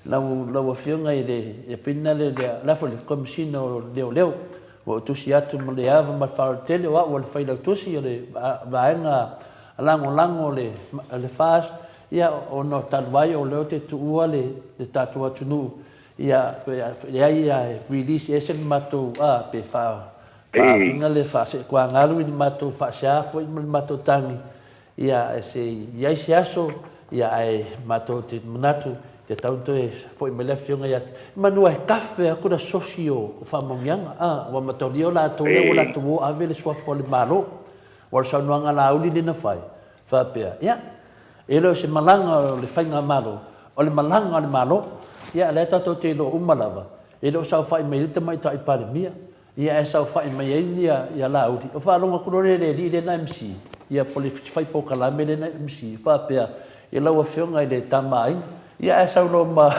lau, lau Afioga i le, e pei na le, le, le a foi le Komesina o Leoleo, ua ou tusi atu ma le ava ma le faaaloalo tele, o au o le Failautusi o le Vaega Lagolago o le, le FAST, ia, ona talu ai o lea ou te tuua le, le tatou atunuu, ia, leai, ia, e release ese le matou, a, pe faa, Faafinga le faaseekuagalu i le matou faasea foi ma le matou tagi, ia se i i ai se aso, ia ae matou te manatu te tatau ona toe foi mai le afioga ia te Manu e kafe atu le asosi o faamanuiaga, a, ua mataulia o latou lea ua latou o ave le suafa o le Malo. Ua o le saunoaga a Laauli lea na fai, faapea, ia, e le o se malaga o le faigamalo, o le malaga a le Malo. Ia, lea tatou te iloa uma lava, e le o saofai mai ai le Tamaitai Palemia, Ia ae saofai mai ai ia ia Laauli, o faalogo atu loa lea i le alii lea na MC, ia po o le fai polokalame lea na MC, faapea, i lau afioga i le Tama a Aiga, ia ae sau loa ma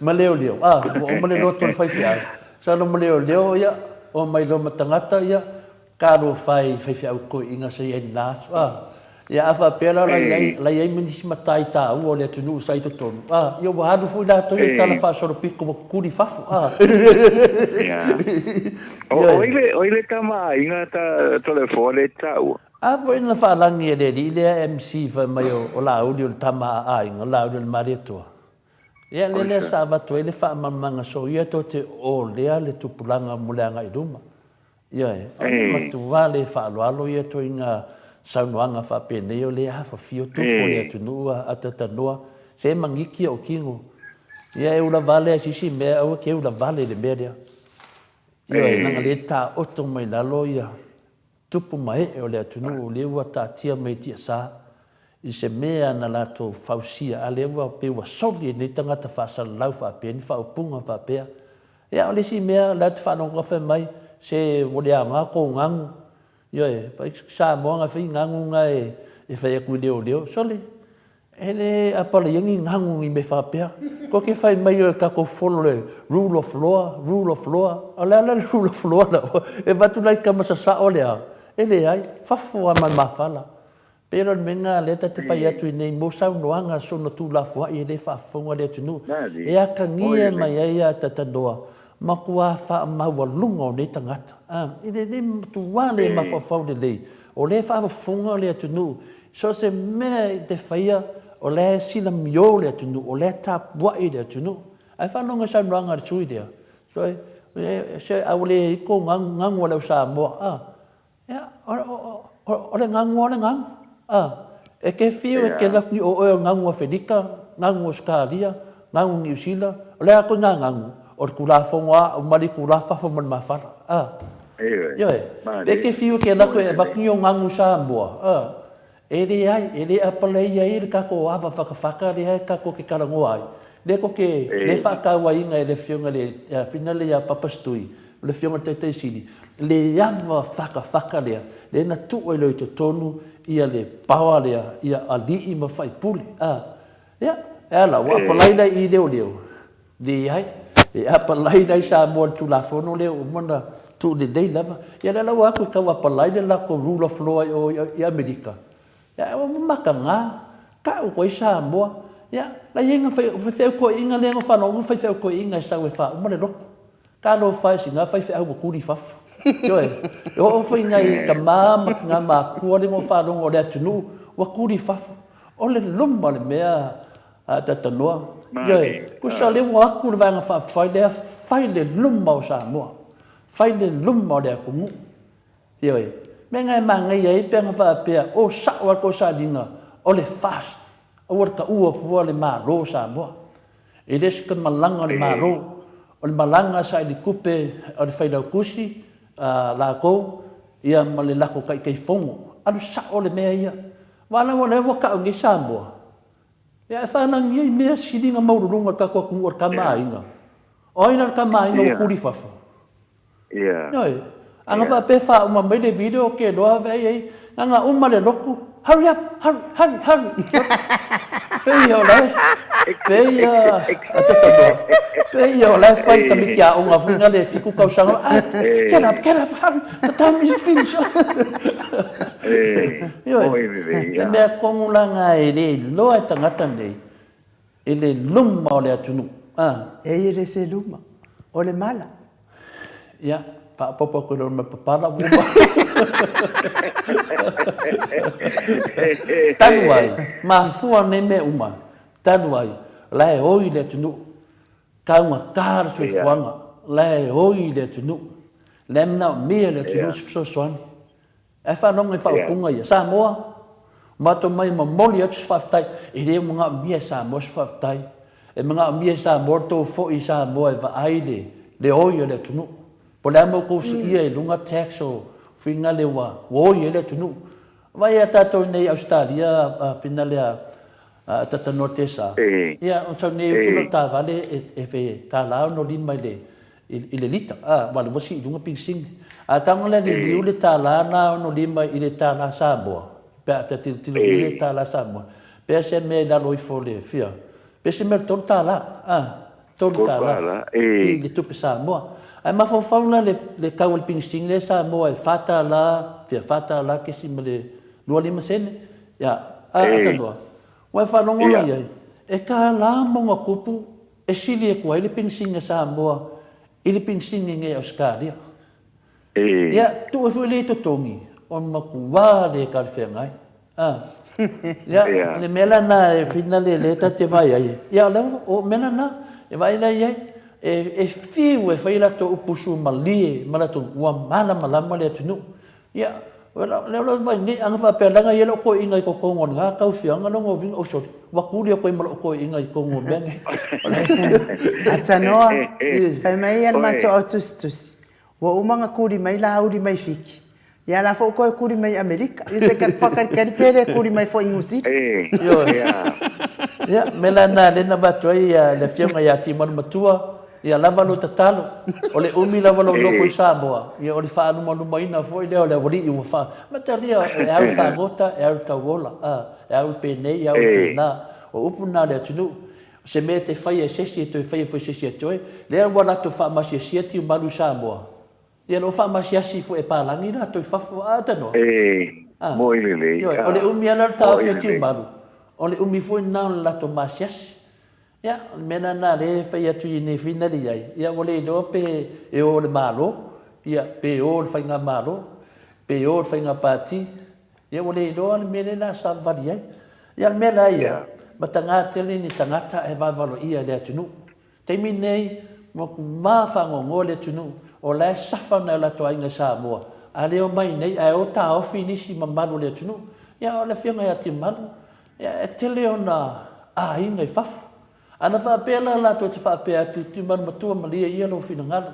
ma leoleo, a, ua uma le loto o le faifeau, sau loa ma leoleo, ia, omai loa ma tagata, ia, Talofa e i faifeau toeaiina sa i ai i lena aso, a. Ia a faapea la o la i ai, la i ai ma nisi matai taua o le atunuu sa i totonu, a, ia ua alu foi latou ia i tala faasolopito ua tutuli i fafo, a. Ia. O, o ai le, o ai le tama aiga ta Toleafoa lea e te taua? A foi na faalagi e le alii lea MC fai mai o, o Laauli o le tama a aiga, o Laauli o le Malietoa. Ia lea lea sa avatu ai le faamalamalamaga soia tou te olea le tupulaga mo le agai i luma. Ioe, o le matua le faaaloalo ia ituaiga saunoaga faapenei o lea afafio tupu o le atunuu a atatanoa, se magiki ou tino. Ia e ula vale a sisi mea aua ke ula vale i le mea lea. Ioe, leaga lea e taoto mai lalo ia tupu ma ee o le atunuu lea ua taatia mai i tiasa i se mea na latou fausia a lea ua pei ua soli e nei tagata faasalalau faapea ni faaupuga faapea. Ia, o le isi mea, o la e te faalogo fai mai, se ua le aoga kou gagu. Ioe, fai Samoa na fai gagu na e fai atu i leoleo. Sole, e le apala ia ni gagu ni mea faapea. Ko ke fai mai o tatou follow le rule of law, rule of law. O le a la le rule of law la? E avatu la i tama sasao le a? E leai, fafo lava ma le mafala. Pei o le mea lena lea ta te fai atu i nei mo saunoaga soona tuulafoai e le faafofoga le atunuu e atagia mai ai ia Tatanoa matua faamaualuga o nei tagata. A, i lenei matua le mafaufau lelei, o lea e faafofoga le atunuu, so o se mea e te faia, o la e silamio le atunuu, o la e tapuai le atunuu. Ae faalogo i saunoaga a le sui lea, se a ua le i ai kou gagu a le au Samoa, a, Ia, o le gagu lava o le gagu. A, e te fiu e te alu atu i o oe o gagu Afelika, gagu Ausetalia, gagu Niu Sila, o le a koe ngā gagu? O le Tulafono a uma le itulā fafo ma le mafala. A, ioe, pe te fiu e te alu atu e avatu ni o gagu Samoa, a, E leai, e le apalaia ai le tatou ava fatafata lea e tatou te talanoa ai. Lea tou te le faatauaina e le Afioga i le Afina lea ia Papa Stui, o le Afioga i le Taitai Sili, le ava fatafata lea, lea na tuu ai loa i totonu ia le power lea ia alii ma faipule. A, ia, e a la, ua apalai la i i leoleo? Leai, e apalai la i Samoa i le Tulafono lea ua uma ona tuu lelei lava. Ia lea la ua atu e tau apalai le latou rule of law i o i Amerika. Ia ua mataga, tau koe i Samoa. Ia, la i ai na faifeau toeaiina lea na faalogo na faifeau toeaiina e sau e faauma le lotu. Talofa e sina faifeau ua tuli i fafo. Ioe, e oo foi i nai tama ma tina matua lea na ou faalogo o le atunuu ua tuli i fafo. O le luma o le mea A Tatanoa, Ioe, tusa lea ua atu le Vaega Faaupufai lea, fai le luma o Samoa, fai le luma o le atunuu. Ioe, mea na e manaia ai pe ana faapea, o sao lava le tou sailiga, o le FAST, aua le taua fua le Malo o Samoa. E le o se malaga a le Malo, o le malaga a sailitupe a le Failautusi, a latou, ia ma le latou Taitaifono. Alu sao le mea ia. Aua la ua lea ua tau nei Samoa, Ia e whanangia i mea siliga maualuluga o le tatou atunuu o le tama aiga. O ai la le tama aiga ua tuli i fafo? Ioe. A na faapea e faauma mai le video ou te iloa vaai ai na na uma le lotu, hurry up, hurry, hurry, hurry. Pei o la e, pei a, a te tanoa. Pei o la e fai tamaiti aoga foi na le 7 tausaga, ah, get up, get up, hurry, the time is finished. Ioe, le mea tonu la na e le iloa e tagata nei, i le luma o le atunuu. A. E i le se luma, o le mala. Ia, faaopoopo atu i lona mea papala ua uma. Talu ai, mafua nei mea uma, talu ai, o la e oi le atunuu, taugata le soifuaga, o la e oi le atunuu, la e manaomia e le atunuu se fesoasoani. Ae faalogo i faaupuga ia, Samoa, matou mai e momoli atu se faafetai. E le manaomia e Samoa se faafetai. E manaomia e Samoa le tou foi i Samoa e vaai le le oi o le atunuu. Po o le a mo tou siia i luga tax o finale ua oi ai le atunuu. Vaai ia tatou i nei Ausetalia finale a Tatanoa Tesa. Ia, o sau nei utu lau taavale e $1.65 i le i le lita, a, ua alu sii i luga pigisini. A tago lea liliu le tala na 65 i le tala Samoa, pe a ta tilotilo i le tala Samoa, pe se mea i lalo ifo o le fia, pe se mea o le $3, a, $3 i le tupe Samoa. Ae mafaufau la le tau o le penisini lea i Samoa e $4, fia $4 kesima le 25 sene, ia, a atanoa, ua e faalogo la i ai, e $1 ma ona tupu e sili atu ai le penisini a Samoa i le penisini nei a Ausetalia. Ia, tuu ai foi lea i totogi, o le matua le talafeagai. Ia, le mea la lena e finale lea ta te vaai ai, ia o mea la na, e vaai la i ai, e fiu e fai a latou upu suamalie ma latou, ua malamalama le atunuu. Ia, o lea o lo o vaai nei, ana faapea leaga e i ai lou toeaina i totonu o lena tauafioaga, lona uiga, oh sorry, ua tuli atu ai ma lou toeaina i totonu o mea nei. Atanoa, fai mai ia le matou au tusitusi, Ua uma ona kuli mai Laauli mai Fiti, ia la foi ua toe kuli mai Amerika. Ia se faatalitali pe le kuli mai foi i Niu Sila. Ioe. Ia, mea la lena lea na avatu ai le Afioga ia Timanu Matua, ia lava lou tatalo, o le umi lava lou nofo i Samoa, ia o le faalumalumaina foi lea o le aualii ua faa... Matalia, e au i le fagota, e au i le tauola, a, e au i le penei, e au i le pena. O upu na a le atunuu. O se mea e te faia e se isi e toe faia foi e se isi e toe, lea ua latou faamasiasia Tiumalu i Samoa, ia loo faamasiasi foi e palagi latou i fafo, a tanoa? E, moi lelei, Ioe, o le umi lava lea o le taofi o Tiumalu, o le umi foi lena o le latou masiasi. Ia, o le mea la lena lea e fai atu i nei finali ai, ia ua le iloa pe e o le Malo, ia, pe o le Faigamalo, pe o le Faiga Pati, Ia ua le iloa le mea lea la savavali ai. Ia o le mea la ia, mataga tele ni tagata e valovaloia i le atunuu. Taimi lenei, ua ma faanoanoa le atunuu, o la e safa nai o latou aiga i Samoa, a le omai nei ae o taofi nisi mamalu o le atunuu. Ia o le afioga ia Timalu, ia e tele ona aiga i fafo. Ana faapea la latou te faapea atu, Timalu matua malie ia lou finagalo,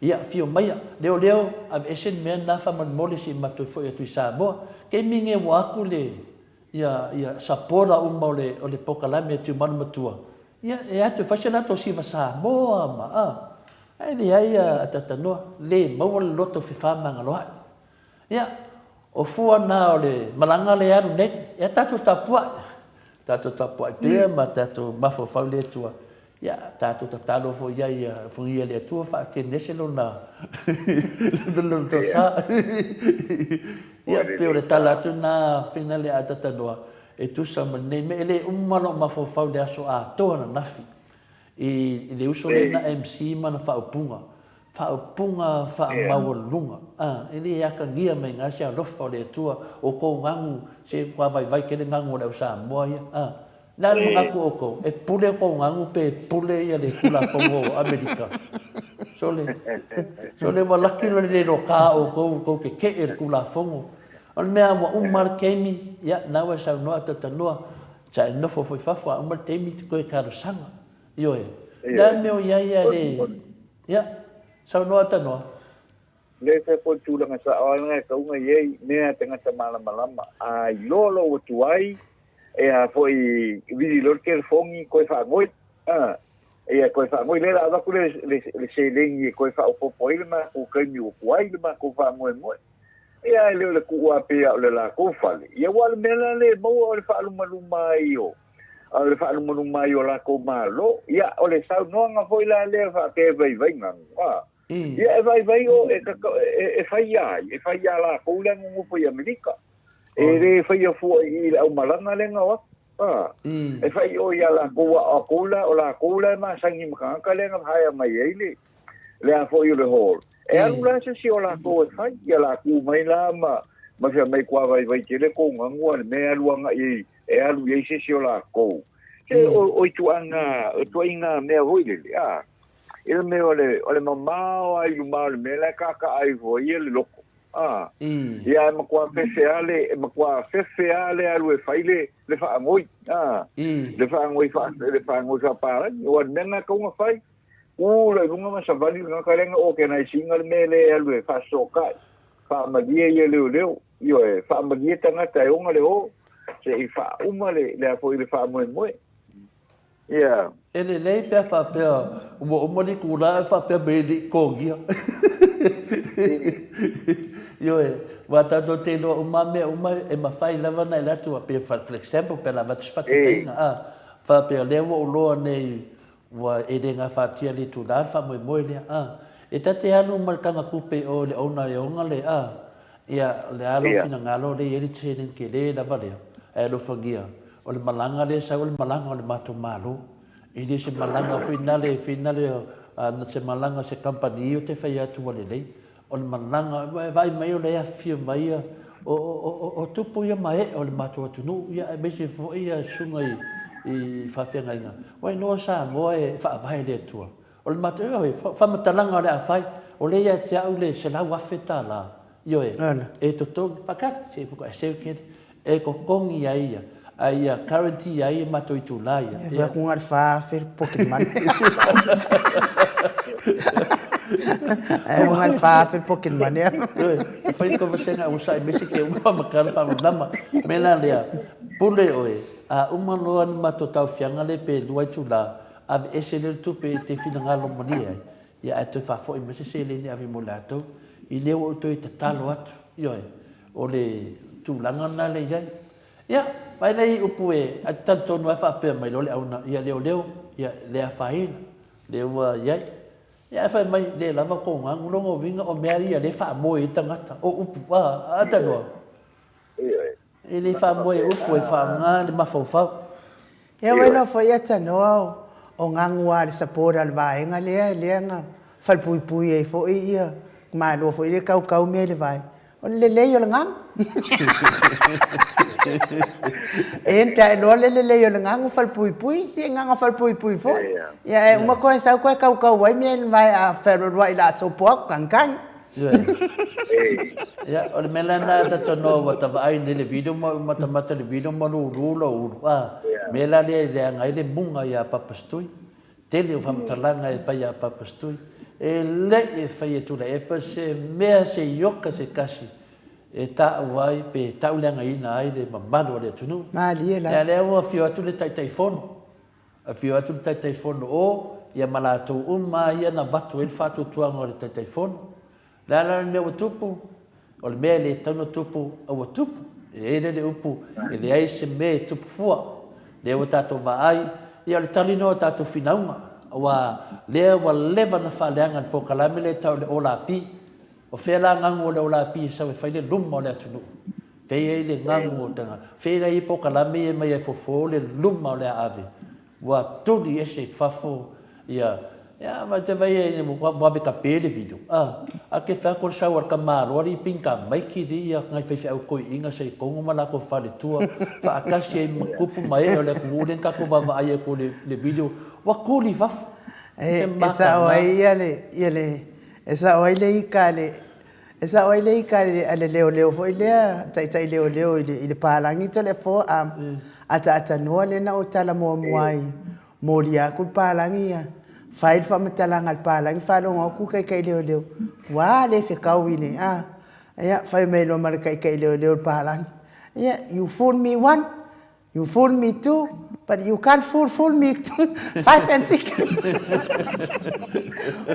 ia afio maia, leoleo, aveese le mea lena faamolemole se i matou foi atu i Samoa. Taimi nei ua aku le ia ia supporter uma o le o le polokalame a Tiumalu matua, ia e atu e fai se latou siva Samoa ma a. Ae leai a Tatanoa, le maua le loto fefaamagaloa'i. Ia, o fua na o le malaga lea e alu nei. Ia tatou tapuai, tatou tapuai pea ma tatou mafaufau i le Atua. Ia, tatou tatalo foi i ai ia alofagia e le Atua faatene ese lona lona tosa. Ia, pei o le tala atu lena Finale a Tatanoa e tusa ma lenei mea. E le uma lou mafaufau i le aso atoa ananafi i le uso lea na MC ma ana faaupuga. Faaupuga faamaualuluga, a, e le atagia mai na se alofa o le Atua, o kou gagu, se matua vaivai tele gagu o le au Samoa ia, a. Le a le manatu o outou, e pule kou gagu pe pule ia le Tulafono o Amerika? Sole, sole ua laki loa le le loka o outou, tou te te'e i le Tulafono. O le mea ua uma le taimi, ia, na ua e saunoa Tatanoa, sa e nofo foi i fafo, a uma le taimi e te toe talosaga. Ioe. Le a le mea o i ai a le... Ia, saunoa Tanoa. Le fai foi tulaga sa'o a lena e tauga i ai mea a tagata malamalama a iloa loa ua tuai e a foi vili loa le telefoni koe faagoi a ia koe faagoi lea la avatu le le seleni e koe faaopoopo ai le matou taimi ua tuai le matou faamoemoe ia e le o le tuu a pei a o le latou fale ia aua o le mea la lea e maua o le faalumaluma ai o a o le faalumaluma ai o latou malo. Ia, o le saunoaga foi la lea faapea e vaivai gagu, a, ia e vaivai o e, e, e fai ia ai, e fai ia latou lea nonofo i Amerika. E le faia fua i i le aumalaga lea na o atu. A, e fai o ia latou a o atou la, o latou la e masani ma tagata lea na haea mai ai le, le a foi o le hall. E alu la se isi o latou e fai, ia la tu mai la ma, ma fia mai kua vaivai tele kou gagu a le mea e alu agai ai e alu i ai se isi o lakou. Se o, o ituaiga, o ituaiga mea foi lele, a, i le mea o le, o le mamao lava i luma o le mea la e kaakaa ifo ai le loko, a. Ia e matua fefe lava le, e matua fefe lava le alu e fai le, le faagoi, a, le faagoi faa, le faagoi faapalagi. Aua o le mea lena e tatau ona fai, tu loa i luga ma savali le tagata lea na organise ina le mea lea e alu e faasosootai, faamalie ia leoleo. Ioe, faamalie tagata e ona le o, se i faauma le, le a foi le faamoemoe. Ia. E lelei pe a faapea ua uma le itula ae faapea mai e le i totogia. Ioe, aua tatou te iloa uma lava mea uma e mafai lava ona e alu atu, pei for example pe a avatu se faataitaiga, a faapea o lea ua ou iloa nei. Ua e le gafatia le itula le faamoemoe lea, a. E ta te alu ma le tagatupe i o i le owner e ona le, a, ia, o le a lou finagalo lea e i ai le seleni tele lava lea, ae alofagia, o le malaga lea e sau o le malaga o le matou Malo. E le o se malaga foi nale e finale, a, se malaga a se kamupani ou te fai atu ua lelei. O le malaga, ua e vaai mai o lea e afifio mai ia, o, o, o, o tupu ia ma ee o le matou atunuu, ia aemaise foi ia susuga i, i faafeagaiga. Ua iloa Samoa e faavae i le Atua. O le matou, ioe, faamatalaga o le a fai, o lea ia te au le $100,000, ioe, e totogi, faatali, se i seu tele, e totogi ai ia, a ia guarantee ai matou itula ia. E vaku na o le 4,000 le pocket money. E na o le 4,000 le pocket money. Ioe, fai ko vasega ua sai mai se ke uma whamatala whamanama. Me la lea, pule oe, a uma loa ni matou taufiaga le pe lua itula, ave ese lea le tupe i te finagalo malie ai, ia ae toe faafoi mai se seleni e ave mo latou. I lea ua ou toe tatalo atu, ioe, O le tulaga lena lea i ai. Ia, vaai la i upu e talitonu lava faapea mai loa le auna, ia leoleo, ia le afaina, lea ua i ai. Ia ae fai mai, le lava tou gagu, lona uiga o mea ia lea e faamoe ai tagata, o upu, a, a tanoa. E le faamoe i upu, e faaaoga le mafaufau. Ia ua iloa foi Atanoa o gagu a le support a le vaega lea lea na falepuipui ai foi ia malo foi lea kaukau mea i le vaega o le lelei o le gagu. E enta loa le lelei o le gagu falepuipui si e gaga falepuipui foi. Ia e uma koe sau koe kaukau ai mea i le vaega a fealualuai la sopo aku kangkang. Ia, o le mea lena e talanoa ua ta vaai nei i le video ma ou matamata i le video ma lulu lou ulu, a mea la lea e leaga ai le muga ia Papastui. Tele o faamatalaga e fai ia Papastui. E leʻi e fai e Tuilaepa se mea se ioka se tasi e taʻu ai pe taʻuleagaina ai le mamalu o le atunuu. Malie lava. Ia lea ua afio atu le Taitaifono. Afio atu le Taitaifono o, ia ma latou uma ia na avatu ai le faatuatuaga o le Taitaifono. O le a la le mea ua tupu? O le mea e le tatau ona tupu, a ua tupu. E i ai lea le upu, e leai se mea e tupu fua. Lea ua tatou vaai, ia o le tali lena o tatou finauga, aua lea ua leva ona faaleaga le polokalame lea e tau o le OLAP. O fea la gagu o le OLAP e sau e fai le luma o le atunuu? Fea e i ai le gagu o tagata? Fea la e i ai polokalame ia e aumai ai fofo le luma o le aave? Ua tuli ese i fafo ia ia ma te vai ai ua ave kape le video a a ke fai atu o le sau a le tamaloa alii pinga maiki li ia ngai faifeau toeaiina se i tonu ma latou faletua faatasi ai ma tupu ma ee o le atunuu lea na tatou vaavaai atu i le video ua tuli i fafo. E sao ai ia le ia le E sao ai le ika a le, e sao ai le ika a le, a le leoleo foi lea, taitai leoleo i le, i le palagi telefo a ataatanoa lea na ou tala muamua ai, molia atu le palagi ia, fai le faamatalaga a le palagi faalogo atu le taitai leoleo, ua le fetau i le, a, ia fai mai loa ma le taitai leoleo o le palagi, ia, you fool me one, You fool me two, but you can't fool fool me two, five and six.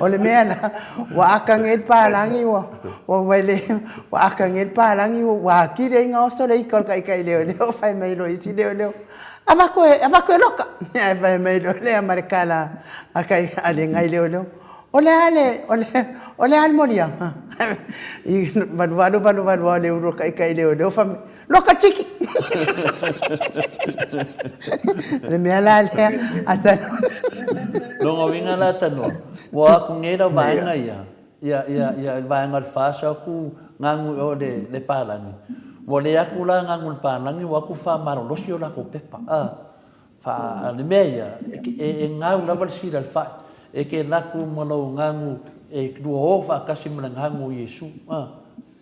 O le mea na, ua akage ai le palagi, ua, ua waile, ua akage ai le palagi, ua akili ai gaoso le ika o le kaikai leoleo, fai mai loa i isi leoleo, avatu e, avatu e loka. Ae fai mai loa lea ma le kala a kai, a le ngai leoleo, o le a le, o le, o le a le moliaga? I valuvalu valuvalu lava o le ulu o le kaikai leoleo, fai mai, Loka tiki! Le mea la lea a Tanoa. Lona uiga la Tanoa, ua aku nei lau vaega ia, ia, ia, ia, le vaega o le fa sau aku gagu i o le, le palagi. Ua le aku la gagu i le palagi, ua aku faamalolosi o lakou pepa, a. Fa, le mea ia, e, e gau lava le sila le fa'i, e ke laku ma lou gagu e lua o faatasi ma le gagu o Iesu, a.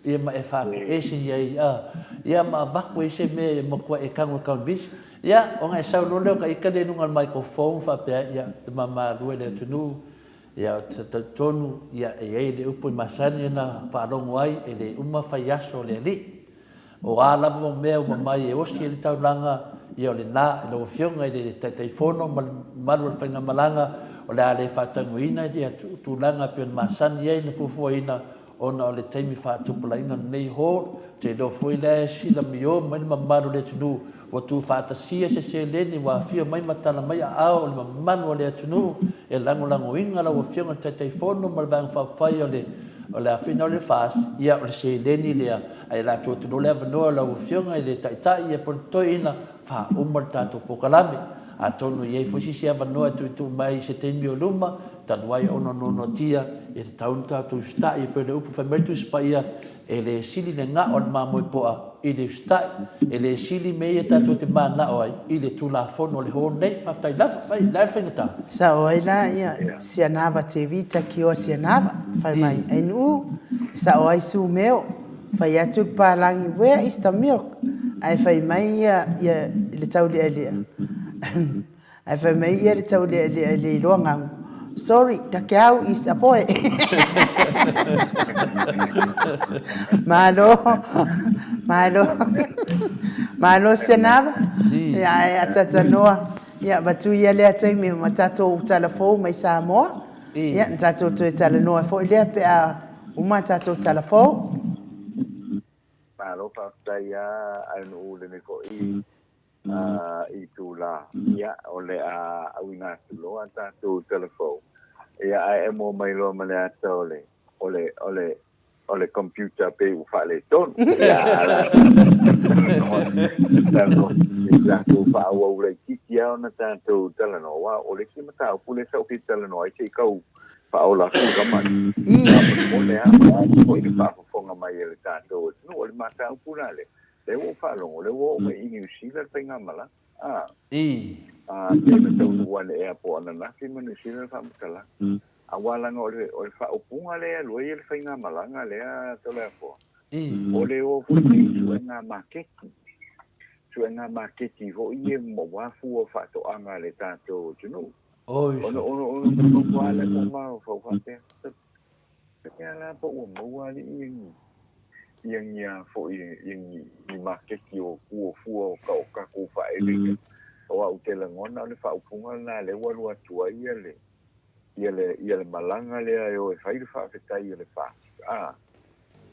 Ia ma e faakuese i ai, a, ia ma avatu ai se mea e matua e tago e convince. Ia, ona e sau loa lea o ka ika lea i luga o le microphone faapea ai, ia, le mamalu e le atunuu, ia, ou te talitonu, ia, e i ai le upu e masani ona faalogo ai, e le uma fai aso o le Alii. O a lava mau mea ua mai e osi ai le taulaga, ia o lena, i lau Afioga i le Taitaifono ma le mamalu o le faigamalaga, o le a le faatanuaina ia tulaga e pei ona masani ai na fuafuaina. ona o le taimi faatupulaina o lenei hall. Ou te iloa foi la e silamio mai le mamalu o le atunuu ua tuufaatasia se seleni ua afio mai ma tala mai aao o le mamalu o le atunuu e lagolagoina lau Afioga i le Taitaifono ma le Vaega Faaupufai o le o le afina o le FAST, ia o le seleni lea ae o le a tuu atu loa le avanoa i lau Afioga i le Taitai ia po o le Toeaina faauma le tatou polokalame. Atonu e i ai foi se isi avanoa e tuutuu mai i se taimi o luma, talu ai ona noanoatia, e tatau ona tatou usitai, e pei o le upu fai mai le Tusi Paia, E le sili le gao a le mamoe poa i le usitai, e le sili mea ia tatou te manao ai i le Tulafono a le Hall nei. Faafetai lava. Mai, o le a le faigata? Sao ai la ia Sianava TV takioa Sianava fai mai Ainuu e sao ai Sumeo fai atu le palagi where is the milk ae fai mai ia ia le taulealea Ae fai mai ia le taulealea e le iloa gagu. Sorry, the cow is a boy. Malo, malo, malo Sianava. Ia, ae atatanoa. Ia, avatu ia lea taimi ma tatou tala fou mai Samoa. Ia, na tatou toe talanoa foi lea pe a uma tatou tala fou. Malo faafetai a Ainuu lenei foi itula, ia, o le a auina atu loa tatou tala fou, ia, ae emo mai loa ma le ata o le, o le, o le, o le computer pei ua faaletonu. Ia, a o le a talanoa, tatou faaauau laitiiti lava ona tatou talanoa, aua o le isi mataupu lea sa ou fia talanoa ai se i tau faaola atu i lama, faamolemole lava, vaeatu foi le faafofoga mai a le tatou atunuu. O le mataupu la lea, Lea ua ou faalogo, lea ua oo mai i Niu Sila le faigamalaga. A. A, pei ona taunuu ane ea po o ananafi ma Niu Sila le faamatalaga. Aua leaga o le, o le faaupuga lea e alu ai le faigamalaga lea Toleafoa, o le o foi nei i suega maketi, suega maketi foi ia aua fua o faatoaga a le tatou atunuu. Ona, ona, ona nofo lava lea ma mafaufau faapea, Pehea la po ua maua alii ia ni a foi ia ni maketi o o fua o ka o kakou faaeleele aua ou te lagona o le faaupuga lena lea ua alu atu ai ia le ia le ia le malaga lea e o e fai le faafetai a le FAST a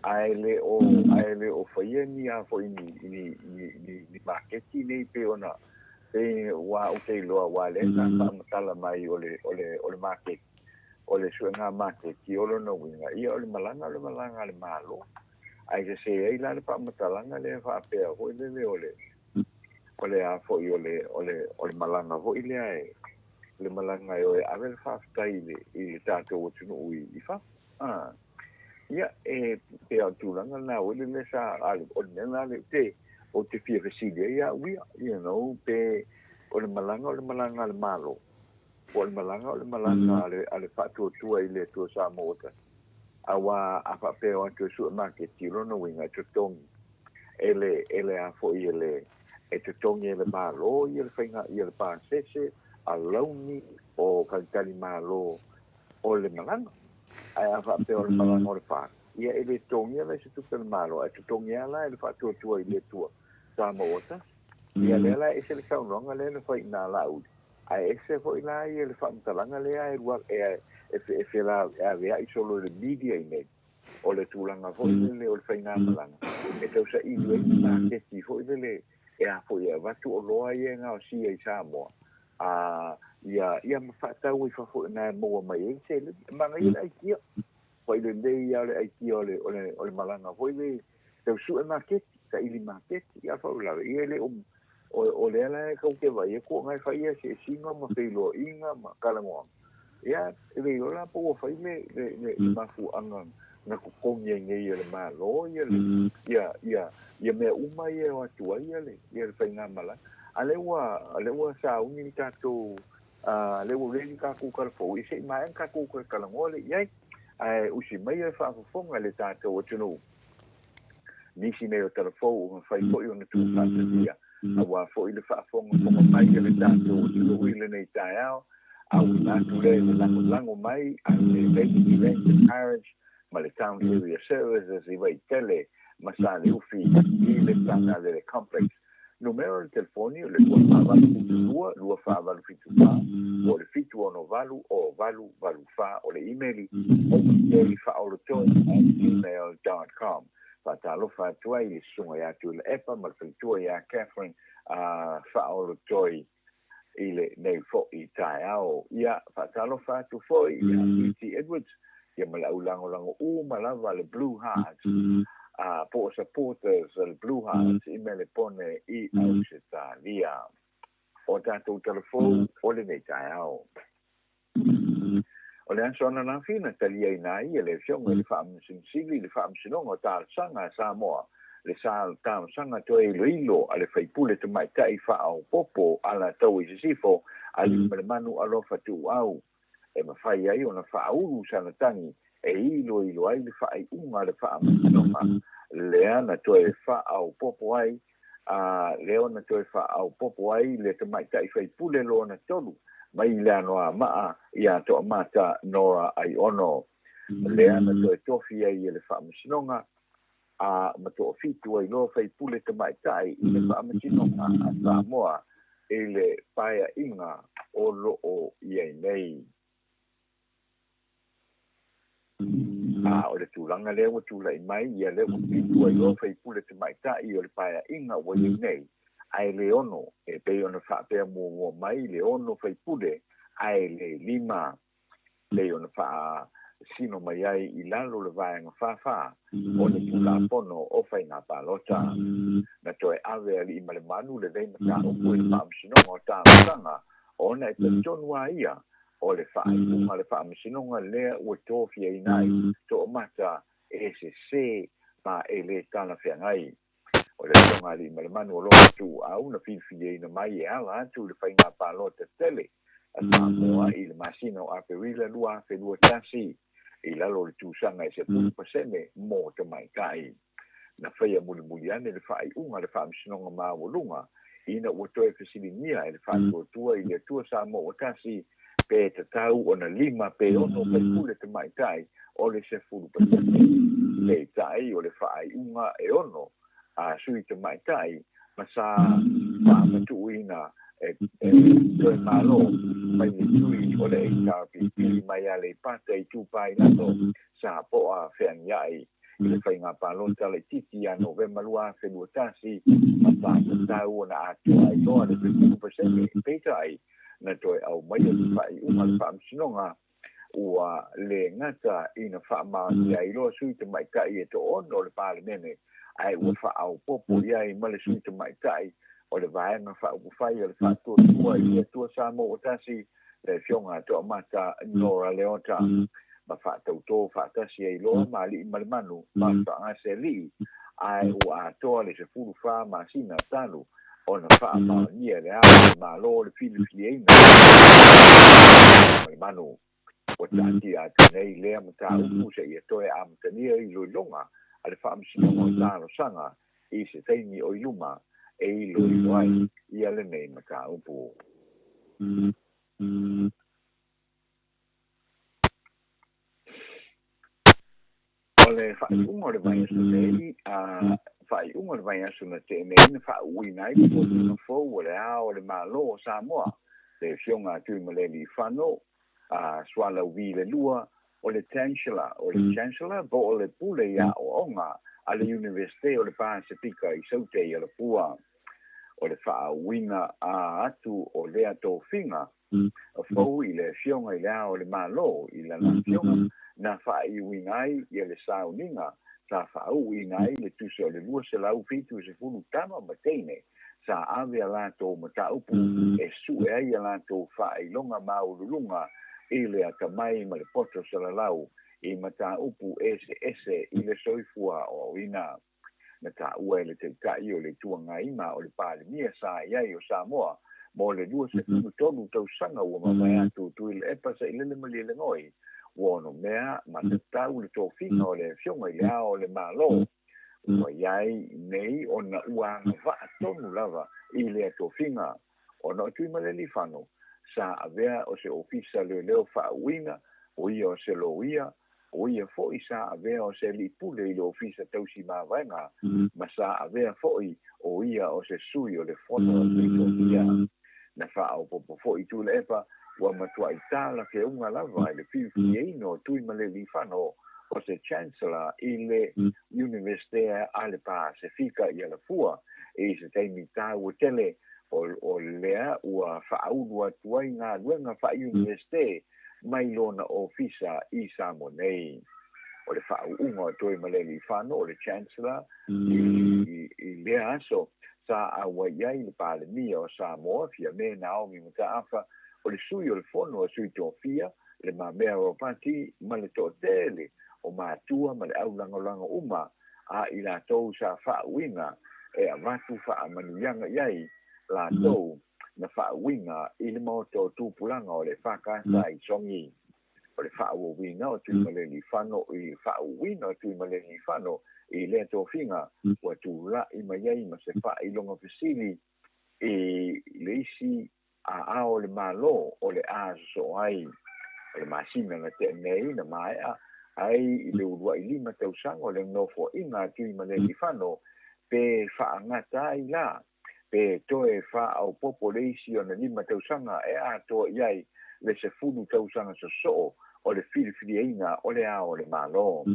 ae le o ae le o faia ni a foi ni ni ni ni, ni maketi nei pei ona pei aua ou te iloa aua lea sa faamatala mai o le o le o le maketi O le suega maketi o lona uiga, ia o le malaga o le malaga a le Malo. Ae sese ai la le faamatalaga lea faapea foi lele o le, o le a foi o le, o le, o le malaga foi lea e, le malaga e o e ave le faafetai i le, i le tatou atunuu i, i fafo. A, ia, e, pei o le tulaga lena foi lele sa, a, o le mea lena lea ou te, ou te fia fesili ai au ia, you know, pe o le malaga o le malaga a le Malo. Po o le malaga o le malaga a le faatuatua i le Atua Samoa ua tasi. Aua a faapea o atu e sue maketi, o lona uiga e totogi e le, e le a foi e le, e totogi e le Malo ia le faiga, ia le pasese, alauni o faletalimalo o le malaga. Ae a faapea o le malaga o le FAST, ia e le totogia la i se tupe a le Malo, ae totogi lava la e le faatuatua i le Atua Samoa ua tasi. Ia lea la e ese le saunoaga lea na fai i ina Laauli. Ae ese foi la ia le faamatalaga lea e lua e e feaveai solo i le media i nei, o le tulaga foi lele o le faigamalaga e tau saili ai ni maketi foi lele e a foi e avatu oloa ia e gaosia i Samoa a ia ia ma faatau ai fafo i ina e maua mai ai seleni. E manaia le aikia, pai lelei lava le aikia o le o le o le malaga foi lele tau sue maketi, saili maketi, a o le faalavelave ia e le o O lea la e tou te vaai atu o na e fai asiasiga ma feiloaiga ma talanoaga, ia, e le iloa la po ua fai le, le, le, le mafuaaga na totogi ai nei e le Malo ia le, ia, ia, ia mea uma ia e o atu ai ia le, ia le faigamalaga. A lea ua, lea ua sauni le tatou, a lea ua ready tatou tala fou, ia se i maea ona tatou toe talanoa lea i ai. Ae usi mai le faafofoga i le tatou atunuu. Nisi nei o tala fou ua mafai foi ona tuufaatasia aua foi le faafogafoga mai a le tatou atunuu i lenei taeao, auina atu lea i le lagolago mai a le Lady Events and Carriage ma le Town Area Services i Vaitele ma Saleufi i le Sagalele Complex. Numera o le telefoni o le 2472 2474. Po o le 768 o 884 o le imeli okfaaolotoi@gmail.com. Faatalofa atu ai i le susuga ia Tuilaepa ma le faletua ia Catherine Faaolotoi i lenei foi taeao. Ia, faatalofa atu foi ia P.T. Edwards ia ma le au lagolago uma lava a le Blue Hearts, po o supporters a le Blue Hearts i Melepone i Ausetalia. O tatou talafou o lenei taeao. O le aso ananafi na taliaina ai e le Afioga i le Faamasino Sili le Faamasinoga o Talosaga a Samoa le talosaga toe iloilo a le faipule tamaitai faaopoopo Alataua i Sisifo Aliimalemanu Alofa Tuuau e mafai ai ona faaulu sana tagi e iloilo ai le faaiuga a le Faamasinoga lea na toe faaopoopo ai lea na toe faaopoopo ai le tamaitai faipule lona tolu mai le Anoamaa ia Toamata Nora Aiono lea na toe tofi ai e le Faamasinoga a ma toafitu ai loa faipule tamaitai i le Faamasinoga a Samoa i le paeaiga o loo i ai nei. A o le tulaga lea ua tulai mai ia lea ua fitu ai loa faipule tamaitai o le paeaiga ua i ai nei, ae le 6 e pei ona faapea muamua mai le 6 faipule ae le 5 pei ona faasino mai ai i lalo le vaega 44 o le Tulafono o Faiga Palota. Na toe ave Aliimalemanu lenei mataupu i le Faamasinoga o Talosaga ona e talitonu a ia o le faaiuga a le Faamasinoga lea ua tofiaina ai Toamata e sese ma e le talafeagai. O le Afioga a Aliimalemanu Alofa Tuuau na filifiliaina mai e ala atu i le faiga palota tele a Samoa i le masina o Aperila 2021 i lalo o le tusaga e 10% mo tamaitai. Na faia mulimuli ane le faaiuga a le Faamasinoga Maualuga ina ua toe fesiligia e le Faatuatua i le Atua Samoa ua tasi pe tatau ona 5 pe 6 faipule tamaitai o le 10%. Peitai o le faaiuga e 6 a sui tamaitai ma sa faamatuuina e toe malo mai le tui o le HRPP mai Aleipata Itupa i Lalo sa poa feagiai i le faiga palota laitiiti ia Novema 2021 ma faatatau ona atoa ai loa le 10%. Peitai na toe aumaia le faaiuga a le Faamasinoga ua le gata ina faamaonia ai loa sui tamaitai e toaono o le Palemene ae ua faaopoopo i ai ma le sui tamaitai o le vaega faaupufai o le Faatuatua i le Atua Samoa ua tasi le Afioga a Toamata Nora Leota ma faatautō faatasi ai loa ma Aliimalemanu ma Faagaseli'i ae ua atoa le 14 masina talu ona faamaonia le Ao o le Malo le filifiliaina Aliimalemanu. Ua taatia atu nei lea mataupu seia toe amatalia iloiloga a le Faamasinoga o Talosaga i se taimi o i luma e iloilo ai ia lenei mataupu. O le faaiuga o le vaiaso nei, faaiuga o le vaiaso na tea nei na faauuina ai le tofiga fou o le Ao o le Malo o Samoa, le Afioga a Tuimalealiifano Sualauvi le lua, o le Chancellor, o le Chancellor po o le pule i aoaoga a le Iunivesite o le Pasefika i Saute i Alafua. O le faauuina atu o lea tofiga fou i le Afioga i le Ao o le Malo i lana afioga na faaiuina ai ia le sauniga sa faauuina ai le tusa o le 270 tama ma teine sa ave a latou mataupu e sue ai a latou faailoga maualuluga i le atamai ma le poto salalau i mataupu eseese i le soifua aoaoina. Na taua e le Taitai o le Itu Agai ma o le Palemia sa i ai o Samoa mo le 23 tausaga ua mavae atu Tuilaepa Sailele Malielegaoi ua ono mea ma tatau le tofiga o le Afioga i le Ao o le Malo ua i ai nei ona ua agavaa tonu lava i lea tofiga ona o Tuimalealiifano sa avea o se ofisa leoleo faauuina o ia o se loia o ia foi sa avea o se alii pule i le ofisa tausi mavaega ma sa avea foi o ia o se sui o le fono a Tuitogia. Na faaopoopo foi Tuilaepa Ua matua'i talafeauga lava i le filifiliaina o Tuimalealiifano o se Chancellor i le Iunivesite a le Pasefika i Alafua i se taimi taua tele o lea ua faaulu atu ai galuega faa-Iunivesite mai lona ofisa i Samoa nei. O le faauuga o Tuimalealiifano o le Chancellor i lea aso sa auai ai le Palemia o Samoa, Fiame Naomi Mataafa, o le Sui o le Fono a Sui Tofia, Le Mamea Ropati, ma le toatele o matua ma le aulagolago uma a i latou sa faauiga e avatu faamanuiaga i ai latou na faauiga i le Maota o Tupulaga o le EFKS i Sogi. O le faaauauina o Tuimalealiifano i faauuina o Tuimalealiifano i lea tofiga ua tula'i mai ai ma se faailoga fesili i le isi aao o le Malo o le a sosoo ai. O le masina na tea nei na maea ai i le uluai 5 tausaga o le nofoaiga a Tuimalealiifano pe faagata ai la pe toe faaopoopo le isi ona 5 tausaga e atoa i ai le 10 tausaga sosoo o le filifiliaina o le Ao o le Malo.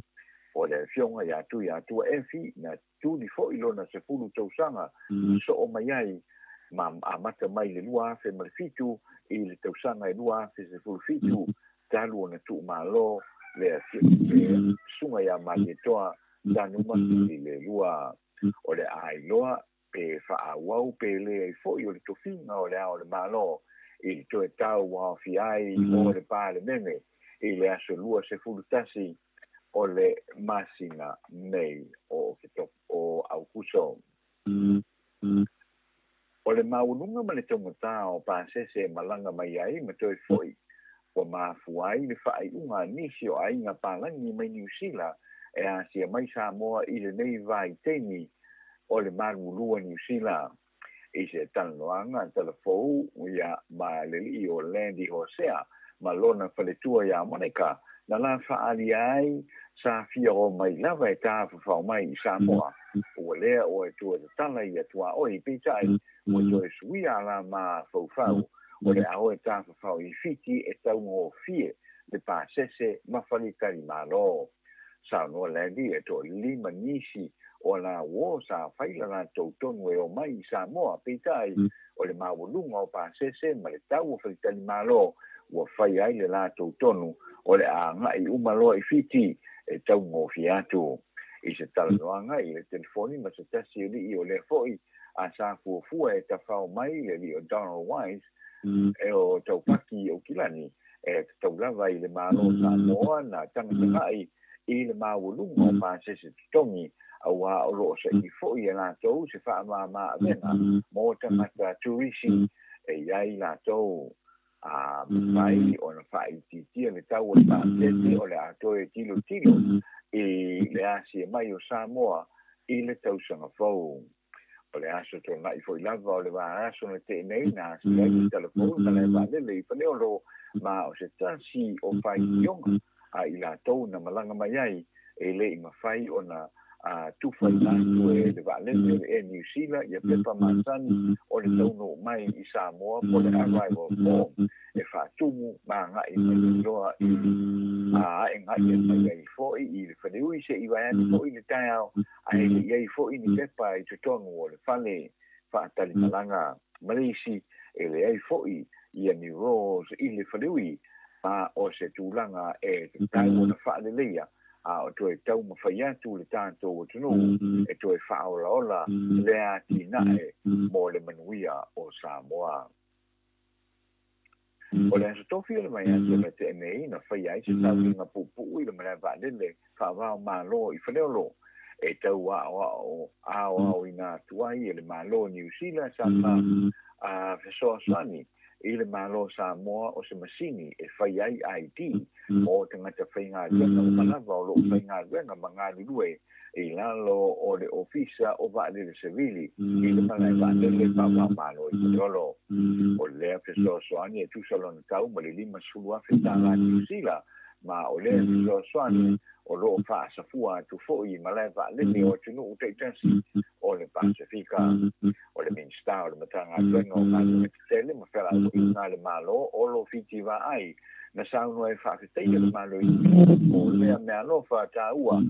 O le afioga ia Tuiatua Efi na tuli foi lona 10 tausaga sosoo mai ai ma amata mai le 2007 i le tausaga e 2017 talu ona tuumalo le susuga ia Malietoa Tanumafili le lua. O le a iloa pe faaauau pe leai foi o le tofiga o le Ao o le Malo i le toe tauaofia ai o le Palemene i le aso 21 o le masina nei o Aukuso. O le maualuga ma le taugata o pasese e malaga mai ai ma toe foi ua mafua ai le faaiuga a nisi o aiga palagi mai Niu Sila e asia mai Samoa i lenei vaitaimi o le malulua Niu Sila. I se talanoaga talafou ia ma le alii o Landy Hosea ma lona faletua ia Monica, na la faaalia ai sa fia o mai lava e tafafao mai i Samoa. Ua lea o e toe tatala ia tuaoi, peitai ua toe suia la mafaufau o le a oe tafafao i Fiti e taugofie le pasese ma faletalimalo. Saunoa Landy e toalima nisi o la uō sa faila latou tonu e omai i Samoa, peitai o le maualuga o pasese ma le tau o faletalimalo ua fai ai le latou tonu o le a agai uma loa i Fiti e taugofie atu. I se talanoaga i le telefoni ma se tasi alii o lea foi a sa fuafua e tafao mai le alii o Donald Wise e o Taupaki i Aukilani e tatau lava i le Malo Samoa na tagatagai i le maualuga o pasese totogi auā o loo saili foi e latou se faamāmā-avega mo tagata turisi e i ai latou a mafai ona faaitiitia le tau o le pasese o le a toe tilotilo i le asia mai o Samoa i le tausaga fou. O le aso tuanai foi lava o le vaiaso na tea nei na asia ai le talafou i malae vaalele i Faleolo ma o se tasi o faitioga a i latou na malaga mai ai e le i mafai ona tufaina atu e le vaalele o le Air New Zealand ia pepa masani o le taunuu mai i Samoa po o le arrival form e faatumu ma agai mai ai loa i a aegae mai ai foi i le faleui se'i vaeane foi le taeao ae le i ai foi ni pepa i totonu o le fale faatalimalaga. Ma le isi e leai foi ia ni rolls i le faleui ma o se tulaga e tatau ona faaleleia a o toe taumafai atu le tatou atunuu e toe faaolaola le atinae mo le manuia o Samoa. O le aso tofi o le vaiaso na tea nei na faia ai se sauniga puupuu i le malae vaalele faava o Malo i Faleolo e tau aoaoina atu ai e le Malo o Niu Sila sana fesoasoani i le Malo o Samoa o se masini e fai ai ID mo tagata faigaluega uma lava o loo faigaluega ma galulue i lalo o le Ofisa o Vaalele Sevili i le malae vaalele faava o Malo i Faleolo. O lea fesoasoani e tusa lona tau ma le $50,000 Niu Sila Ma o lea fesoasoani o lo o faasafua atu foi i malae vaalele o atunuu taitasi o le Pasefika. O le Minisita o le Matagaluega o Galuega Tetele ma Felauaiga a le Malo, Olo Fiti Vaai, na saunoa e faafetaia le Malo i Niu mo lea meaalofa taua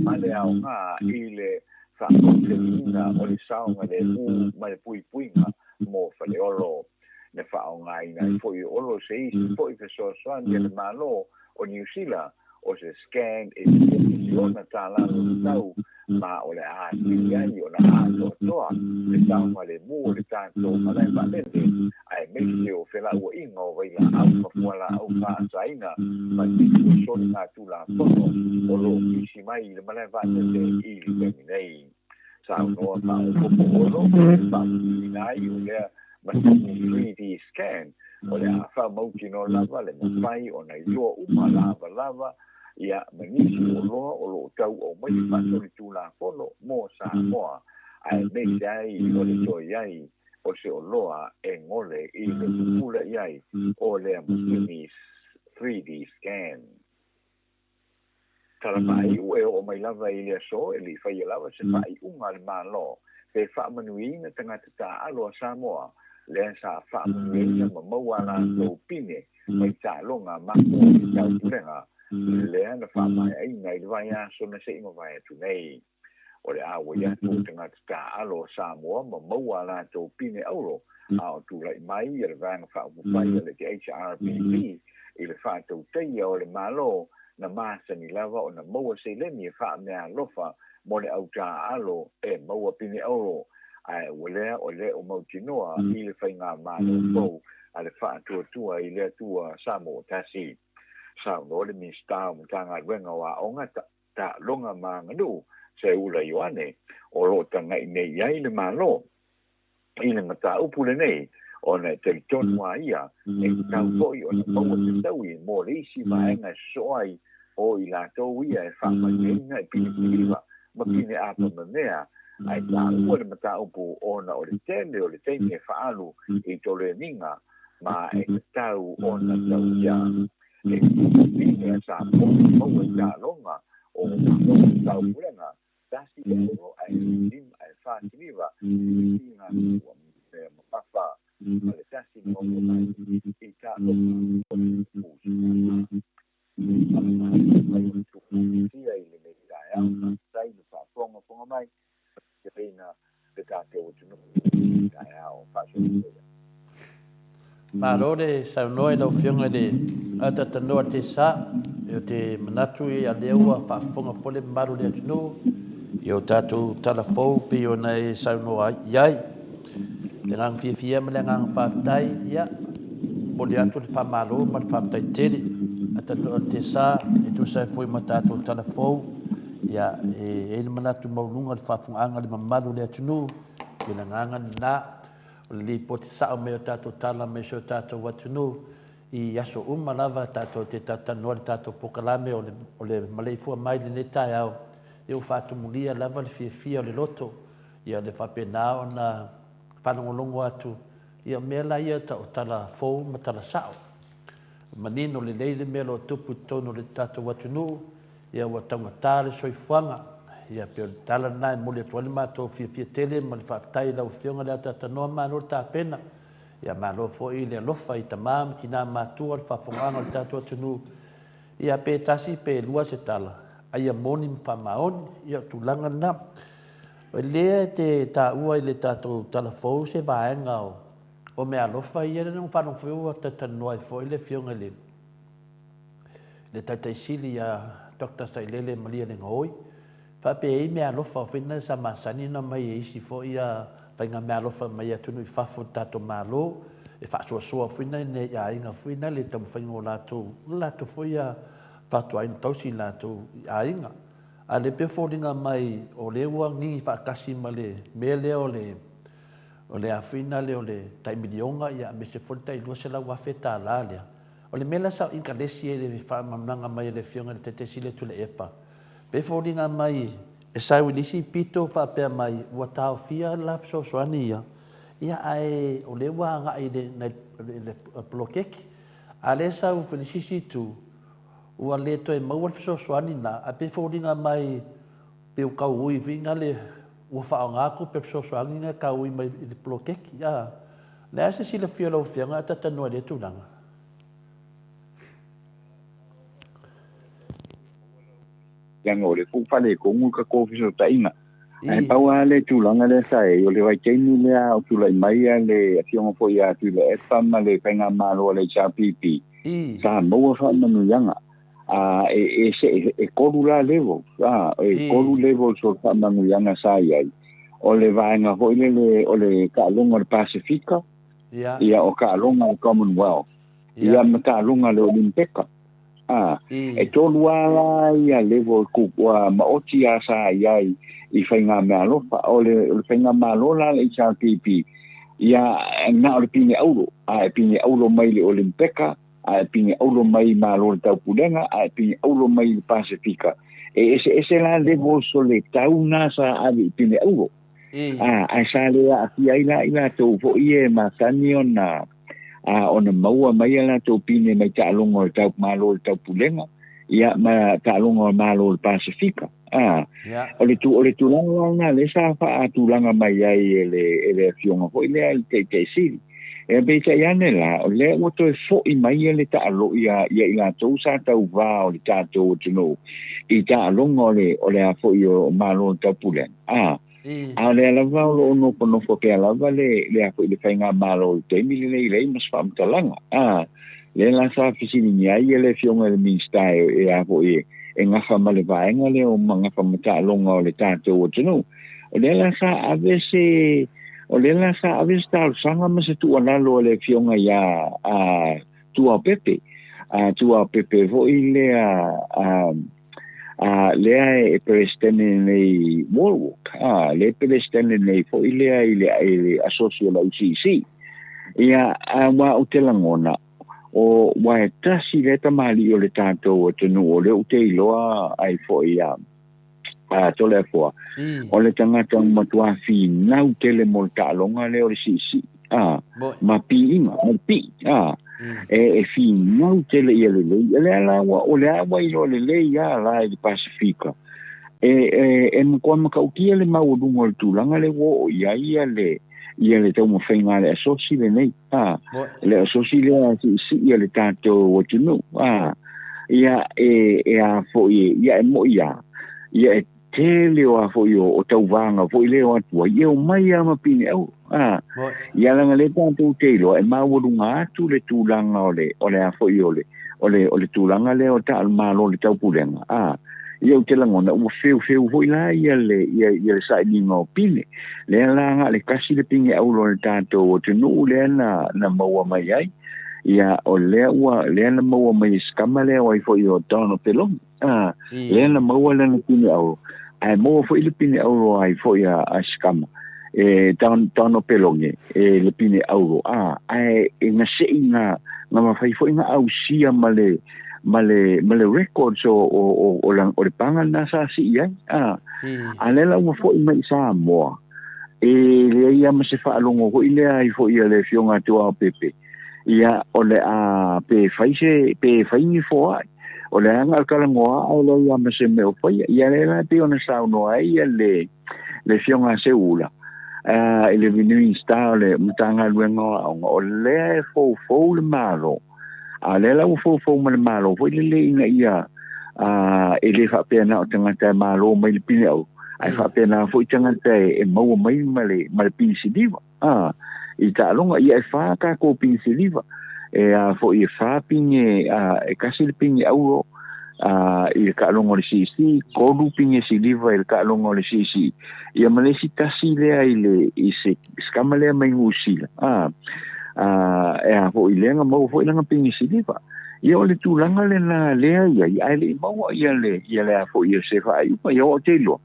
ma le aoga i le faamausaliina o le saogalemu ma le puipuiga mo Faleolo. Na faaaogaina ai foi e Olo se isi foi fesoasoani a le Malo o Niu Sila, o se scan e fia miliona tālā lona tau, ma o le a atili ai ona atoatoa le saogalemu o le tatou malae vaalele, aemaise o felauaiga o vailaau ma fualaau faaasaina ma nisi o soligatulafono o lo o kisi mai i le malae vaalele i le taimi nei. Saunoa faaopoopo Olo e faamautuina ai o lea masini 3D scan o le a faamautinoa lava le mafai ona iloa uma lavalava ia ma nisi oloa o lo o tauau mai le faasolitulafono mo Samoa, aemaise ai o le toe i ai o se oloa e gole i le pupula i ai o lea masini 3D scan. Tala faaiu e oo mai lava i le aso e le i faia lava se faaiuga a le Malo pe faamanuiaina tagata taaalo a Samoa lea sa faamanuiaina ma maua a latou pine mai taaloga mako o le taupulega lea na faamaeaina i le vaiaso na se i mavae atu nei. O le a ua i atu o tagata taaalo a Samoa ma maua a latou pine auro a o tulai mai ia le Vaega Faaupufai a le HRPP i le faatautaia o le Malo na masani lava ona maua seleni e faameaalofa mo le au taaalo e maua pine auro, ae ua lea o le o mautinoa i le faigamalo fou a le Faatuatua i le Atua Samoa Tasi. Saunoa le Minisita o Matagaluega o Aoga, Taaloga ma Aganuu, Seuula Ioane, o lo o taga'i nei i ai le Malo i le mataupu lenei, ona e talitonu a ia e tatau foi ona maua se taui mo le isi vaega e sosoo ai o i latou ia e faamanuiaina i pine piliva ma pine apamamea, ae taua le mataupu ona o le tele o le taimi e faaalu i toleniga ma e tatau ona tauia e pine a Samoa e maua i taaloga o Malo o le Taupulega 1 le 6 ae 5 ae 4 kiliva i le siga ua mea mamafa ma le tasi na maua mai i taaloga o le Pusi Mai tia i lenei taeao. Faafetai le faafogafoga mai ma le tatou atunuu i lenei taeao. Faasoasoa. Malo le saunoa i lau Afioga i le Atatanoa Tesa. Ou te manatu ia lea ua faafofoga foi le mamalu o le atunuu i o tatou tala fou pei ona e saunoa i ai. Le agaga fiafia ma le agaga faafetai, ia, momoli atu le faamalo ma le faafetai tele. Atatanoa Tesa e tusa ai foi ma tatou tala fou, ia, e i ai le manatu maualuga o le faafofogaaga a le mamalu o le atunuu, i le agaga lena. O le lipoti sao mai o tatou tala mai si o tatou atunuu i aso uma lava tatou te talatalanoa i le tatou polokalame o le, o le maleifua mai i lenei taeao, ia ua faatumulia lava le fiafia o le loto, ia le faapena ona faalogologo atu, ia o mea la ia o tala fou ma tala sao. Manino lelei le mea o lo o tupu i totonu o le tatou atunuu, ia ua taugata le soifuaga. Ia pei o le tala lena e momoli atu ai le matou fiafia tele ma le faafetai i lau Afioga i le Ataatanoa, malo le tapena. Ia malo foi i le alofa i tama ma tina matua, le faafofogaaga o le tatou atunuu. Ia pe tasi pe lua se tala, a ia moni ma faamaoni. Ia o tulaga lena. O lea e te taua i le tatou tala fou se vaega o meaalofa ia, lea na faalogo foi ua talatalanoa ai foi le Afioga i le le Taitai Sili ia Doctor Sailele Malielegaoi, faapea e i ai meaalofa foi na sa masani ona aumai e isi foi faiga meaalofa mai atunuu i fafo i le tatou Malo, e faasoasoa foi nai nei aiga foi na le taumafaiga o latou, o latou foi fautuaina tausi i latou aiga. A o lea e pei e foliga mai o lea ua gigi faatasi ma le mea lea o le o le a foi na lea o le tai miliona ia aemaise foi le tai $200,000 lea. O le mea la sa ou inkalesi ai i le faamalamalamaga mai a le Afioga i le Taitai Sili o Tuilaepa, pei e foliga mai e sau i le isi pito faapea mai ua taofia la fesoasoani ia, ia ae o lea ua agai i le poloketi. A o lea e sau i le isi itu, Ua le toe maua le fesoasoani lena, ae pei e foliga mai pei ua tau ui foi na le ua faaaoga tupe fesoasoani na e tau ui mai i le poloketi. A o le a se silafia o lau Afioga ae talatalanoa i lea tulaga? Leaga o lea foi ua faaletonu le tatou fesootaiga. Ae pau lava le tulaga lea sa i ai, o le vaitaimi lea o tulai mai le Afioga foi ia Tuilaepa ma le Faigamalo a le HRPP, sa maua faamanuiaga. E, e, e tolu la levels, e tolu levels o faamanuiaga sa i ai. O le vaega foi lele o le taaloga o le Pasefika, ia o taaloga o le Commonwealth, ia ma taaloga o le Olimpeka. E tolu lava la ia level ua maoti lava sa i ai i faigameaalofa. O le faigamalo la a le HRPP, ia na o le pine auro, a e pine auro mai le Olimpeka, a e pine auro mai i Malo o le Taupulega, a e pine auro mai i le Pasefika. E eseese la levels o le tau na sa ave i pine auro. Ae sa le aafia ai la i latou foi e masani ona ona maua mai a latou pine mai taaloga o le tau Malo o le Taupulega, ia ma taaloga o le Malo o le Pasefika. O le tu o le tulaga la lena lea sa faatulaga mai ai e le afioga foi lea i le Taitai Sili. E peitai ane la, o lea ua toe foi mai le taalo ia i latou sa tauvā o le tatou atunuu i taaloga o le a foi o Malo o le Taupulega. A o lea lava o lo o nofonofo pea lava le a foi le faigamalo i le taimi lenei, leai ma se faamatalaga. Lea la sa fesiligia ai le afioga i le Minisita e a foi e gafa ma le vaega lea o gafa ma taaloga o le tatou atunuu. O lea la sa ave se o lea la sa ave se talosaga ma se tuualalo a le afioga ia Tuaopepe. Tuaopepe foi lea lea e peresetene nei Warwick, lea e peresetene nei foi lea i le asosi o le ACC. Ia, aua ou te lagona, o ua e tasi lea tamalii o le tatou atunuu o lea ou te iloa ai foi ia Toleafoa, o le tagata ua matua finau tele mo le taaloga lea o le siisii, ma piiga, ma le pii, e finau tele ia lelei. O lea la ua, o lea ua iloa lelei lava la i le Pasefika, e matua matautia le maualuga o le tulaga lea ua oo i ai ia le ia le taumafaiga a le asosi lenei, le asosi lea siisii a le tatou atunuu, ia e a foi, ia e moi lava, ia e tele o a foi o tauvaga foi lea o atu ai, e omai lava ma pine auro. Ia leaga lea tatou te iloa, e maualuga atu le tulaga o le o le a foi o le o le o le tulaga lea o taalo o le taupulega. Ia ou te lagona ua feufeu foi la ia le ia ia le sailiga o pine. Lea la na o le tasi le pine auro o le tatou atunuu lea na maua mai ai. Ia o lea ua lea na maua mai e si tama lea o ai foi o Donald Peloni. Lea na maua lana pine auro. Ae maua foi le pine auro ai foi a si tama. E Donald Peloni e le pine auro. Ae e gasei na mafai foi na ausia ma le ma le ma le records o o o o, la, o le paga na sa sii ai. A lea la ua foi mai i Samoa, e leai lava ma se faalogo foi lea ai foi a le afioga a Tuaopepe, ia o le a pe fai se pe fai ni foai. O le aga o le talanoa ae leai lava ma se mea o faia. Ia lea la e pei ona saunoa ai ia le le afioga a Seuula i le Minista o le Matagaluega o Aoga, o lea e foufou le Malo. A o lea la ua foufou ma le Malo foi lele ina ia e le faapea na o tagata e malo mai le pine auro, ae faapena foi tagata e maua mai ma le pine siliva i taaloga. Ia e 4 tatou pine siliva, e a foi e 4 pine, e 1 le pine auro i le taaloga o le CC, 3 pine siliva i le taaloga o le CC, ia ma le isi tasi lea i le i se kama lea mai Niu Sila, e a foi lea na maua foi lana pine siliva. Ia o le tulaga lena lea i ai, ae le i maua ia le ia le a foi ia se faaiuga, ia o te iloa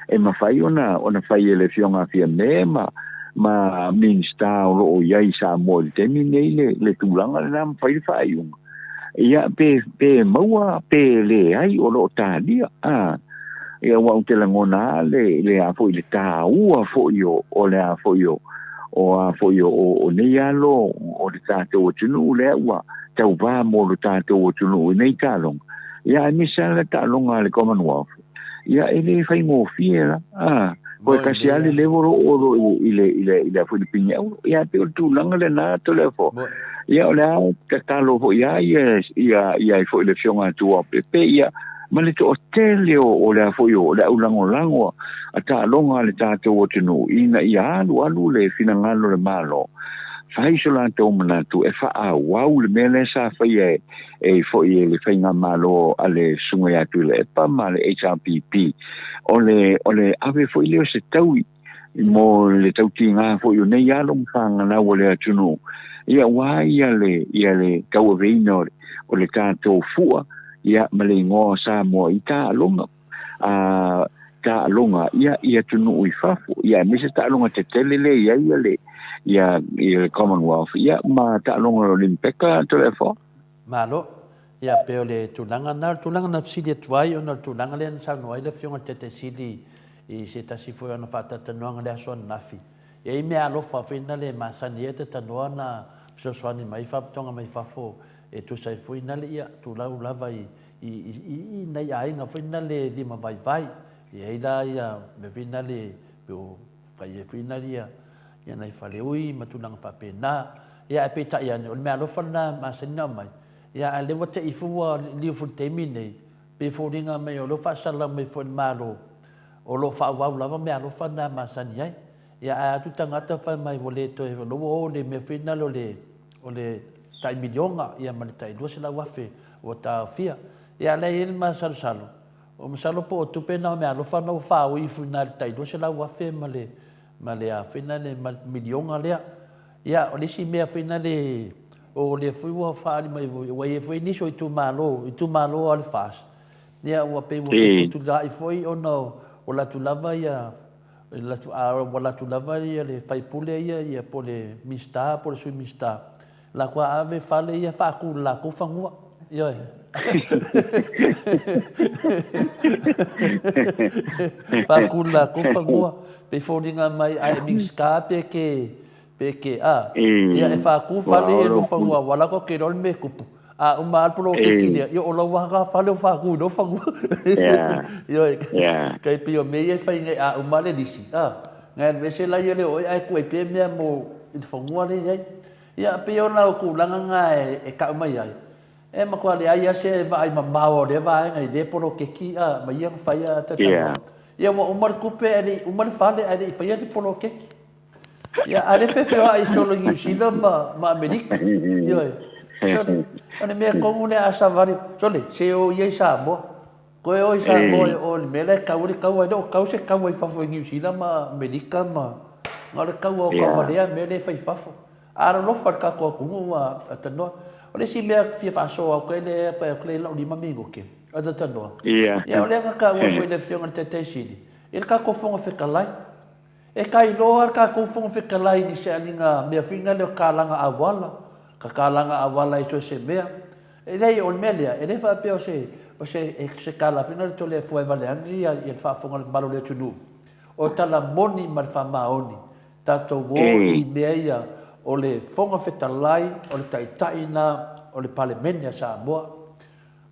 e mafai ona fai e le afioga a Fiame ma Minista o lo o i ai i Samoa i le taimi nei le tulaga lena ma fai le faaiuga. Ia pe maua pe leai o lo o talia. Ia ua ou te lagona le a foi le taua foi o le a foi o a foi o nei alo o le tatou atunuu lea ua tauvā mo lo tatou atunuu i nei taaloga, ia aemaise lava le taaloga a le Commonwealth, ia e le faigofie la, a, koe kasi lava le level o o lo i le i le i le foi le pine auro. Ia pei o le tulaga lena Toleafoa. Ia o le a tatalo foi lava ia ia ia foi le Afioga a Tuaopepe ia ma le toatele o, o le a foi o le au lagolago a taaloga a le tatou atunuu ina ia alualu le finagalo o le Malo, fai so latou manatu e faaauau le mea lea sa faia e, e foi e le faigamalo a le Susuga ia Tuilaepa ma le HRPP, o le, o le ave foi lea o se taui mo le tautiga foi o nei alo ma fanau o le atunuu, ia aua ia le, ia le tauaveina o le, o le tatou fua, ia ma le igoa o Samoa i taaloga, a taaloga ia i atunuu i fafo, ia aemaise taaloga tetele lea i ai ia le, ia, ia le Commonwealth, ia ma taaloga o le Olimpeka, Toleafoa. Malo. Ia, pei o le tulaga lena. O le tulaga na fesili atu ai ona o le tulaga lea na saunoa ai le Afioga i le Taitai Sili i se tasi foi o ana faatalatalanoaga i le aso ananafi. E i ai mea alofa foi na le masani ai talanoa na fesoasoani mai faalapotopotoga mai fafo e tusa ai foi na le ia tulau lava i i i i nai aiga foi na le lima vaivai. E i ai la ia mea foi na le pei o fai ai foi na ia ia nai faleui ma tulaga faapena. Ia ae peitai ane o le mea alofa lena e masani ona aumai, ia ae lea ua te i foi ua liliu foi i le taimi lenei, pei e foliga mai o lea ua faasalalau mai foi e le Malo, o lo o faaauau lava mea alofa na e masani ai. Ia ae atu tagata fai mai ua le toe, o lea ua o i le mea foi lena o le o le tai miliona ia ma le tai 200,000 ua taofia. Ia a o lea e i ai le masalosalo, o masalo po o tupe na o mea alofa na ua faaui ifo i ina i le tai 200,000 ma le ma le a foi lea ma le miliona lea. Ia, o le isi mea foi lea, o lea foi ua faaali mai foi, ua i ai foi nisi o itumalo, itumalo lava o le FAST, ia ua pei ua fefutula'i foi ona ua alu atu lava ia, ua alu atu lava ia le sui usufono ia po o le Minisita po o le Sui Minisita, latou ave fale ia faatu i le latou fanua. Ioe. Faatu i le latou fanua. Pei foliga mai a e Minisita pe ke pe ke a. Ia e faatu fale ia i lou fanua aua la tatou te iloa le mea e tupu. A uma lava le poloketi lea, ia o lau lava fale ua faatu i lou fanua. Ioe. Tai pei o mea ia e fai nei a uma le lisi, a, ona e alu ese laia lea o oe ae tuu ai pea mea mo i le fanua lea e i ai. Ia, pei o lau tulaga lena e tau mai ai, e matua leai lava se vaai mamao o lea vaega i lea poloketi a, ma ia na faia talanoa. Ia, ua uma le tupe ae le i uma le fale ae le i faia le poloketi. Ia, a o lea e feofeoai solo i Niu Sila ma, ma Amerika. Ioe. Sole, o le mea tonu lea a savali, sole, se o ia i Samoa. Toe o i Samoa e o i le mea la e tau ai le taua, e le o tau se taua i fafo i Niu Sila ma Amerika ma, na o le taua o Tauvalea mea lea e fai i fafo. A alolofa i le tatou atunuu a tanoa. O le isi mea e fia faasoa atu ai lea e fai atu lea i lau 5 minute, a tanoa. Ia o lea na taua foi e le Afioga i le Taitai Sili, i le tatou Fofoga Fetalai. E kailoa le tatou Fofoga Fetalai i se aliga mea foi lea o kalaga auala, ka kalaga auala i so o se mea. E leai, o le mea lea, e le faapea o se, o se, se kala foi lea Toleafoa e vale ane ia, ia le faafofoga a le mamalu o le atunuu. O tala moni ma le faamaoni, tatou o i mea ia, o le Fofoga Fetalai, o le Taitai lena o le Palemene a Samoa,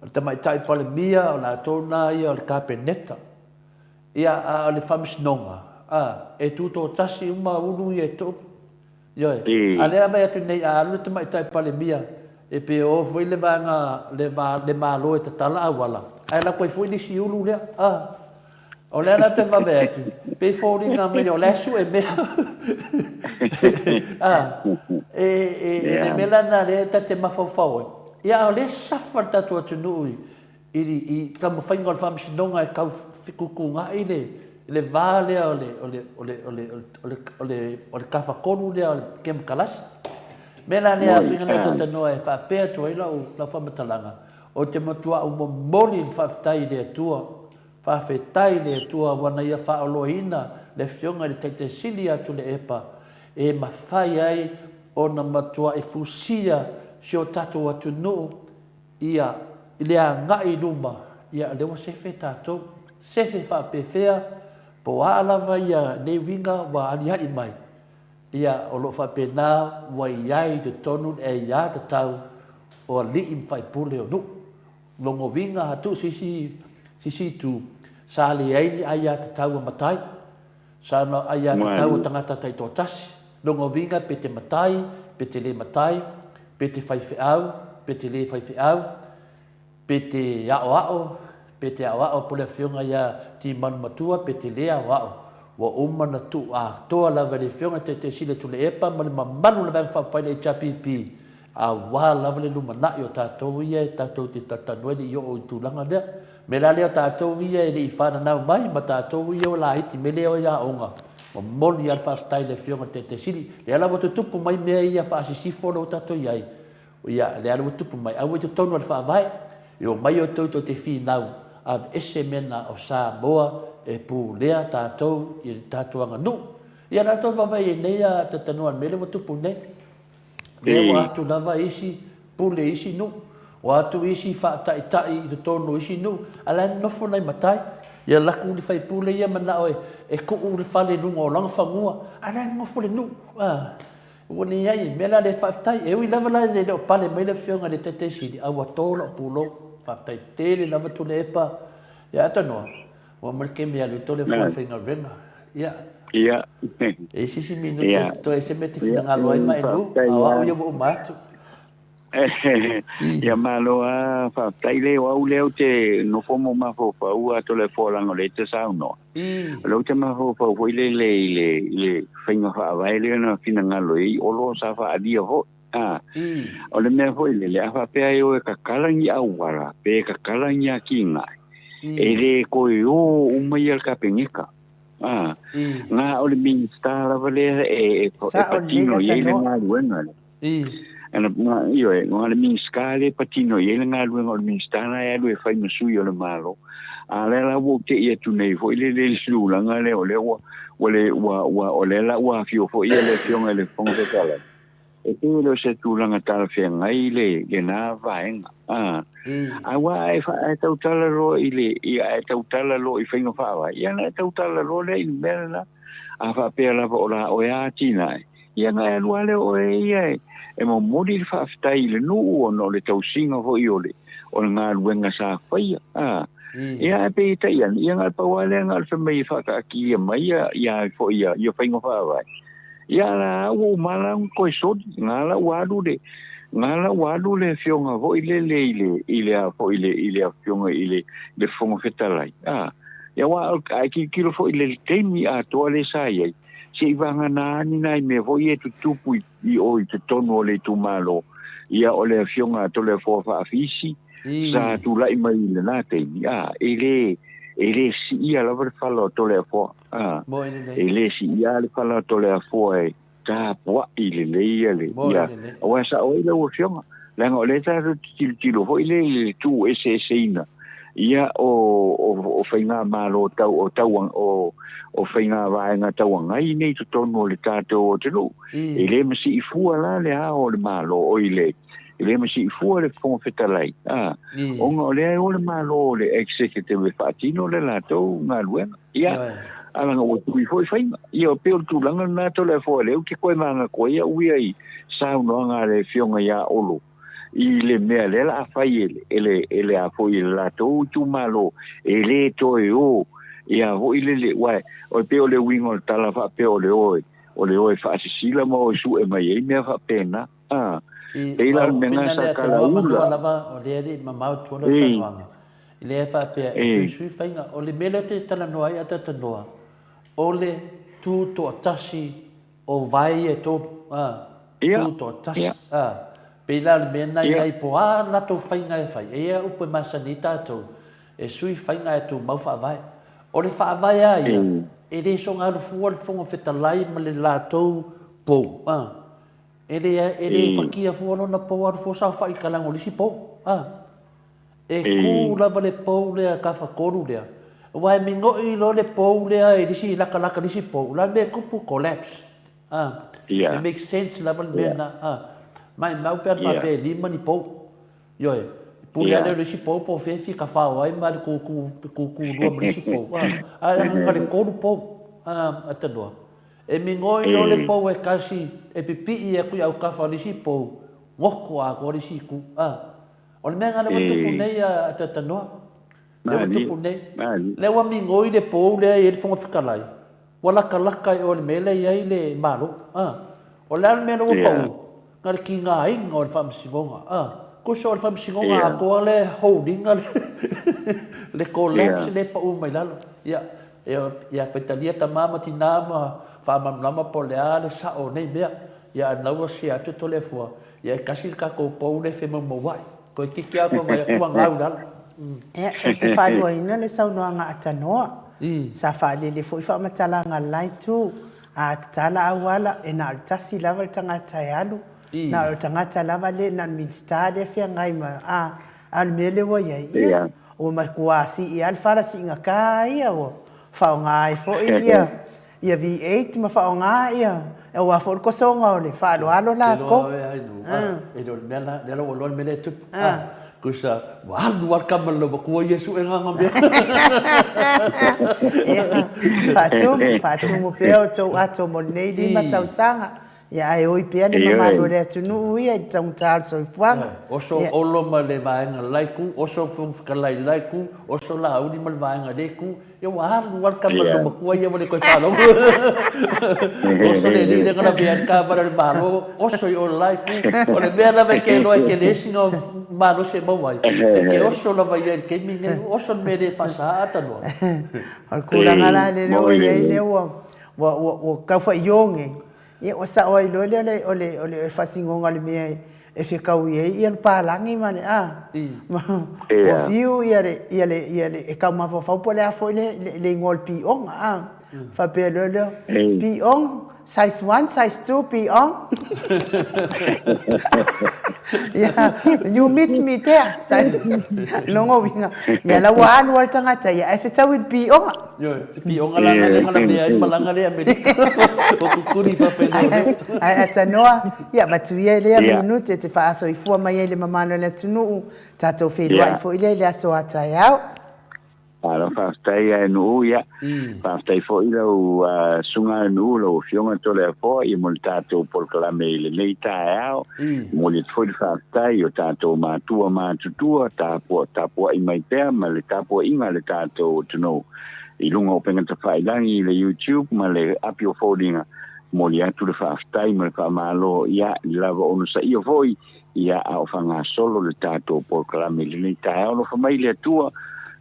o le Tamaitai Palemia, o latou lena ia o le Kapeneta. Ia, a o le Faamasinoga, a, e tutoatasi uma ulu ia e tolu. Ioe. A lea vaai atu nei a alu le Tamaitai Palemia, e pei e o foi le vaega, le, le Malo e tatala auala, ae alu atu ai foi le isi ulu lea, a. O lea la toe vave atu, pei e foliga mai o la e sue mea. A, e, e, e le mea la lena lea ta te mafaufau ai. Ia, a o lea e safa le tatou atunuu i, i i taumafaiga o le Faamasinoga e tau fetuutuunai le le va lea o le o le o le o le o le o le o le tafatolu lea o le kemokarasi. Mea la lea afai na talanoa e faapea atu ai lau lau faamatalaga, ou te matuai momoli le faafetai i le Atua, faafetai i le Atua ua na Ia faaoloaina le Afioga i le Taitai Sili ia Tuilaepa e mafai ai ona matuai fusia si o tatou atunuu Ia, i le agai i luma, ia, lea ua sefe tatou. Sefe faapefea, po o a lava ia nei uiga ua aliali mai, ia, o lo o faapena ua i ai i totonu le aiatatau o alii ma faipule o nuu. Lona uiga a tuu se isi se isi itu, sa leai ni aiatatau a matai, sa na o aiatatau a tagata taitoatasi. Lona uiga pe te matai, pe te le matai, pe te faifeau, pe te le faifeau, pe te aoao, pe te aoao po o le afioga ia Timanu Matua pe te le aoao, ua uma ona tuu atoa lava e le afioga i le Taitaisili a Tuilaepa ma le mamalu o le Vaega Faaupufai le HRPP aua lava le lumanai o tatou ia e tatou te talatalanoa e le i oo i le tulaga lea. O le mea la lea o tatou ia e le i fananau mai ma tatou ia ua laiti mea lea o i aoga, momoli lava le faafetai i le afioga i le Taitaisili. Lea la ua tutupu mai mea ia faasisifo lea ua tatou i ai, Ia, lea ua tupu mai, aua i totonu o le Faavae, e omai outou tou te finau, aveese mea na o Samoa e pulea tatou i le tatou aganuu. Ia, la outou vaavaai ai nei a talanoa i le mea lea ua tupu nei. Lea ua atu lava isi pule i isi nuu, ua atu isi faataitai i totonu o isi nuu, a la e nonofo nai matai. Ia laku le faipule ia manao e tuu le fale i luga o lona fanua, a la e nonofo le nuu. Ua leai, mea la lea faafetai. E ui lava la e le o pale mai le afioga i le Taitai Sili, a ua to lou pulou. Faafetai tele lava Tuilaepa. Ia Atanoa, ua uma le taimi e alu ai Toleafoa i faigaluega. Ia. Ia. E i ai se isi minute o totoe se mea e te finagalo ai Maelu, a o au ia ua uma atu. Ia malo lava, faafetai le o au lea ou te nofo ma mafaufau a Toleafoa leaga o lea e te saunoa. O lea ou te mafaufau foi lele i le, i le faiga faavae lea na finagalo i ai Olo sa faaalia foi. A, o le mea foi lele, a faapea e o e kakala ni auala, pe kakala ni atinae, e le toe o uma ia le Kapeneta. A, na o le Minista lava lea e, e, e patino i ai le galuega lea. Ana, ioe, na o le Minisita lea e patino i ai le galuega, o le Minisita la e alu e fai ma sui o le Malo. A lea la ua ou te'i atu nei foi lele i le tulaga lea, o lea ua, ua le, ua, ua, o lea la ua afio foi le Afioga i le Fofoga Fetalai. E pei e le o se tulaga talafeagai le, lena vaega. A, aua a e, fa, a e tautala loa i le, i, a e tautala loa i faiga faavae, ia ona e tautala loa lea i le mea lena. A faapea lava o la oe atinae, Ia na e alu lava lea o oe ia e momoli le faafetai i le nuu ona o le tausiga foi o le o le galuega sa faia. A, ia ae peitai ane, ia na o le pau lava lea na o le fai mai e faataatia mai ia ia foi ia ia faiga faavae. Ia la ua uma la ona toe soli, na la ua alu le na la ua alu le afioga foi lele i le i le a foi le i le afioga i le le Fofoga Fetalai. A, ia aua a e tilotilo foi i le taimi atoa lea sa i ai, se i vagana ni nai mea foi ia e tutupu i, i o i totonu o le itumalo, ia o le afioga a Toleafoa Faafisi sa tulai mai i lena taimi, a, e le, e le siia lava le fala o Toleafoa, a, e le siia le fala o Toleafoa e tapuai lelei ia le, ia, aua e sao ai lau afioga, leaga o lea tatou te tilotilo foi lea i le tuueseeseina ia o, o, o faigamalo tau, o, tau, o, o faiga vaega tauagai nei i totonu o le tatou atunuu. E le masii fua la le ao o le Malo, oi le, e le masii fua le Fofoga Fetalai, a, ona o lea e o le Malo o le executive e faatino le latou galuega. Ia, a leaga ua tui foi faiga. Ia, e pei o le tulaga lena Toleafoa lea ou te toe manatu ai au ia i saunoaga a le Afioga ia Olo i le mea lea la a fai e le, e le, e le a foi e le latou itumalo, e le toe o ia foi lele, uae, o e pei o le uiga o le tala faapea o le o e, o le o e faasisila ma o e sue mai ai mea faapena. A, I, pei la ma o le o mea fina lena sa lea tanoa kalaula. manoa lava o lea e le i mamao tua lau saunoaga. I lea e faapea e suisui faiga. O le mea lea ou te talanoa ai a talanoa, o le tutoatasi o vae ia e tolu. A, tutoatasi. A, pei la o le mea lena e i ai po o a latou faiga e fai. E i ai lava upu e masani ai tatou, e sui faiga ae tumau faavae. O le faavae lava ia, e le soona alu fua le Fofoga Fetalai ma le latou pou. A, e le, e le fakia fua lona pou alu fua saofai i talaane o le isi pou. A. E kū lava le pou lea tafatolu lea, aua e mino'i loa le pou lea i le isi latalata i le isi pou, o le a le mea e tupu? Collapse. A, e make sense lava le mea lena. A, maimau pe ana faapea e lima ni pou. Ioe, pule lava lea o le isi pou po o fea e fia tafao ai ma le kūkū, kūkū lua ma le isi pou. A, ae leaga na o le tolu pou. A, a tanoa. E migoi loa le pou e tasi e pipii atu i autafa o le isi pou. Goto atoa le isi itu. A. O le mea lena lea ua tupu nei a Tuatanoa. Lea ua tupu nei. Lea ua migoi le pou lea e i ai le Fofoga Fetalai, ua latalata i o i le mea lea e i ai le Malo. A. O le a le mea lea ua pau? Na o le tigaina o le Faamasinoga. A. Tusa o le Faamasinoga atoa lea e hold ina le collapse lea e pau mai lalo. Ia, ia faitalia tama ma tina ma faamalamalama po o le a le sao o nei mea. Ia a na ua share atu e Toleafoa, ia e tasi le tatou pou lea e femaumauai. Toeitiiti lava toe vaai atu ua gau i lalo. Ia, ou te faaluaina le saunoaga a Tanoa. Sa faalele foi faamatalaga a le la itu. A tatala auala, e na o le tasi lava le tagata e alu, na o le tagata lava lea, na o le Minisita lea e feagai ma, a, a o le mea lea ua i ai, ia, ua matua sii lava le fala siigata ia, ua faaaoga ai foi ia Ia V8 ma faaaoga ia aua foi le kosoga o le faaaloalo latou. Te iloa ai nu, a, e le o le mea la, lea la ua iloa le mea lea e tupu, a, tusa ua alu lava le tama i le laumatua ia e sue gagga mea. Ia, faatumu, faatumu pea outou ato mo lenei 5 tausaga, ia ae oi pea le mamalu o le atunuu ia i le taugata o le soifuaga. Oso Olo ma le vaega le la itu, oso Fofoga Fetalai i le la itu, oso Laauli ma le vaega i le itu, Ia ua alu lava le tama i lou matua ia ua le toe faalogo. Oso le alii lea na lavea ai le taavale a le Malo, oso i o i le la itu. O le mea lava e te iloa e tele sina malosi e maua ai, e te oso lava ia i le taimi lenei, oso le mea e le faasaā tanoa. O le tulaga la lea ua i ai lea ua tau faioge. Ia ua sao ai loa lea o le o le faasinoga o le mea e fetaui ai ia le palagi ma le a ma ua fiu ia le ia le ia le e tau mafaufau po o le a foi le le igoa o le pioga a faapea loa lea pioga size 1 size 2 pioga ia you meet me there size lona uiga ia la ua alu lava le tagata ia ae fetaui i le pioga. Ioe, te pioga la na lenga la mea ai malaga le Amerika. O kukuni fa pele o leo. Ae atanoa, ia avatu ia lea minute e te faasoifua mai ai le mamalu o le atunuu, tatou feiloai foi lea i le aso a taeao. Malo faafetai a Nuu, ia. Faafetai foi lau susuga a Nuu, lau Afioga Toleafoa, ia mo le tatou polokalame i lenei taeao. Momoli atu foi le faafetai i o tatou matua matutua, tapua, tapuai mai pea ma le tapuaiga a le tatou atunuu i luga o upega tafailagi i le YouTube ma le api o foliga. Momoli atu le faafetai ma le faamalo, ia, i le lava onosaia foi, ia, a o faagasolo le tatou polokalame i lenei taeao. Alofa mai le Atua,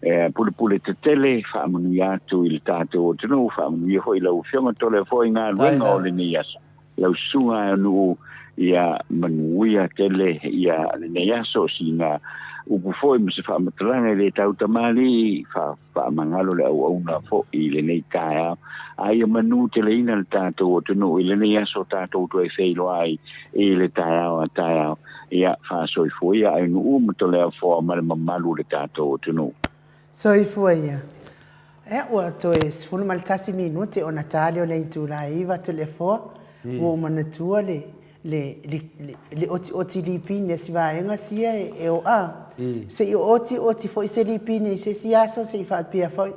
e pulepule tetele, faamanuia atu i le tatou atunuu, faamanuia foi i lau Afioga Toleafoa i galuega o lenei aso. Lau susuga e nuu ia manuia tele ia lenei aso sina upu foi ma se faamatalaga e le tau tamalii fa faamagalo le auauna foi i lenei taeao a ia manu teleina le tatou atunuu i lenei aso tatou toe feiloa ai i le taeao a taeao ia faasoifua ia ai nuu ma Toleafoa ma le mamalu o le tatou atunuu. Soifua ia. Ea, ua toe 11 minute ona ta lea o le itula e 9 Toleafoa, ua ou manatua le, le, le, le, le otioti lipini a si vaega sia e, e oa. Se i otioti foi se lipini i se isi aso se i faapea foi.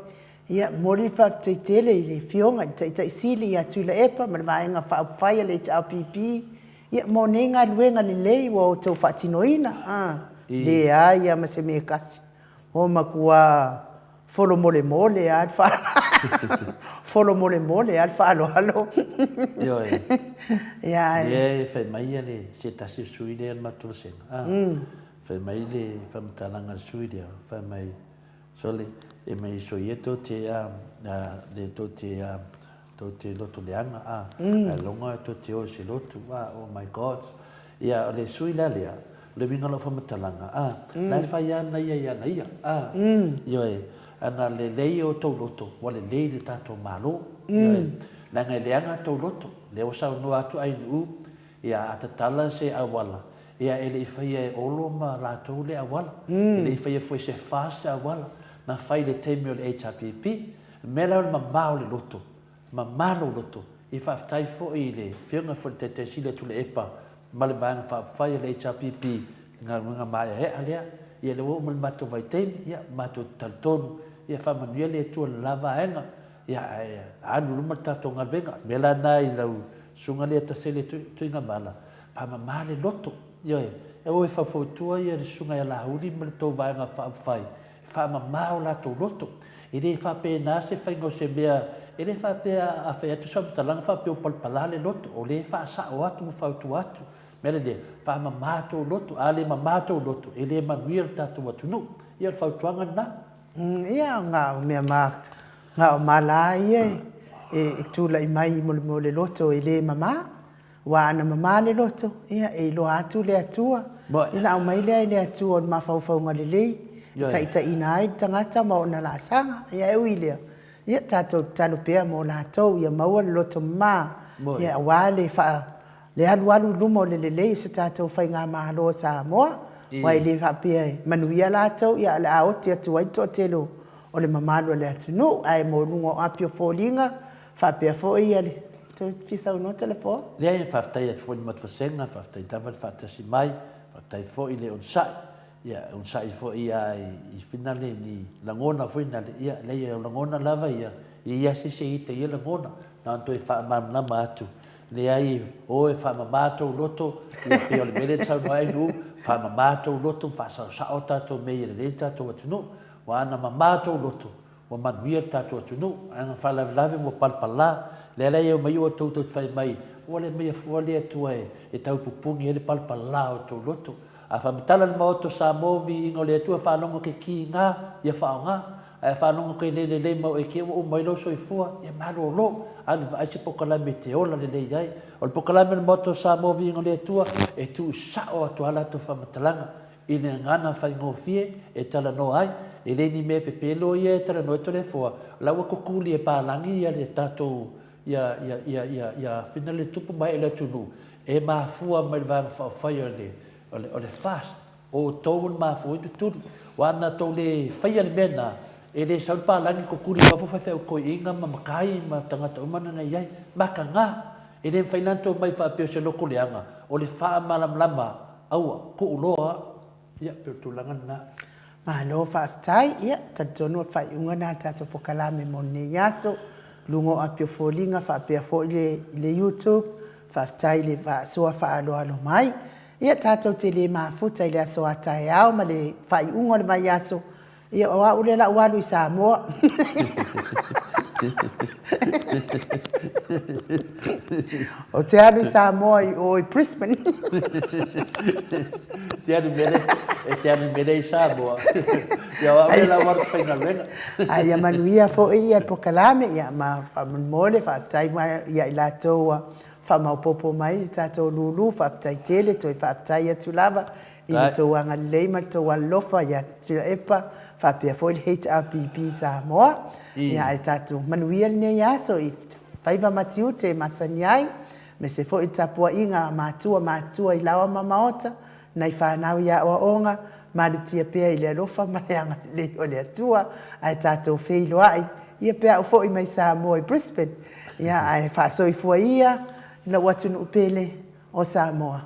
Ia, momoli le faafetai tele i le Afioga i le Taitai Sili ia Tuilaepa ma le Vaega Faaupufai a le HRPP, ia, mo nei galuega lelei ua outou faatinoina. A, leai lava ma se mea e tasi. Ua matua folo molemole lava le faaaloalo. Folo molemole lava le faaaloalo. Ioe. Ia, ae. Lea e fai mai le se tasi o sui lea o le matou vasega, a, fai mai le faamatalaga a le sui lea, fai mai, sole, e mai soia tou te, a, le tou te, a, tou te loto leaga, a, ae loga tou te o i se lotu, a, oh my God. Ia, o le sui la lea, o le uiga o lau faamatalaga, a, la e fai ana ia i ana ia, a, ioe, ana lelei o tou loto, ua lelei le tatou Malo, ioe, leaga e leaga tou loto, lea ua saunoa atu Ainuu, ia, a tatala se auala, ia, e le i faia e Olo ma latou le auala, e le i faia foi e se FAST le auala, na fai i le taimi o le HRPP, o le mea la o le mamao o le loto, Mama lou loto. I faafetai foi i le Afioga foi i le Taitai Sili a Tuilaepa ma le Vaega Faaupufai a le HRPP i le galuega maeaea lea. Ia lea ua oo mai le matou vaitaimi, ia matou te talitonu, ia faamanuia le Atua i le la vaega, ia ae alu i luma le tatou galuega. O le mea la lena i lau susuga lea Tasele Tuigamala, faamama le loto. Ioe, e o e faufautua ia le Susuga ia Laauli ma le tou Vaega Faaupufai e faamama o latou loto. E le faapena se faiga o se mea, e le faapea a fai atu se faamatalaga faapea ua palapala le loto, o lea e faasao atu ma fautua atu. O le mea lea, faamama tou loto, a le mama tou loto, e le manuia le tatou atunuu. Ia o le fautuaga lena. Ia, na o mea ma, na o mala ia e tulai mai mo le loto e le mama. Aua ana mama le loto, ia, e iloa atu le Atua, ona aumai lea e le Atua o le mafaufauga lelei e taitaiina ai le tagata ma ona laasaga. Ia, e ui i lea, ia, tatou tatalo pea mo latou ia maua le loto mama, ia, aua le faa, le alualu i luma o le lelei o se tatou faigamalo o Samoa, aua e le faapea e manuia latou, ia, ae o le a oti atu ai le toatele o le mamalu o le atunuu. Ae mo luga o api o foliga, faapea foi ia le Toe fia saunoa Toleafoa? Leai, faafetai atu foi i le matou vasega, faafetai lava le faatasi mai, faafetai foi le onosai, ia onosai foi lava i finale ni lagona foi nale, ia leai o lagona lava ia, e i ai se isi e ita i ia lagona, na ona toe faamalamalama atu, leai o e faamama tou loto, ia pei o le mea lea na saunoa ai Nu'u, faamama tou loto ma faasaosao tatou mea ia lelei le tatou atunuu, aua ana mama tou loto, Ua manuia le tatou atunuu, ae na faalavelave ua palapala, lea la e omai outou tou te fai mai, ua le aumaia fua le Atua e tau pupuni ai le palapala o tou loto. A faamatala le Maota o Samoa viiga o le Atua faalogo ke kiga, ia faaaoga. Ae a faalogo ke le lelei ma oe ke ua uma ai lou soifua, ia malolo, alu vaai se pokalame e te ola lelei ai. O le pokalame o le Maota o Samoa viiga o le Atua, e tuu sao atu lava latou faamatalaga. I le gagana faigofie e talanoa ai, e le ni mea pepelo ia e talanoa ai Toleafoa, o la ua kukuli e palagi ia le tatou, ia, ia, ia, ia, ia fina le tupu ma ee o le atunuu, e mafua mai le Vaega Faaupufai o le, o le, o le FAST. O outou o le mafua ai tutuli. Aua ana tou le faia le mea lena, e le sau le palagi kukuli i fafo faifeau toeaiina ma matai ma tagata uma na na i ai. Mataga! E le mafai la ona tou omai faapea o se loto leaga, o le faamalamalama Aua, tuu loa, ia, pei o le tulaga lena. Malo faafetai, ia talitonu o le faaiuga lena o le tatou pokalame mo lenei aso, luga o api o foliga faapea foi le le youtube, faafetai le faasoa faaaloalo mai. Ia tatou te le mafuta i le aso a taeao ma le faaiuga o le vaiaso, Ia, o au lea la ua alu i Samoa. Ou te alu i Samoa i o i Brisbane. Te alu mele, e te alu mele i Samoa. Ia, o au lea la ua alu i faigaluega. A ia manuia foi ia le pokalame, ia ma faamolemole, faafetai ia i latou ua faamaopoopo mai le tatou lulu, faafetai tele, toe faafetai atu lava I lo outou agalelei ma lo outou alolofa ia Tuilaepa faapea foi le HRPP Samoa. Ia ae tatou manuia lenei aso i faiva ma tiute e masani ai, aemaise foi le tapuaiga a matua matutua i laoa ma maota, nai fanau i aoaoga, malutia pea i le alofa ma le agalelei o le Atua, ae tatou feiloai ia pe a ou foi mai Samoa i Brisbane. Ia ae faasoifua ia lou atunuu pele o Samoa.